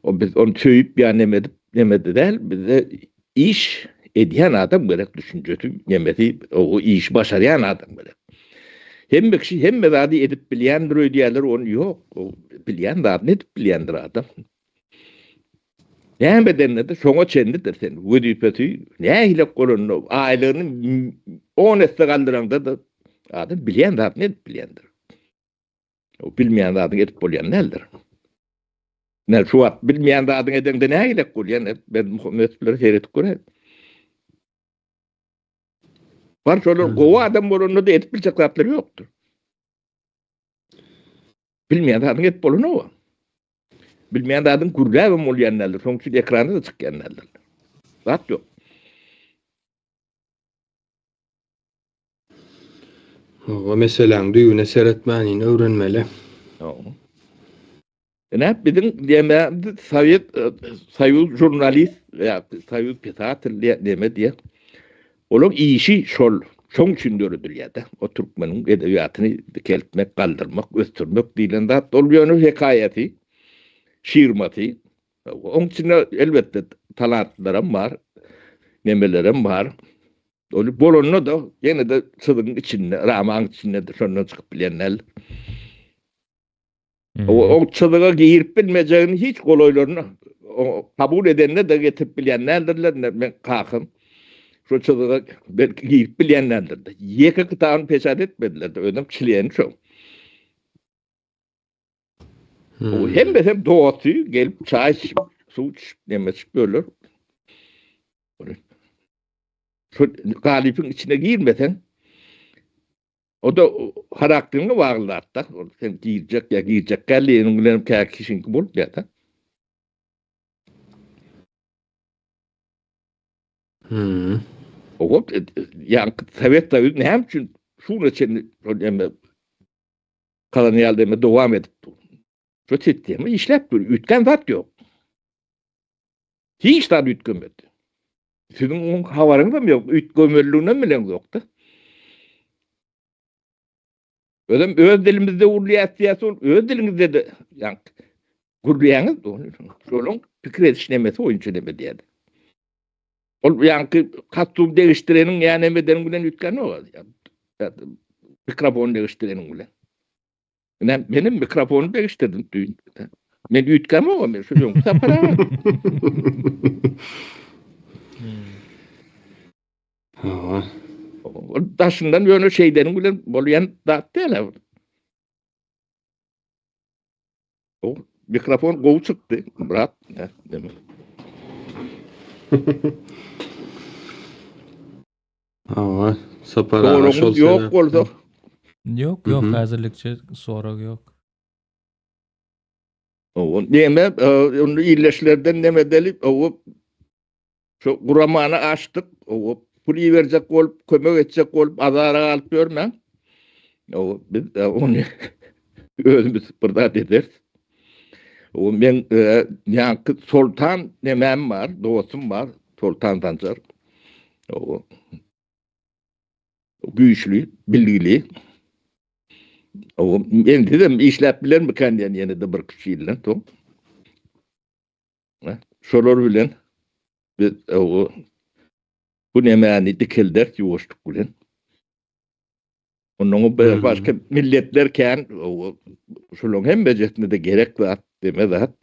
O biz onu söýüp ýa neme edip, neme däl, bize iş edýän adam gerek, düşünjesi, nemesi, o işi başarýan adam gerek. Hemme kişi hemme zady edip bilýändir öýdýärler, ony ýok. O bilýän zadyny edip bilýändir adam. Näme edende-de şoňa çenlidir sen. Wezipesi nähili bolanda, aýlygyny 10 esse galdyraňda-da adam bilýän zadyny edip bilýändir. O bilmeýän zadyňy edip bolýan däldir. Näme şu wagt bilmeýän zadyňy edeňde nähili bolýan? Ben Muhammet bilen seredip göräý. Bar şolar gowy adam bolanda-da edip biljek zatlary ýokdur. Bilmeýän zadyňy edip bolanok. Bilmeýän zadyň gürläbem bolýan däldir. Şonuň üçin ekranda da çykýan däldir. Zat ýok. O meseläň düýbüne seretmänini öwrenmeli. Ýok. Ine biziň diýme Sowet Soýuz žurnalist ýa Soýuz pisatel diýe neme diýe. Olaň işi şol. Şoň üçin döredilýär-de. O türkmeniň edebiýatyny dikeltmek, galdyrmak, ösdürmek diýlen zat. Ol ýöne hekaýasy, şirmasy. Oň içinde elbetde talantlaram bar, nemelerem bar. Ol bolanda-da ýene-de çyzygyň içinde, ramaň içinde şondan çykyp bilýän däl. O çyzyga girip bilmejegini hiç golaýlaryna kabul edende de getirip bilýän däldirler. Men kakam şu çyzyga belki girip bilýän däldir. Ýeke kitabyny peçat etmediler. Özem çileni şo. O hemmesi dosty gelip çaý içip, suw içip, neme içip böler. Şu galypyň içine girmeseň, O-da harakteriňe bagly zat-da. Ol sen girjek ýa girjek däl diýeniň bilen kä kişiňki bolup ýa-da. Hmm. O ýaňky Sowet Soýuzy näme üçin şuna çenli şol eme kolonial deme dowam edip dur. Şu sistema işläp dur, üýtgän zat ýok. Hiç zat üýtgemedi. Siziň oň habaryňyzam ýok, üýtgemeliliginem bileňzokda. Özem öz dilimizde gürleýäs diýýäs, ol öz diliňizde-de ýaňky gürleýäňiz, şolaň pikir ediş nemesi boýunça neme diýýär. Ol ýaňky kostum degişdireniň ýa neme edeniň bilen üýtgänok. Mikrofon degişdireniň bilen. Ine, menem mikrofony degişdirdim düýn. Men üýtgämok, men şu öňki sapar aga. Hawa. Ol daşyndan ýöne şeýdeniň bilen bolýan zat däl. O mikrofon gowy çykdy, Murat. Ne, neme. Hawa, Sapar aga şol Soragyňyz ýok bolsa. Ýok, ýok, häzirlikçe sorag ýok. Hawa, neme, onda illeşlerden neme edeli, hawa, şu guramany açdyk, hawa, pul iberjek bolup, kömek etjek bolup azara galyp ýörmäň. Hawa, biz ony özümiz bir zat ederis. Hawa, men ýaňky Soltan nemem bar, dostum bar, Soltan Sanjar. O güýçli, bilgili. O ensizem işläp bilermikän diýen ýene-de bir kiçi ýyldan soň. Şolar bilen biz o bu nemäni dikelderis ýuwaşlyk bilen. Ondan bir başga milletler kän, şolaryň hemmejesine de gerek zat, deme zat.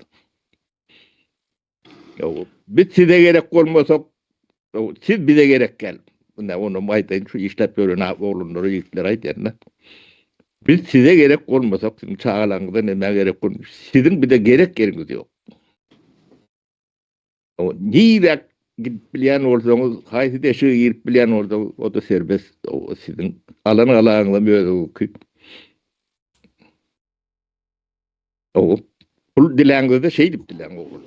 Biz size gerek bolmasak, siz bize gerek gel. Mine onu aýdaýyn, şu işläp ýören oglanlara, ýigitlere aýdýan-da. Biz size gerek bolmasak, siziň çagalaryňyza nämä gerek bolmuş? Siziň bize gerek ýeriňiz ýok. O niräk gidip bilýän bolsaňyz, haýsy deşige girip bilýän bolsaňyz, o-da serbest. O siziň alan galaňyzam özüňiňki. O pul diläňizde şeýdip diläň ogul.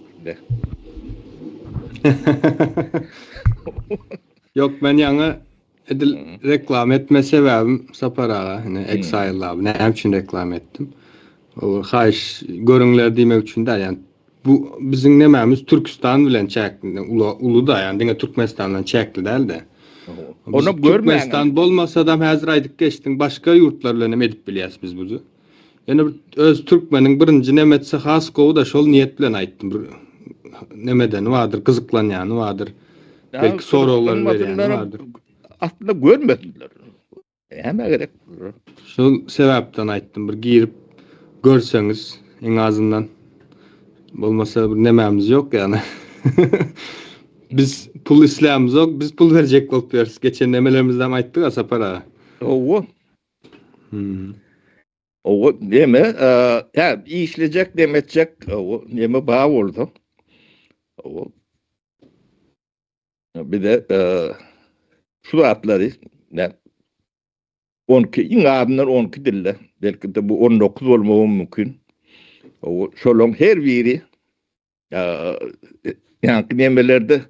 Ýok, men ýaňy edil reklama etme sebäbim Sapar aga, ine Exile Lab näme üçin reklama etdim? O haýyş görüňler diýmek üçin däl, ýani bu biziň nemämiz Türküstan bilen çäkli, uly da, ýani diňe Türkmenistan bilen çäkli däl-de. Ony görmäň. Türkmenistan bolmasa da häzir aýdyp geçdiň, başga ýurtlar bilen hem edip bilýäs biz bu. Ýöne bir öz türkmeniň birinji neme etse has gowy-da şol niýet bilen aýtdym. Bir nemedeni bardyr, gyzyklanýany bardyr. Belki soraglar berýäni bardyr. Aslynda görmesinler. Näme gerek? Şol sebäpden aýtdym. Bir girip görseňiz iň azyndan. Bolmasa bir nemämiz ýok ýagny. Biz pul islämizok, biz pul berjek bolup ýörüs. Geçen nemelerimizde hem aýtdyk-a Sapar aga. Hawa. Hmm. O neme, ä işlejek demetjek, o neme ba bolsa. O bize şu zatlary ne 12 iň azyndan 12 dilde, belki de bu 19 bolmagy mümkin. O şolaň her biri ýa nemelerde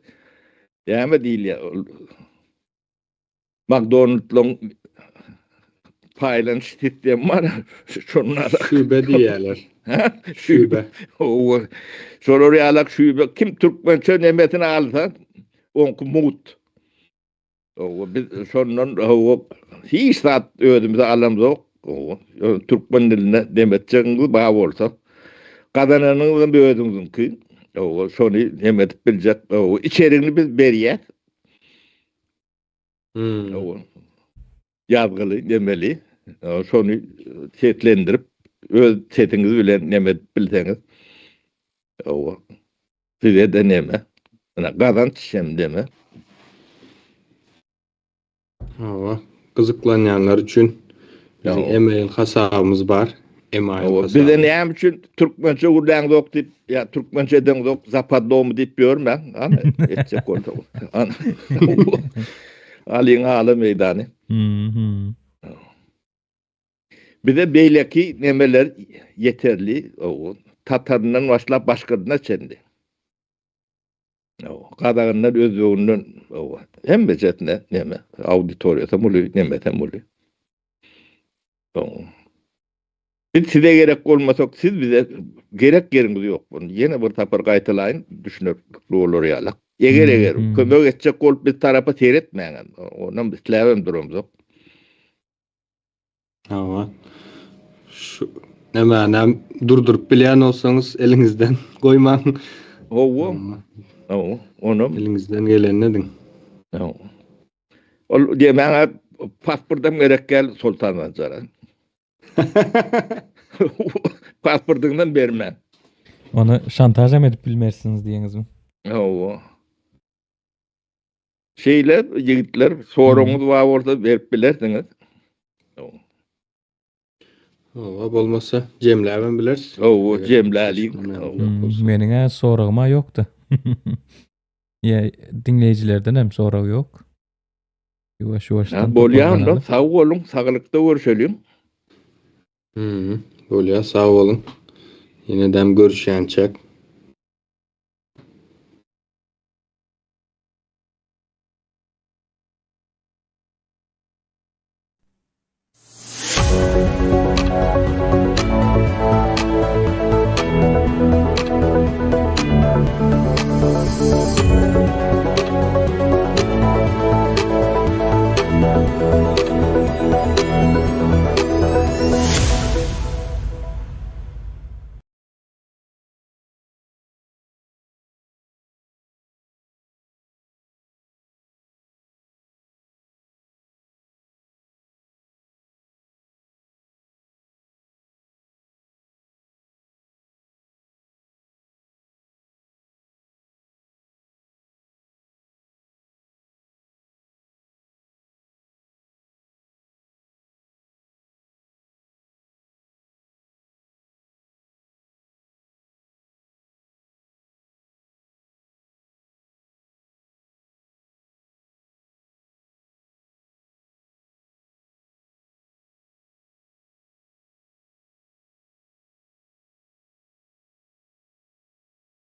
näme diýilýär? McDonald'laryň paýlanyş sistemi bar. Şonda şübe diýýärler. Şübe. Owa. Şolar ýalak şübe kim türkmençe nemesini alsa, oňky mugt. Owa biz şondan owa hiç zat özümize alamzok. Owa türkmen dilinde demetjegiňiz bar bolsa, gazananyňyzam özüňiziňki. Owa şony nemedip biljek. Owa içerigini biz berýäs. Hmm. Ýazgyly demeli. Şony seslendirip öz sesiňiz bilen neme edip bilseňiz. Owa. Size de neme. Ina gazanç hem deme. Hawa, gyzyklanýanlar üçin biziň email hasabymyz bar. Email hasaby. Bize näme üçin türkmençe gürläňzok diýip, ýa türkmençe edeňzok, zapadlomy diýip ýörmäň. Ana, etjek bolsa. Ana. Alyň ala meýdany. Mhm. Bize beýleki nemeler ýeterli, tataryndan başlap başgadyna çenli. Gazagyndan, özbeginden, hemmejesine neme, auditoriýasam uly, nemesem uly. Biz size gerek bolmasak, siz bize gerek ýeriňiz ýok. Bunu ýene bir sapar gaýtalaýyn, düşünerlikli bolar ýaly. Eger-eger kömek etjek bolup biz tarapa seretmäň, onam isläbem duramzok. Hawa. Şu nämänem durduryp bilýän bolsaňyz eliňizden goýmaň. Hawa. Hawa, onam eliňizden gelenini ediň. Hawa. Ol diýmäňe pasportam gerek gel Soltan Sanjara. Pasportyňdan bermän. Ony şantaž hem edip bilmersiňiz diýeňizmi? Hawa. Şeýle ýigitler soragyňyz bar bolsa berip bilersiňiz. Hawa bolmasa jemläbem bileris. Hawa jemläliň. Meniň-ä soragym-a ýokdy. Ýa diňleýjilerden hem sorag ýok. Ýuwaş ýuwaşdan. Bolýa onda sag boluň saglykda görşeliň. Bolýa sag boluň. Ýenedem görüşýänçäk.